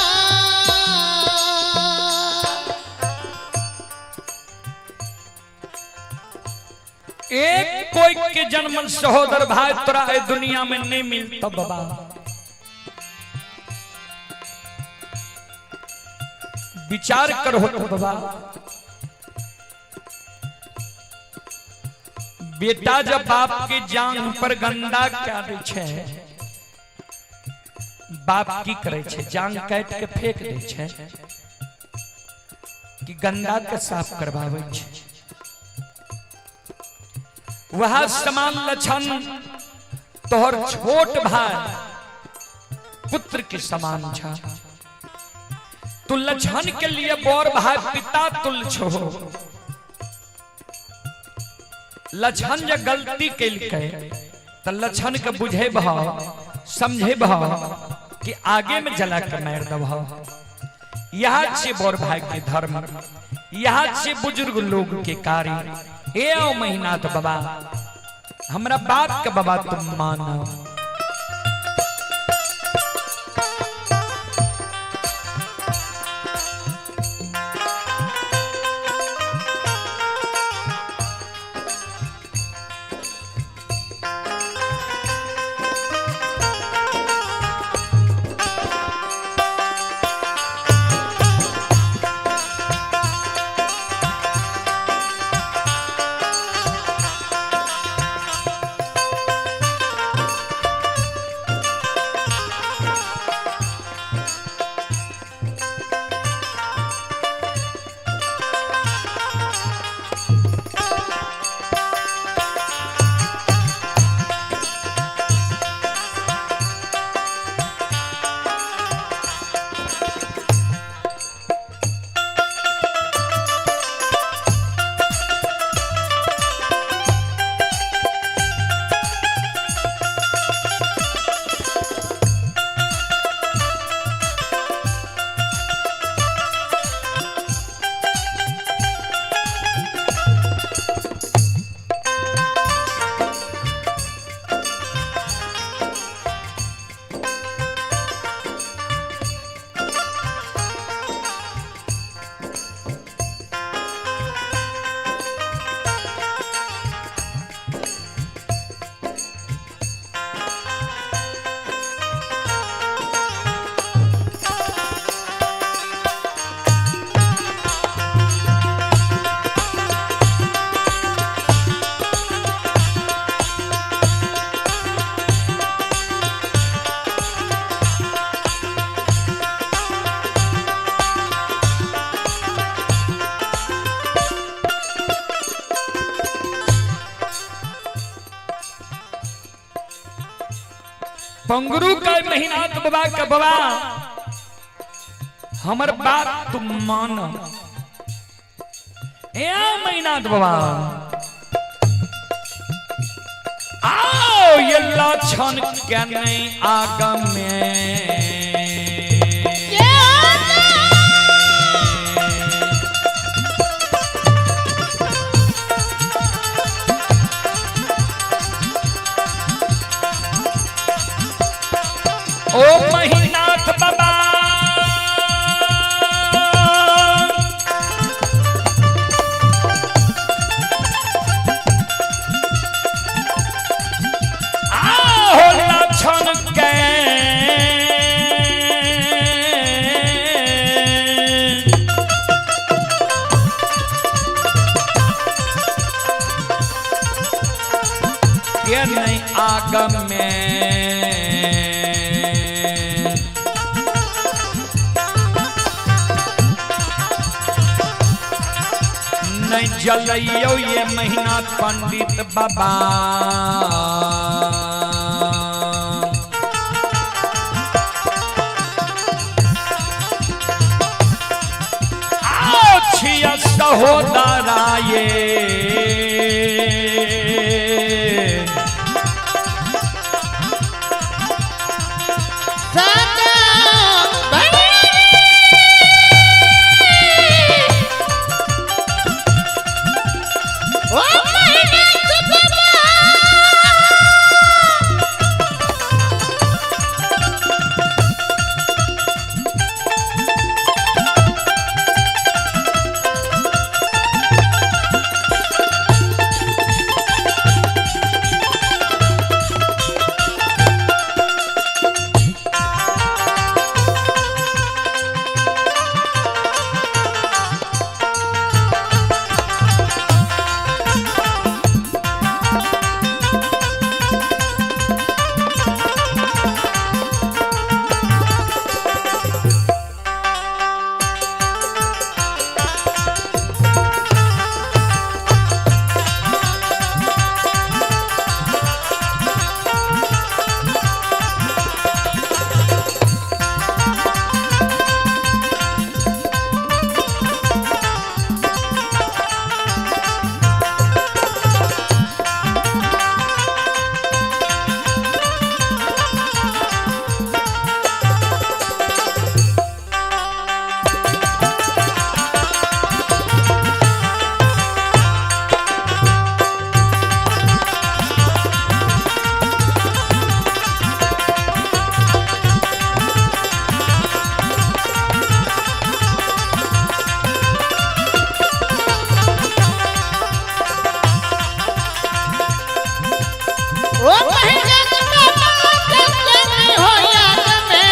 एक कोई के जन्म सहोदर भाई तोरा ए दुनिया में नहीं मिलता बाबा। विचार करो तो बाबा, बेटा जब बाप के जांग पर गंदा क्या दै छै, बाप की करे छै? जांग काट के फेंक दै छै कि गंदा के साफ करवाबै छै। वह समान लक्षण तोहर छोट भाई पुत्र के समान छा। तू लक्षण के लिए बड़ भाई पिता तुल छो। लक्षण जे गलती केलकै त लक्षण के बुझेबह समझेबह कि आगे में जला के मार दबह। यह छे बड़ भाई के धर्म, यह छे बुजुर्ग लोग के कार्य। ए आओ महीना तो बाबा, हमरा बात के बाबा तुम मानो। पंगरू का महीना तो बाबा के बाबा हमर बात तुम मान। ए महीना तो बाबा आओ ये लक्षण के नहीं आगम में। ओ महिनाथ बाबा में। नहीं जलइयो ये महीना पंडित बाबा। आओ छिया सहोदरा ये ओ महीना हो याद में।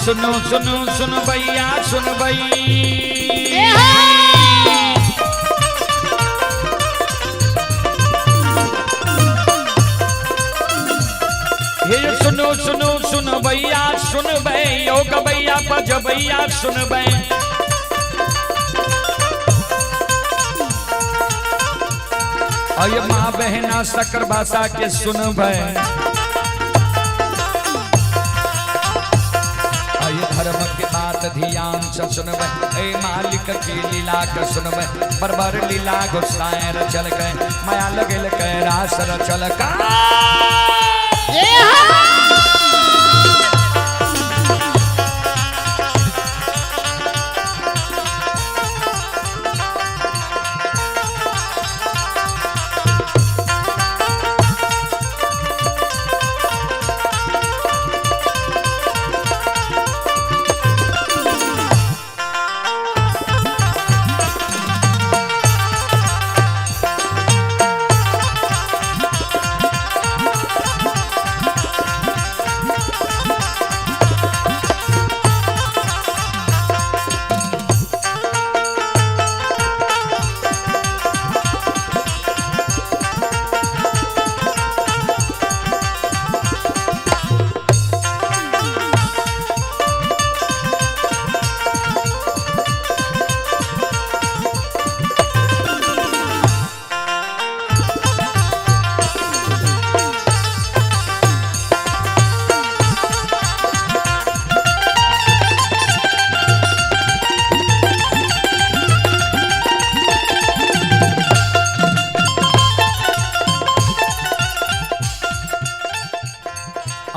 सुनो सुनो सुनो भैया सुन भई। हे सुनो सुनो सुनो भैया सुन भई, योग भैया पज भैया सुन भई। अये माँ बहना शकर भाषा के सुन भई। धर्म के बात ध्यान से सुनबे, ए मालिक की लीला के सुनबे। बरबर लीला गुस्साए रचल के, माया लगल के रास रचल का।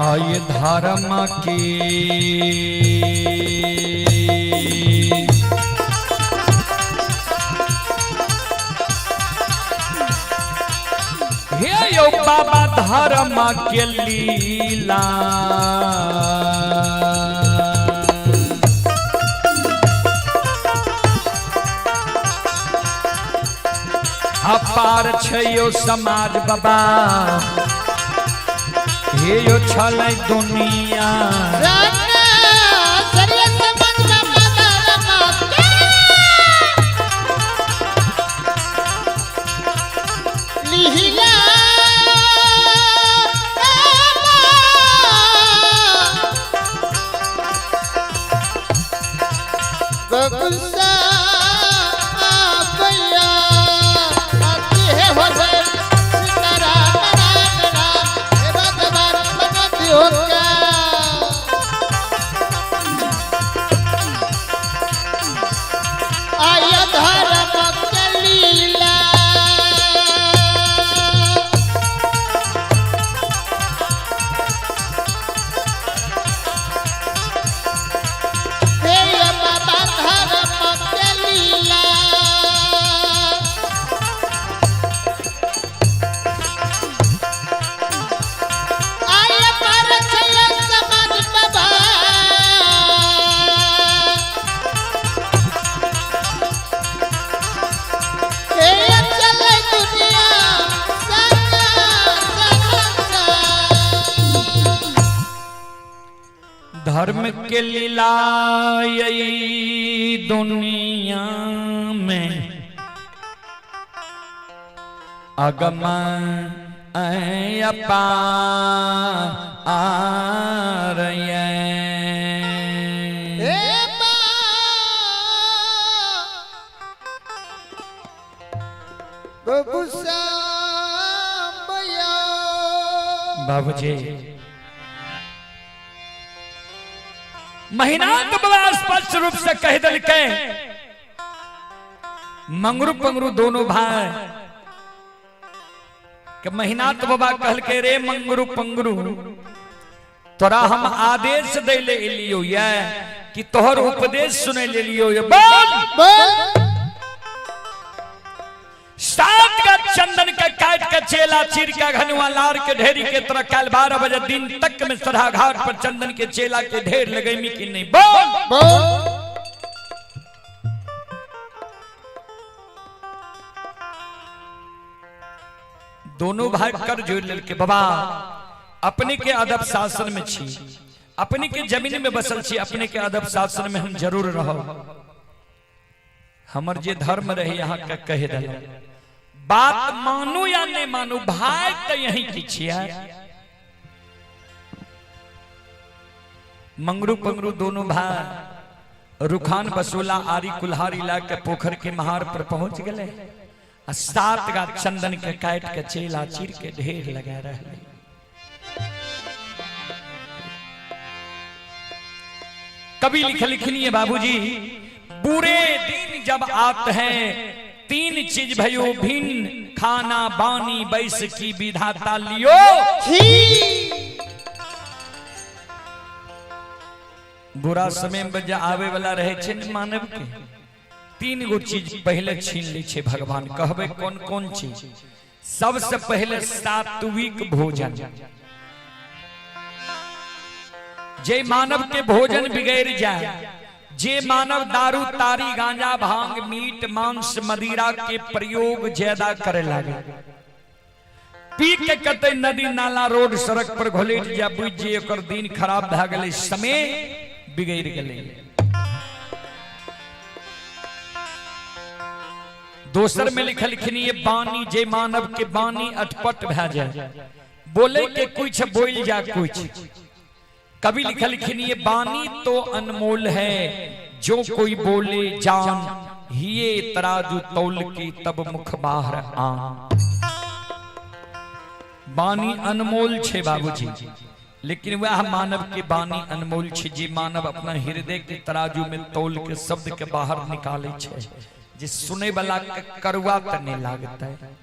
आय धर्म की हे यो बाबा धर्म के लीला। अपार छै यो समाज बाबा, हे यो छलै दुनिया। आय धर्म के लीला। हे बाबा धर्म के लीला। आय पर छय समाज बाबा। हे चले दुनिया सदा सदा। धर्म के लीला यही दुनिया में अगम अपार ये। हे बाबू श्यामया। बाबूजी महीनांत बाबा स्पष्ट रूप से कह दिलकै मंगरू पंगरू दोनों भाई के महीनाथ बाबा कहलकै रे मंगरू पंगरू, तोरा हम आदेश दै ले एलियो ये कि तोहर उपदेश सुनै ले एलियो ये। बोल बोल। सात का चंदन के काट के चेला चीर के घनुआ लार के ढेरी के तरह कल 12 बजे दिन तक में सरा घाट पर चंदन के चेला के ढेर लगैमी कि नहीं? बोल बोल। दोनों भाई कर जोड़ लेलके बाबा अपने के अदब शासन में छी, अपने के जमीन में बसल छी, अपने के अदब शासन में हम जरूर रहो। हमर जे धर्म रहे यहाँ के कह दिल बात मानू या नहीं मानू, भाई तो यही की छिया। मंगरू पंगरू दोनों भाई रुखान बसोला आरी कुल्हारी ला के पोखर के महार पर पहुंच गए आ सात गा चंदन के काट के चेला चीर के ढेर लगा रहे। कभी लिख लिखनी है बाबूजी, बुरे दिन जब आते हैं तीन चीज भयो भिन्न, खाना बानी बैस की विधाता लियो। बुरा समय में जब आवे वाला रहे छे ने मानव के, तीन गो चीज पहले छीन ली छे भगवान। कहबे कौन कौन चीज? सबसे पहले सात्विक भोजन। जे मानव के भोजन बिगड़ जाए, जे मानव दारू तारी गांजा भांग मीट मांस मदिरा के प्रयोग ज्यादा करे लागे, पी के कते नदी नाला रोड सड़क पर घोलेट जा, बुझ जे ओकर दिन खराब भए गेलै, समय बिगड़ गेलै। दोसर में लिखल ये बानी, जे मानव के बानी अटपट भए जाए, बोले के कुछ बोल जा कुछ। कभी लिखल ये बानी तो अनमोल है, जो कोई बोले जान, हिये तराजू तौल की तब मुख बाहर आन। बानी अनमोल छे बाबूजी, लेकिन वह मानव के बानी अनमोल छे जे मानव अपना हृदय के तराजू में तौल के शब्द के बाहर निकाले छे, जे सुने वाला के करुआ त नहीं लागता है।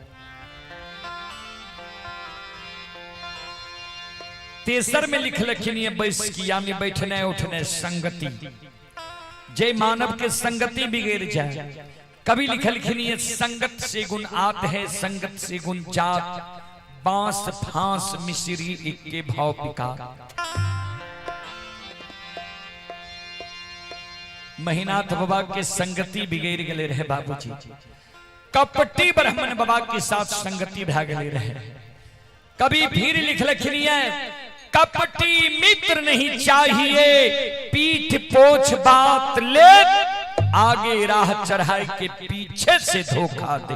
तेसर में लिखलखिन ये बैसकी यानी बैठने उठने संगति, जे मानव के संगति बिगड़ जाए। कभी लिखलखिन ये संगत से गुण आत है, संगत से गुण जात, बांस फांस मिश्री इक्के भाव पिका। महिनाथ बाबा के संगति बिगड़ गए रहे बाबूजी, कपटी ब्राह्मण बाबा के साथ संगति भा गए रहे। कभी फिर लिखलखिन ये कपटी मित्र नहीं चाहिए, पीठ पोछ बात ले, आगे राह चढ़ाए के पीछे से धोखा दे।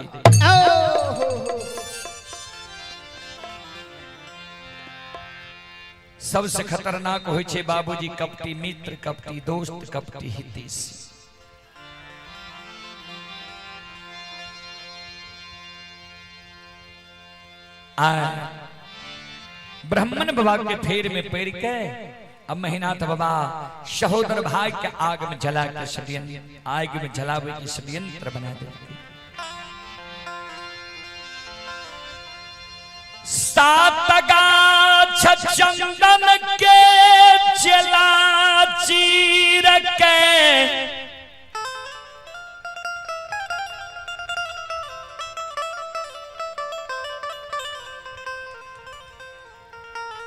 सबसे खतरनाक होय छे बाबूजी कपटी मित्र, कपटी दोस्त, कपटी हितैषी। आ ब्राह्मण बाबा के फेर में पड़ के अब महिनाथ बाबा सहोदर भाई के आग में जला के षड्यंत्र, आग में जलावे के षड्यंत्र बना दे। सात गाछ चंदन के चला चीर के,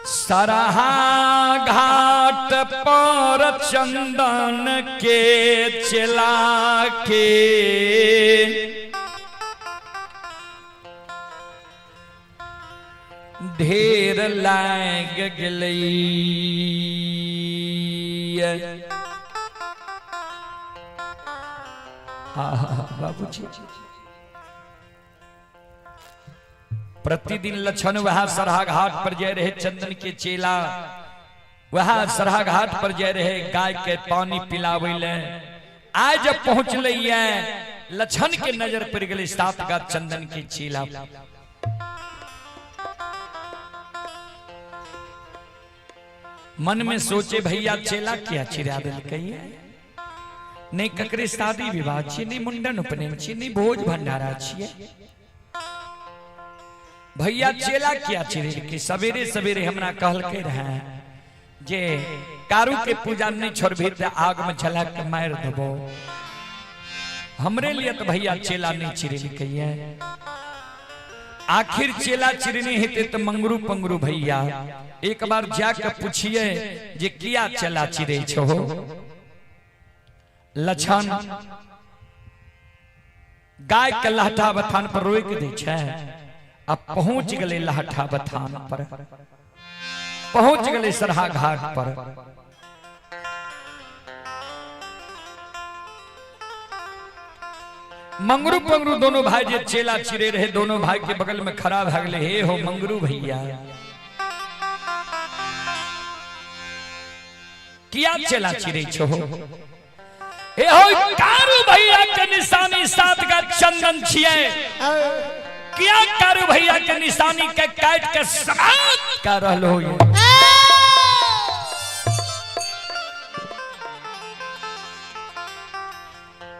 सरहा घाट पर चंदन के चला के, ढेर लाग गेलै। बाबूजी प्रतिदिन लक्षण वह सरहा घाट पर जाए रहे चंदन के चेला, वह सरहा घाट पर जाए रहे गाय के पानी पिलावे ले। आज जब पहुंच है लक्षण के नजर पड़ गई सात गाछ चंदन के चेला। मन में सोचे भैया चेला क्या चिरा दिलकै, नहीं ककरे शादी विवाह छियै, नहीं मुंडन उपनयन छियै, नहीं भोज भंडारा छियै, भैया चेला क्या चिरेलकै। सवेरे सवेरे हमरा कहलकै रहे जे कारू के पूजा नहीं छोड़बही त आग में जला के मार देबो, हमरे लिए तो भैया चेला नहीं चिरेलकै। आखिर चेला चिरनी हेते तो मंगरू पंगरू भैया एक बार जाके पूछिए जे किया चेला चिरे छो। लक्षण गाय के लहठा बथान पर रोक दे छै, अब पहुंच गए लहठा बथान पर, पहुंच गए सरहा घाट पर। मंगरू पंगरू दोनों भाई जे चेला चिरे रहे, दोनों भाई के बगल में खड़ा भा गए। हे हो मंगरू भैया किया चेला चिरे छो? हे हो कारू भैया के निशानी सात का चंदन छिए, किया कारू भैया के निशानी के काट के समाप्त कर रहलो हो।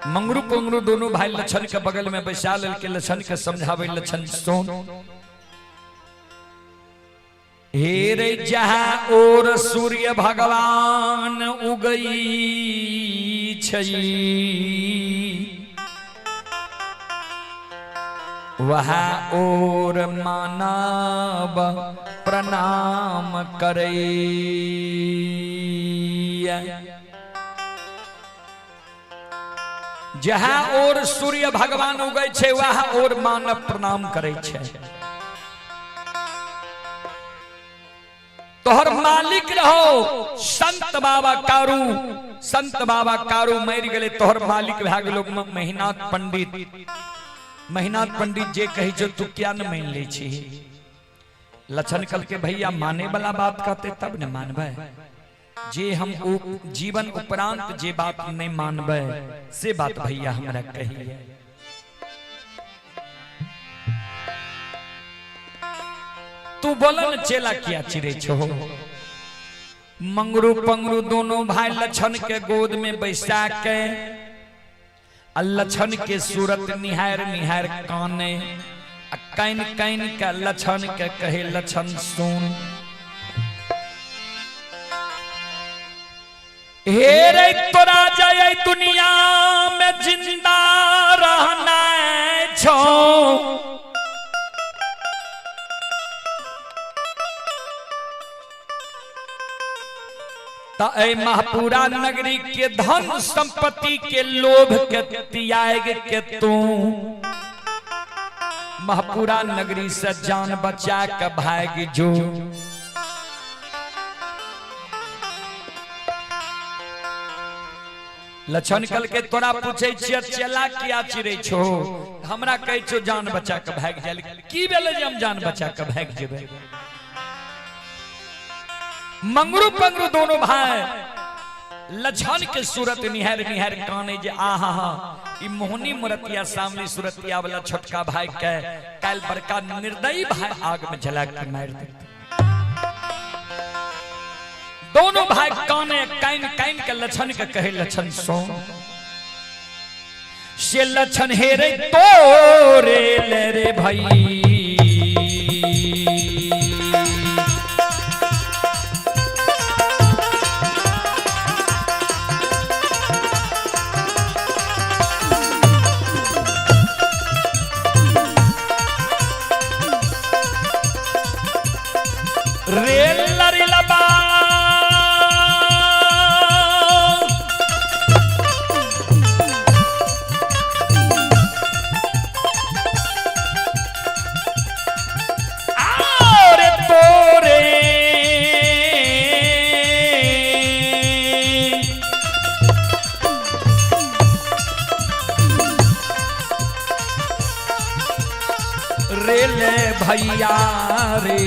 मंगरू पंगरू दोनों भाई लक्षण के बगल में बैसा लेलके, लक्षण के समझावे लक्षण सुन, हे रे जहाँ और सूर्य भगवान उगई छई, वहाँ और मानव प्रणाम करे। जहाँ और सूर्य भगवान उगै छे वहाँ और मानव प्रणाम करे छे। तोहर मालिक रहो संत बाबा कारू, संत बाबा कारू मर गए तोहर मालिक भए गेलो महिनाथ पंडित। महिनाथ पंडित जे कही छो तू क्या न मान ले छी। लक्षण कल के भैया माने वाला बात कहते तब न मानबै, जे हम जीवन उपरांत जे बात नहीं मानबै से बात भैया हमरा कही। तू बोलन चेला किया चिरे छो? मंगरू पंगरू दोनों भाई लक्षण के गोद में बैसा के लक्षण के सूरत निहार निहार काने, कैन कैन के लक्षण के कहे लक्षण सुन, हे रे तोरा जय दुनिया में जिंदा रहना छो, त ए महपुरा नगरी के धन संपत्ति के लोभ के त्याग के तू महपुरा नगरी से जान बचा के भाग जो। लक्षण कल के तोरा पूछे छियै चेला किया चिरै छो, हमरा कहै छो जान बचा के भाग जाय। की भेलै जे हम जान बचा के भाग जेबै? मंगरू पंगरू दोनों भाई लक्षण के सूरत निहार निहार काने जे आहा हा ई मोहनी मुरतिया सामने सूरतिया वाला छोटका भाई के काल बड़का निर्दयी भाई आग में जला के मार देते। दोनों भाई काने काइन काइन के लक्षण के कहे लक्षण सो से लक्षण हे रे तोरे ले रे भाई। रे लरी लबा और तोरे रे ले भैया रे।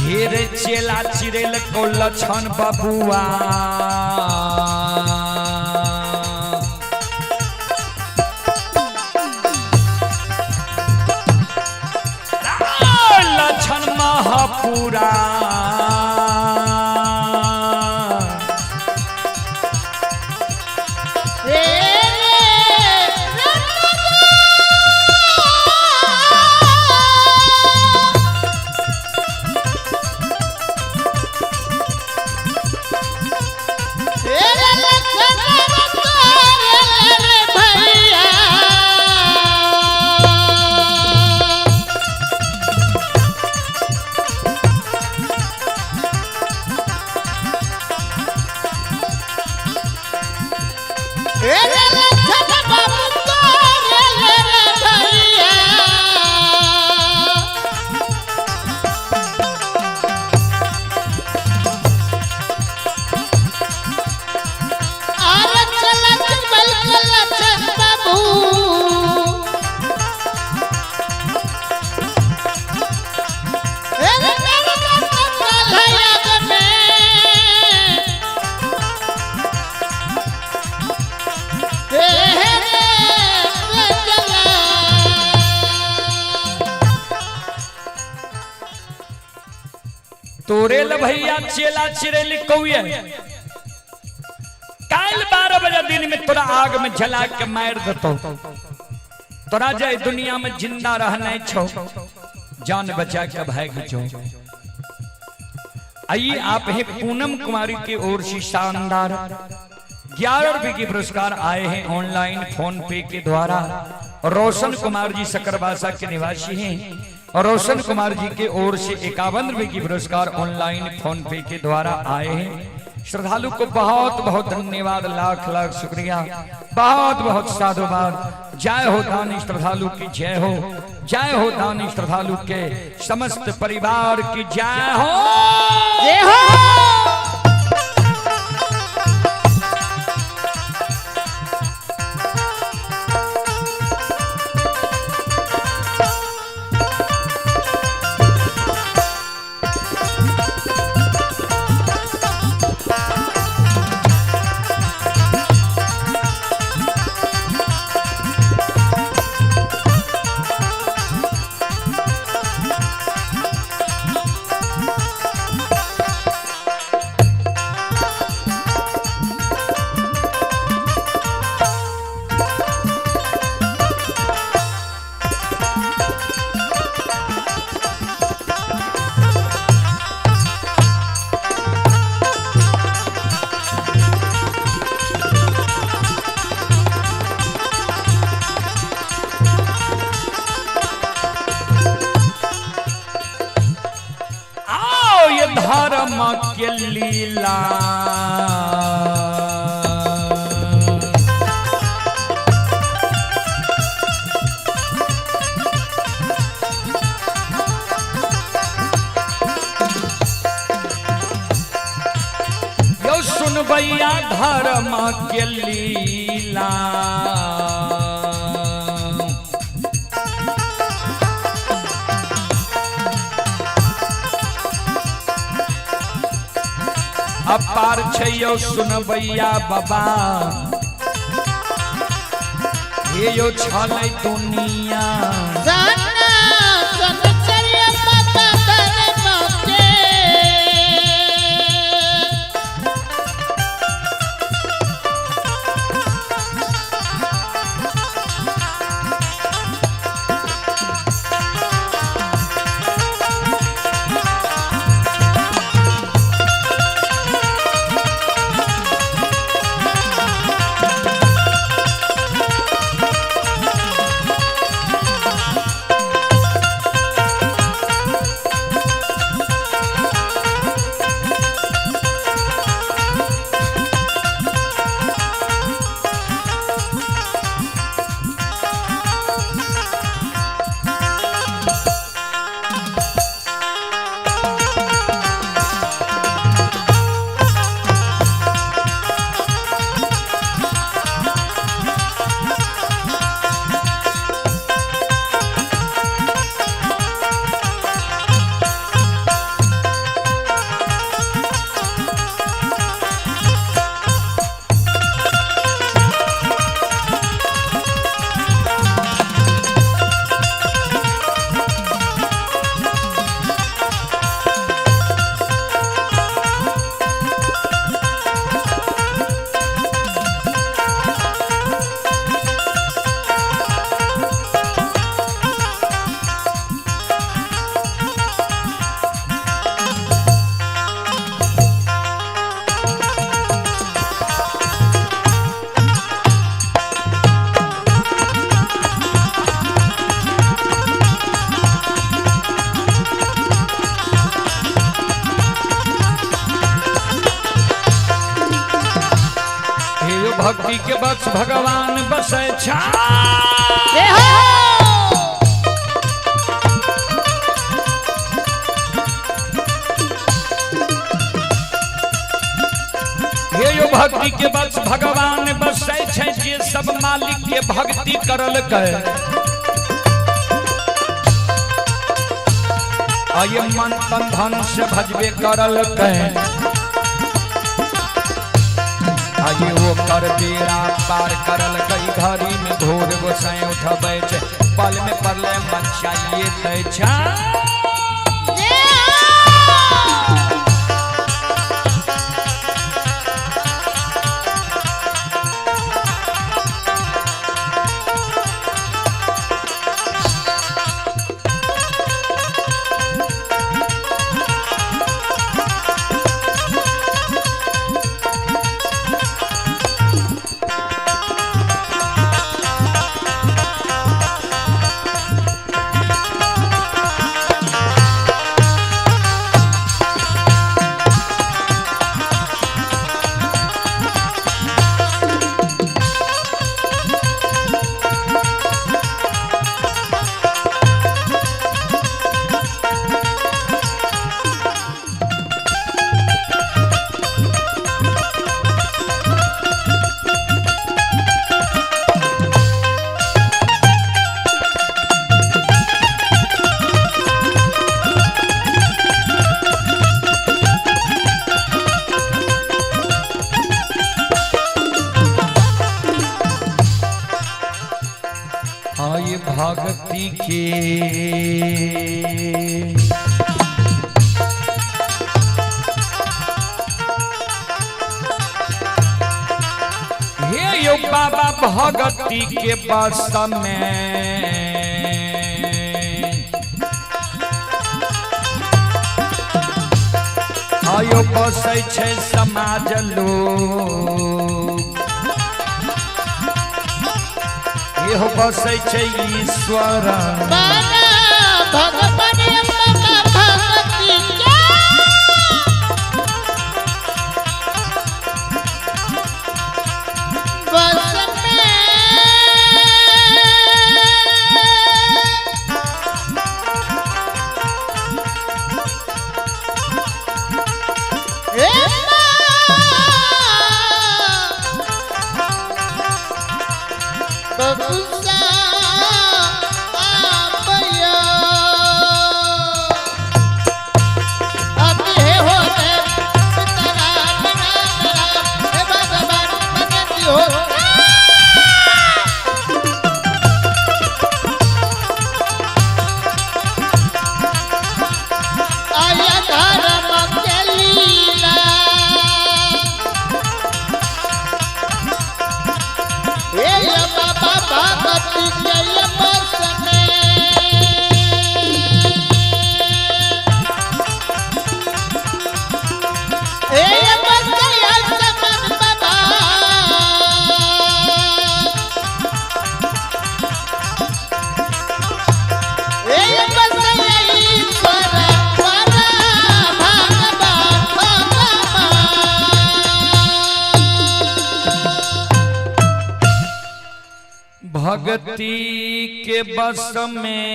हे रे चेला चिरेल को लक्षण बबुआ लक्षण महापुरा रे रे भैया। तोरे ल भैया चेला चिरेल कौए काल 12 बजे दिन में तोरा आग में जला के मार देतो। तोरा जाए दुनिया में जिंदा रहना छो, जान बचा के भाग जो। आइए आप हैं पूनम कुमारी की ओर से शानदार 11 रुपए के पुरस्कार आए हैं ऑनलाइन फोन पे के द्वारा। रोशन कुमार जी सकरबासा के निवासी हैं और रोशन कुमार जी के ओर से 51 रुपए की पुरस्कार ऑनलाइन फोन पे के द्वारा आए हैं। श्रद्धालु को बहुत बहुत धन्यवाद, लाख लाख शुक्रिया, बहुत बहुत साधुवाद। जय हो दानी श्रद्धालु की जय हो, जय हो दानी श्रद्धालु के समस्त परिवार की जय हो, जय हो। के लीला। यो सुनबैया धर्म के लीला। अपार छै यौ सुनबैया बाबा, हे यौ छलै दुनिया। सनातन चर्य बाबा धर्म के। हे यौ भक्ति के बस भगवान बसै छा। जय हो। हे यौ भक्ति के बस भगवान बसै छै, जे सब मालिक के भक्ति करलकै। आये मन तन धन से भजबे करलकै। आये वो कर बेड़ा पार करलकै, घड़ी में घोर गोसाई उठबै छै, पल में पड़ले मचाइए दै छै। जय हो। आये भक्ति के हे यो बाबा भगती के बस में आयो बसै छै समाज लोक, इहो बसै छै ईश्वर। बाबा भगवान बाबा भगवती के। बबुसा बापया अब हे हो सीताराम राम राम हे भगवान बनती हो। आया धर्म के लीला हे बाबा भगत के बस में। हे बस गया समन बाबा हे बस गया ईश्वर परा भगवान भगवान। भक्ति के बस में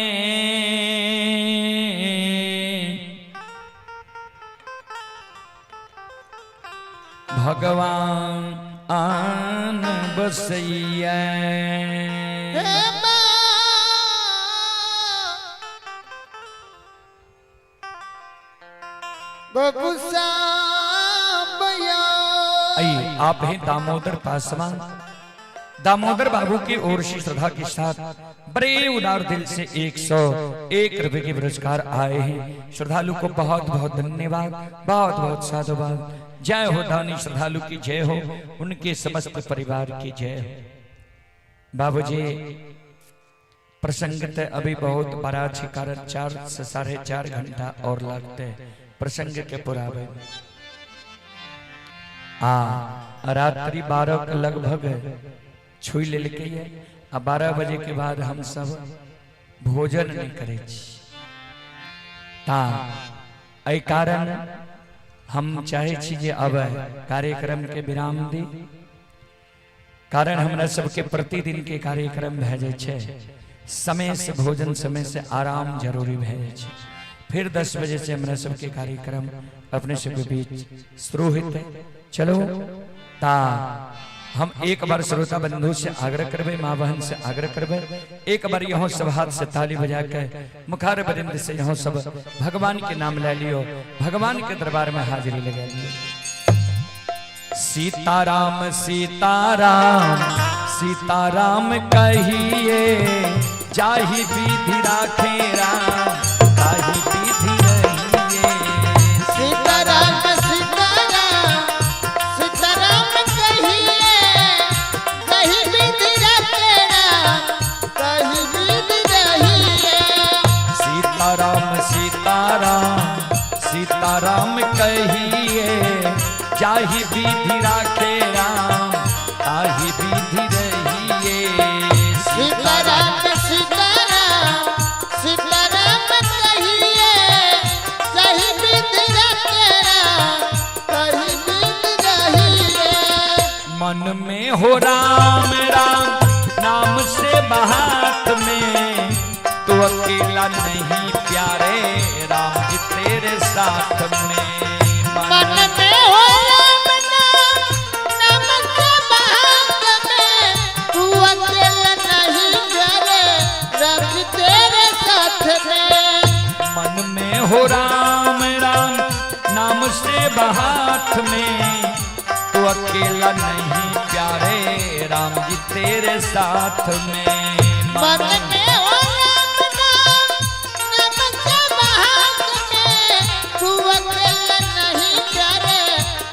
भगवान आन बसैया। हे माँ बबुसा भैया। आइए आप हैं दामोदर पासवान। दामोदर बाबू की ओर से श्रद्धा के साथ बड़े उदार दिल से 101 रुपए के पुरस्कार आए हैं। श्रद्धालु को बहुत बहुत धन्यवाद, बहुत बहुत साधुवाद। जय हो दानी श्रद्धालु की जय हो, उनके समस्त परिवार की जय हो। बाबूजी प्रसंग ते अभी बहुत बड़ा छे, कारण 4 से 4.5 घंटा और लगते हैं प्रसंग के पुरावे में। आ रात्रि 12 के लगभग छुई लेलकै ये आ 12 बजे के बाद हम सब भोजन नहीं करे छी। ता एहि कारण हम चाहे छी जे अब कार्यक्रम के विराम दी, कारण हमरा सबके प्रतिदिन के कार्यक्रम भए जाइ छै। समय से भोजन, समय से आराम जरूरी भए जाइ छै। फिर 10 बजे से हमरा सबके कार्यक्रम अपने सबके बीच शुरू होते। चलो ता हम एक बार श्रोता बंधु से आग्रह करबे, माँ बहन से आग्रह करबे, एक बार यहाँ सब हाथ से ताली बजा के मुखार बरिंद से यहाँ सब भगवान के नाम ले लियो, भगवान के दरबार में हाजिरी लगा लियो। सीताराम सीताराम सीताराम कहिए, जाहि विधि राखे राम ताहि विधि रहिए। सीताराम सीताराम सीताराम कहिए, कही विधि रखे राम ताहि विधि रहिए। सीताराम सीताराम सीताराम कहिए, जाहि विधि राखे राम ताहि विधि रहिए। सीताराम सीताराम सीताराम कहिए, कही विधि रखे राम ताहि विधि रहिए। मन में हो राम राम नाम से बात में, तू अकेला नहीं प्यारे राम जी तेरे साथ में। मन में हो राम नाम नाम से बात में, तू अकेला नहीं प्यारे राम जी तेरे साथ में। मन में हो राम राम नाम से बात में, तू अकेला नहीं प्यारे राम जी तेरे साथ में। मन में हो राम नाम नाम से बात में, तू अकेला नहीं प्यारे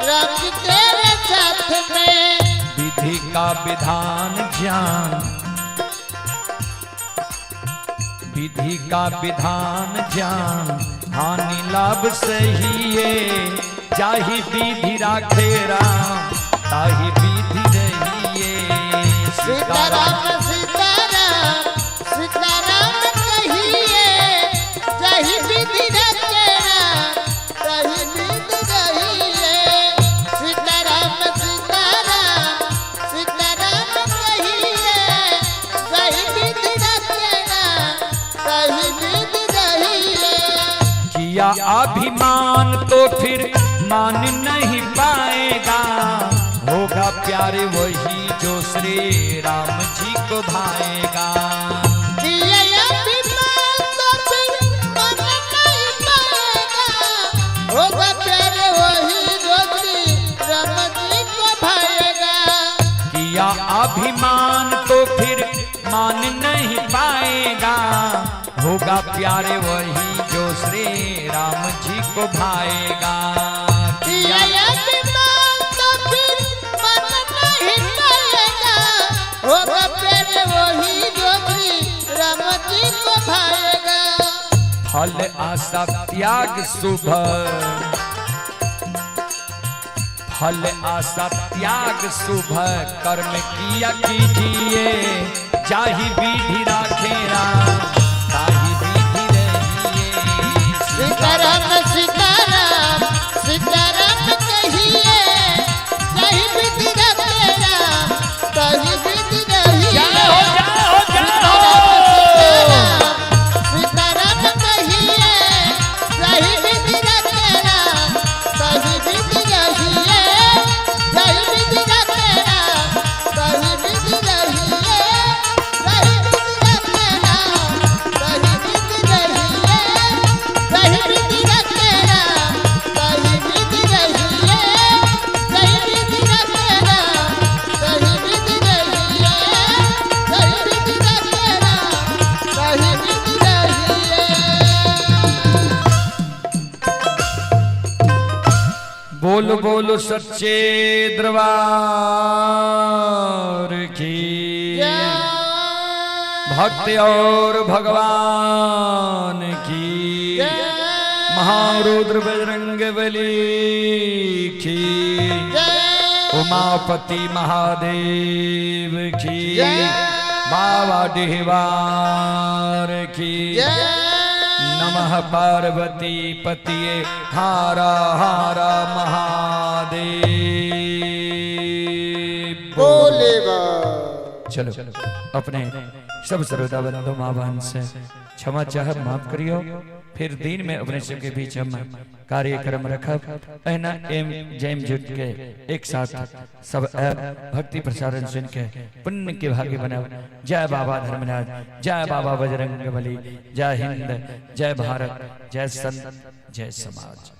राम जी तेरे साथ में। विधि का विधान ज्ञान, विधि का विधान ज्ञान हानि लाभ सही है, जाहि विधि राखे राम ताहि विधि रहिए। सीताराम सीताराम सीताराम कहिए, जाहि विधि रखे राम ताहि विधि रहिए। सीताराम सीताराम सीताराम कहिए, जाहि विधि रखे राम ताहि विधि रहिए। किया अभिमान तो फिर मान नहीं पाएगा, होगा प्यारे वही जो श्री राम जी को भाएगा। किया अभिमान तो फिर मन नहीं पाएगा, होगा प्यारे वही जो श्री राम जी को भाएगा। किया अभिमान तो फिर मान नहीं पाएगा, होगा प्यारे वही जो श्री राम जी को भाएगा। किया अभिमान तो फिर मन नहीं पाएगा, होगा प्यारे वही जो श्री राम जी को भाएगा। फल आशा त्याग शुभ, फल आशा त्याग शुभ कर्म किया कीजिए, जाहि विधि राखे राम ताहि विधि रहिए। सीताराम सीताराम सीताराम कहिए, जाहि विधि रखे राम ताहि विधि रहिए। जय हो जय हो जय हो। सीताराम कहिए, जाहि विधि रखे राम ताहि विधि रहिए। जाहि विधि रखे राम ताहि विधि रहिए। जाहि विधि रखे राम ताहि विधि रहिए। जाहि विधि रखे राम ताहि विधि रहिए। जाहि विधि रखे राम ताहि विधि रहिए। जाहि विधि रखे राम ताहि विधि रहिए। बोल बोल सच्चे दरबार की, भक्त और भगवान की, महारुद्र बजरंग बली की, उमापति महादेव की, बाबा डिहवार की। नमः पार्वती पतिये हारा हारा महादेव। बोले बा। चलो अपने सब श्रोता बंधु माँ बहन से क्षमा चाह माफ करियो। फिर दिन में अपने सबके बीच हम कार्यक्रम रखब एना एम जैम जुट के एक साथ सब भक्ति प्रसारण सुन के पुण्य के भागी बनाओ। जय बाबा धर्मराज, जय बाबा बजरंग बली, जय हिंद, जय भारत, जय संत, जय समाज।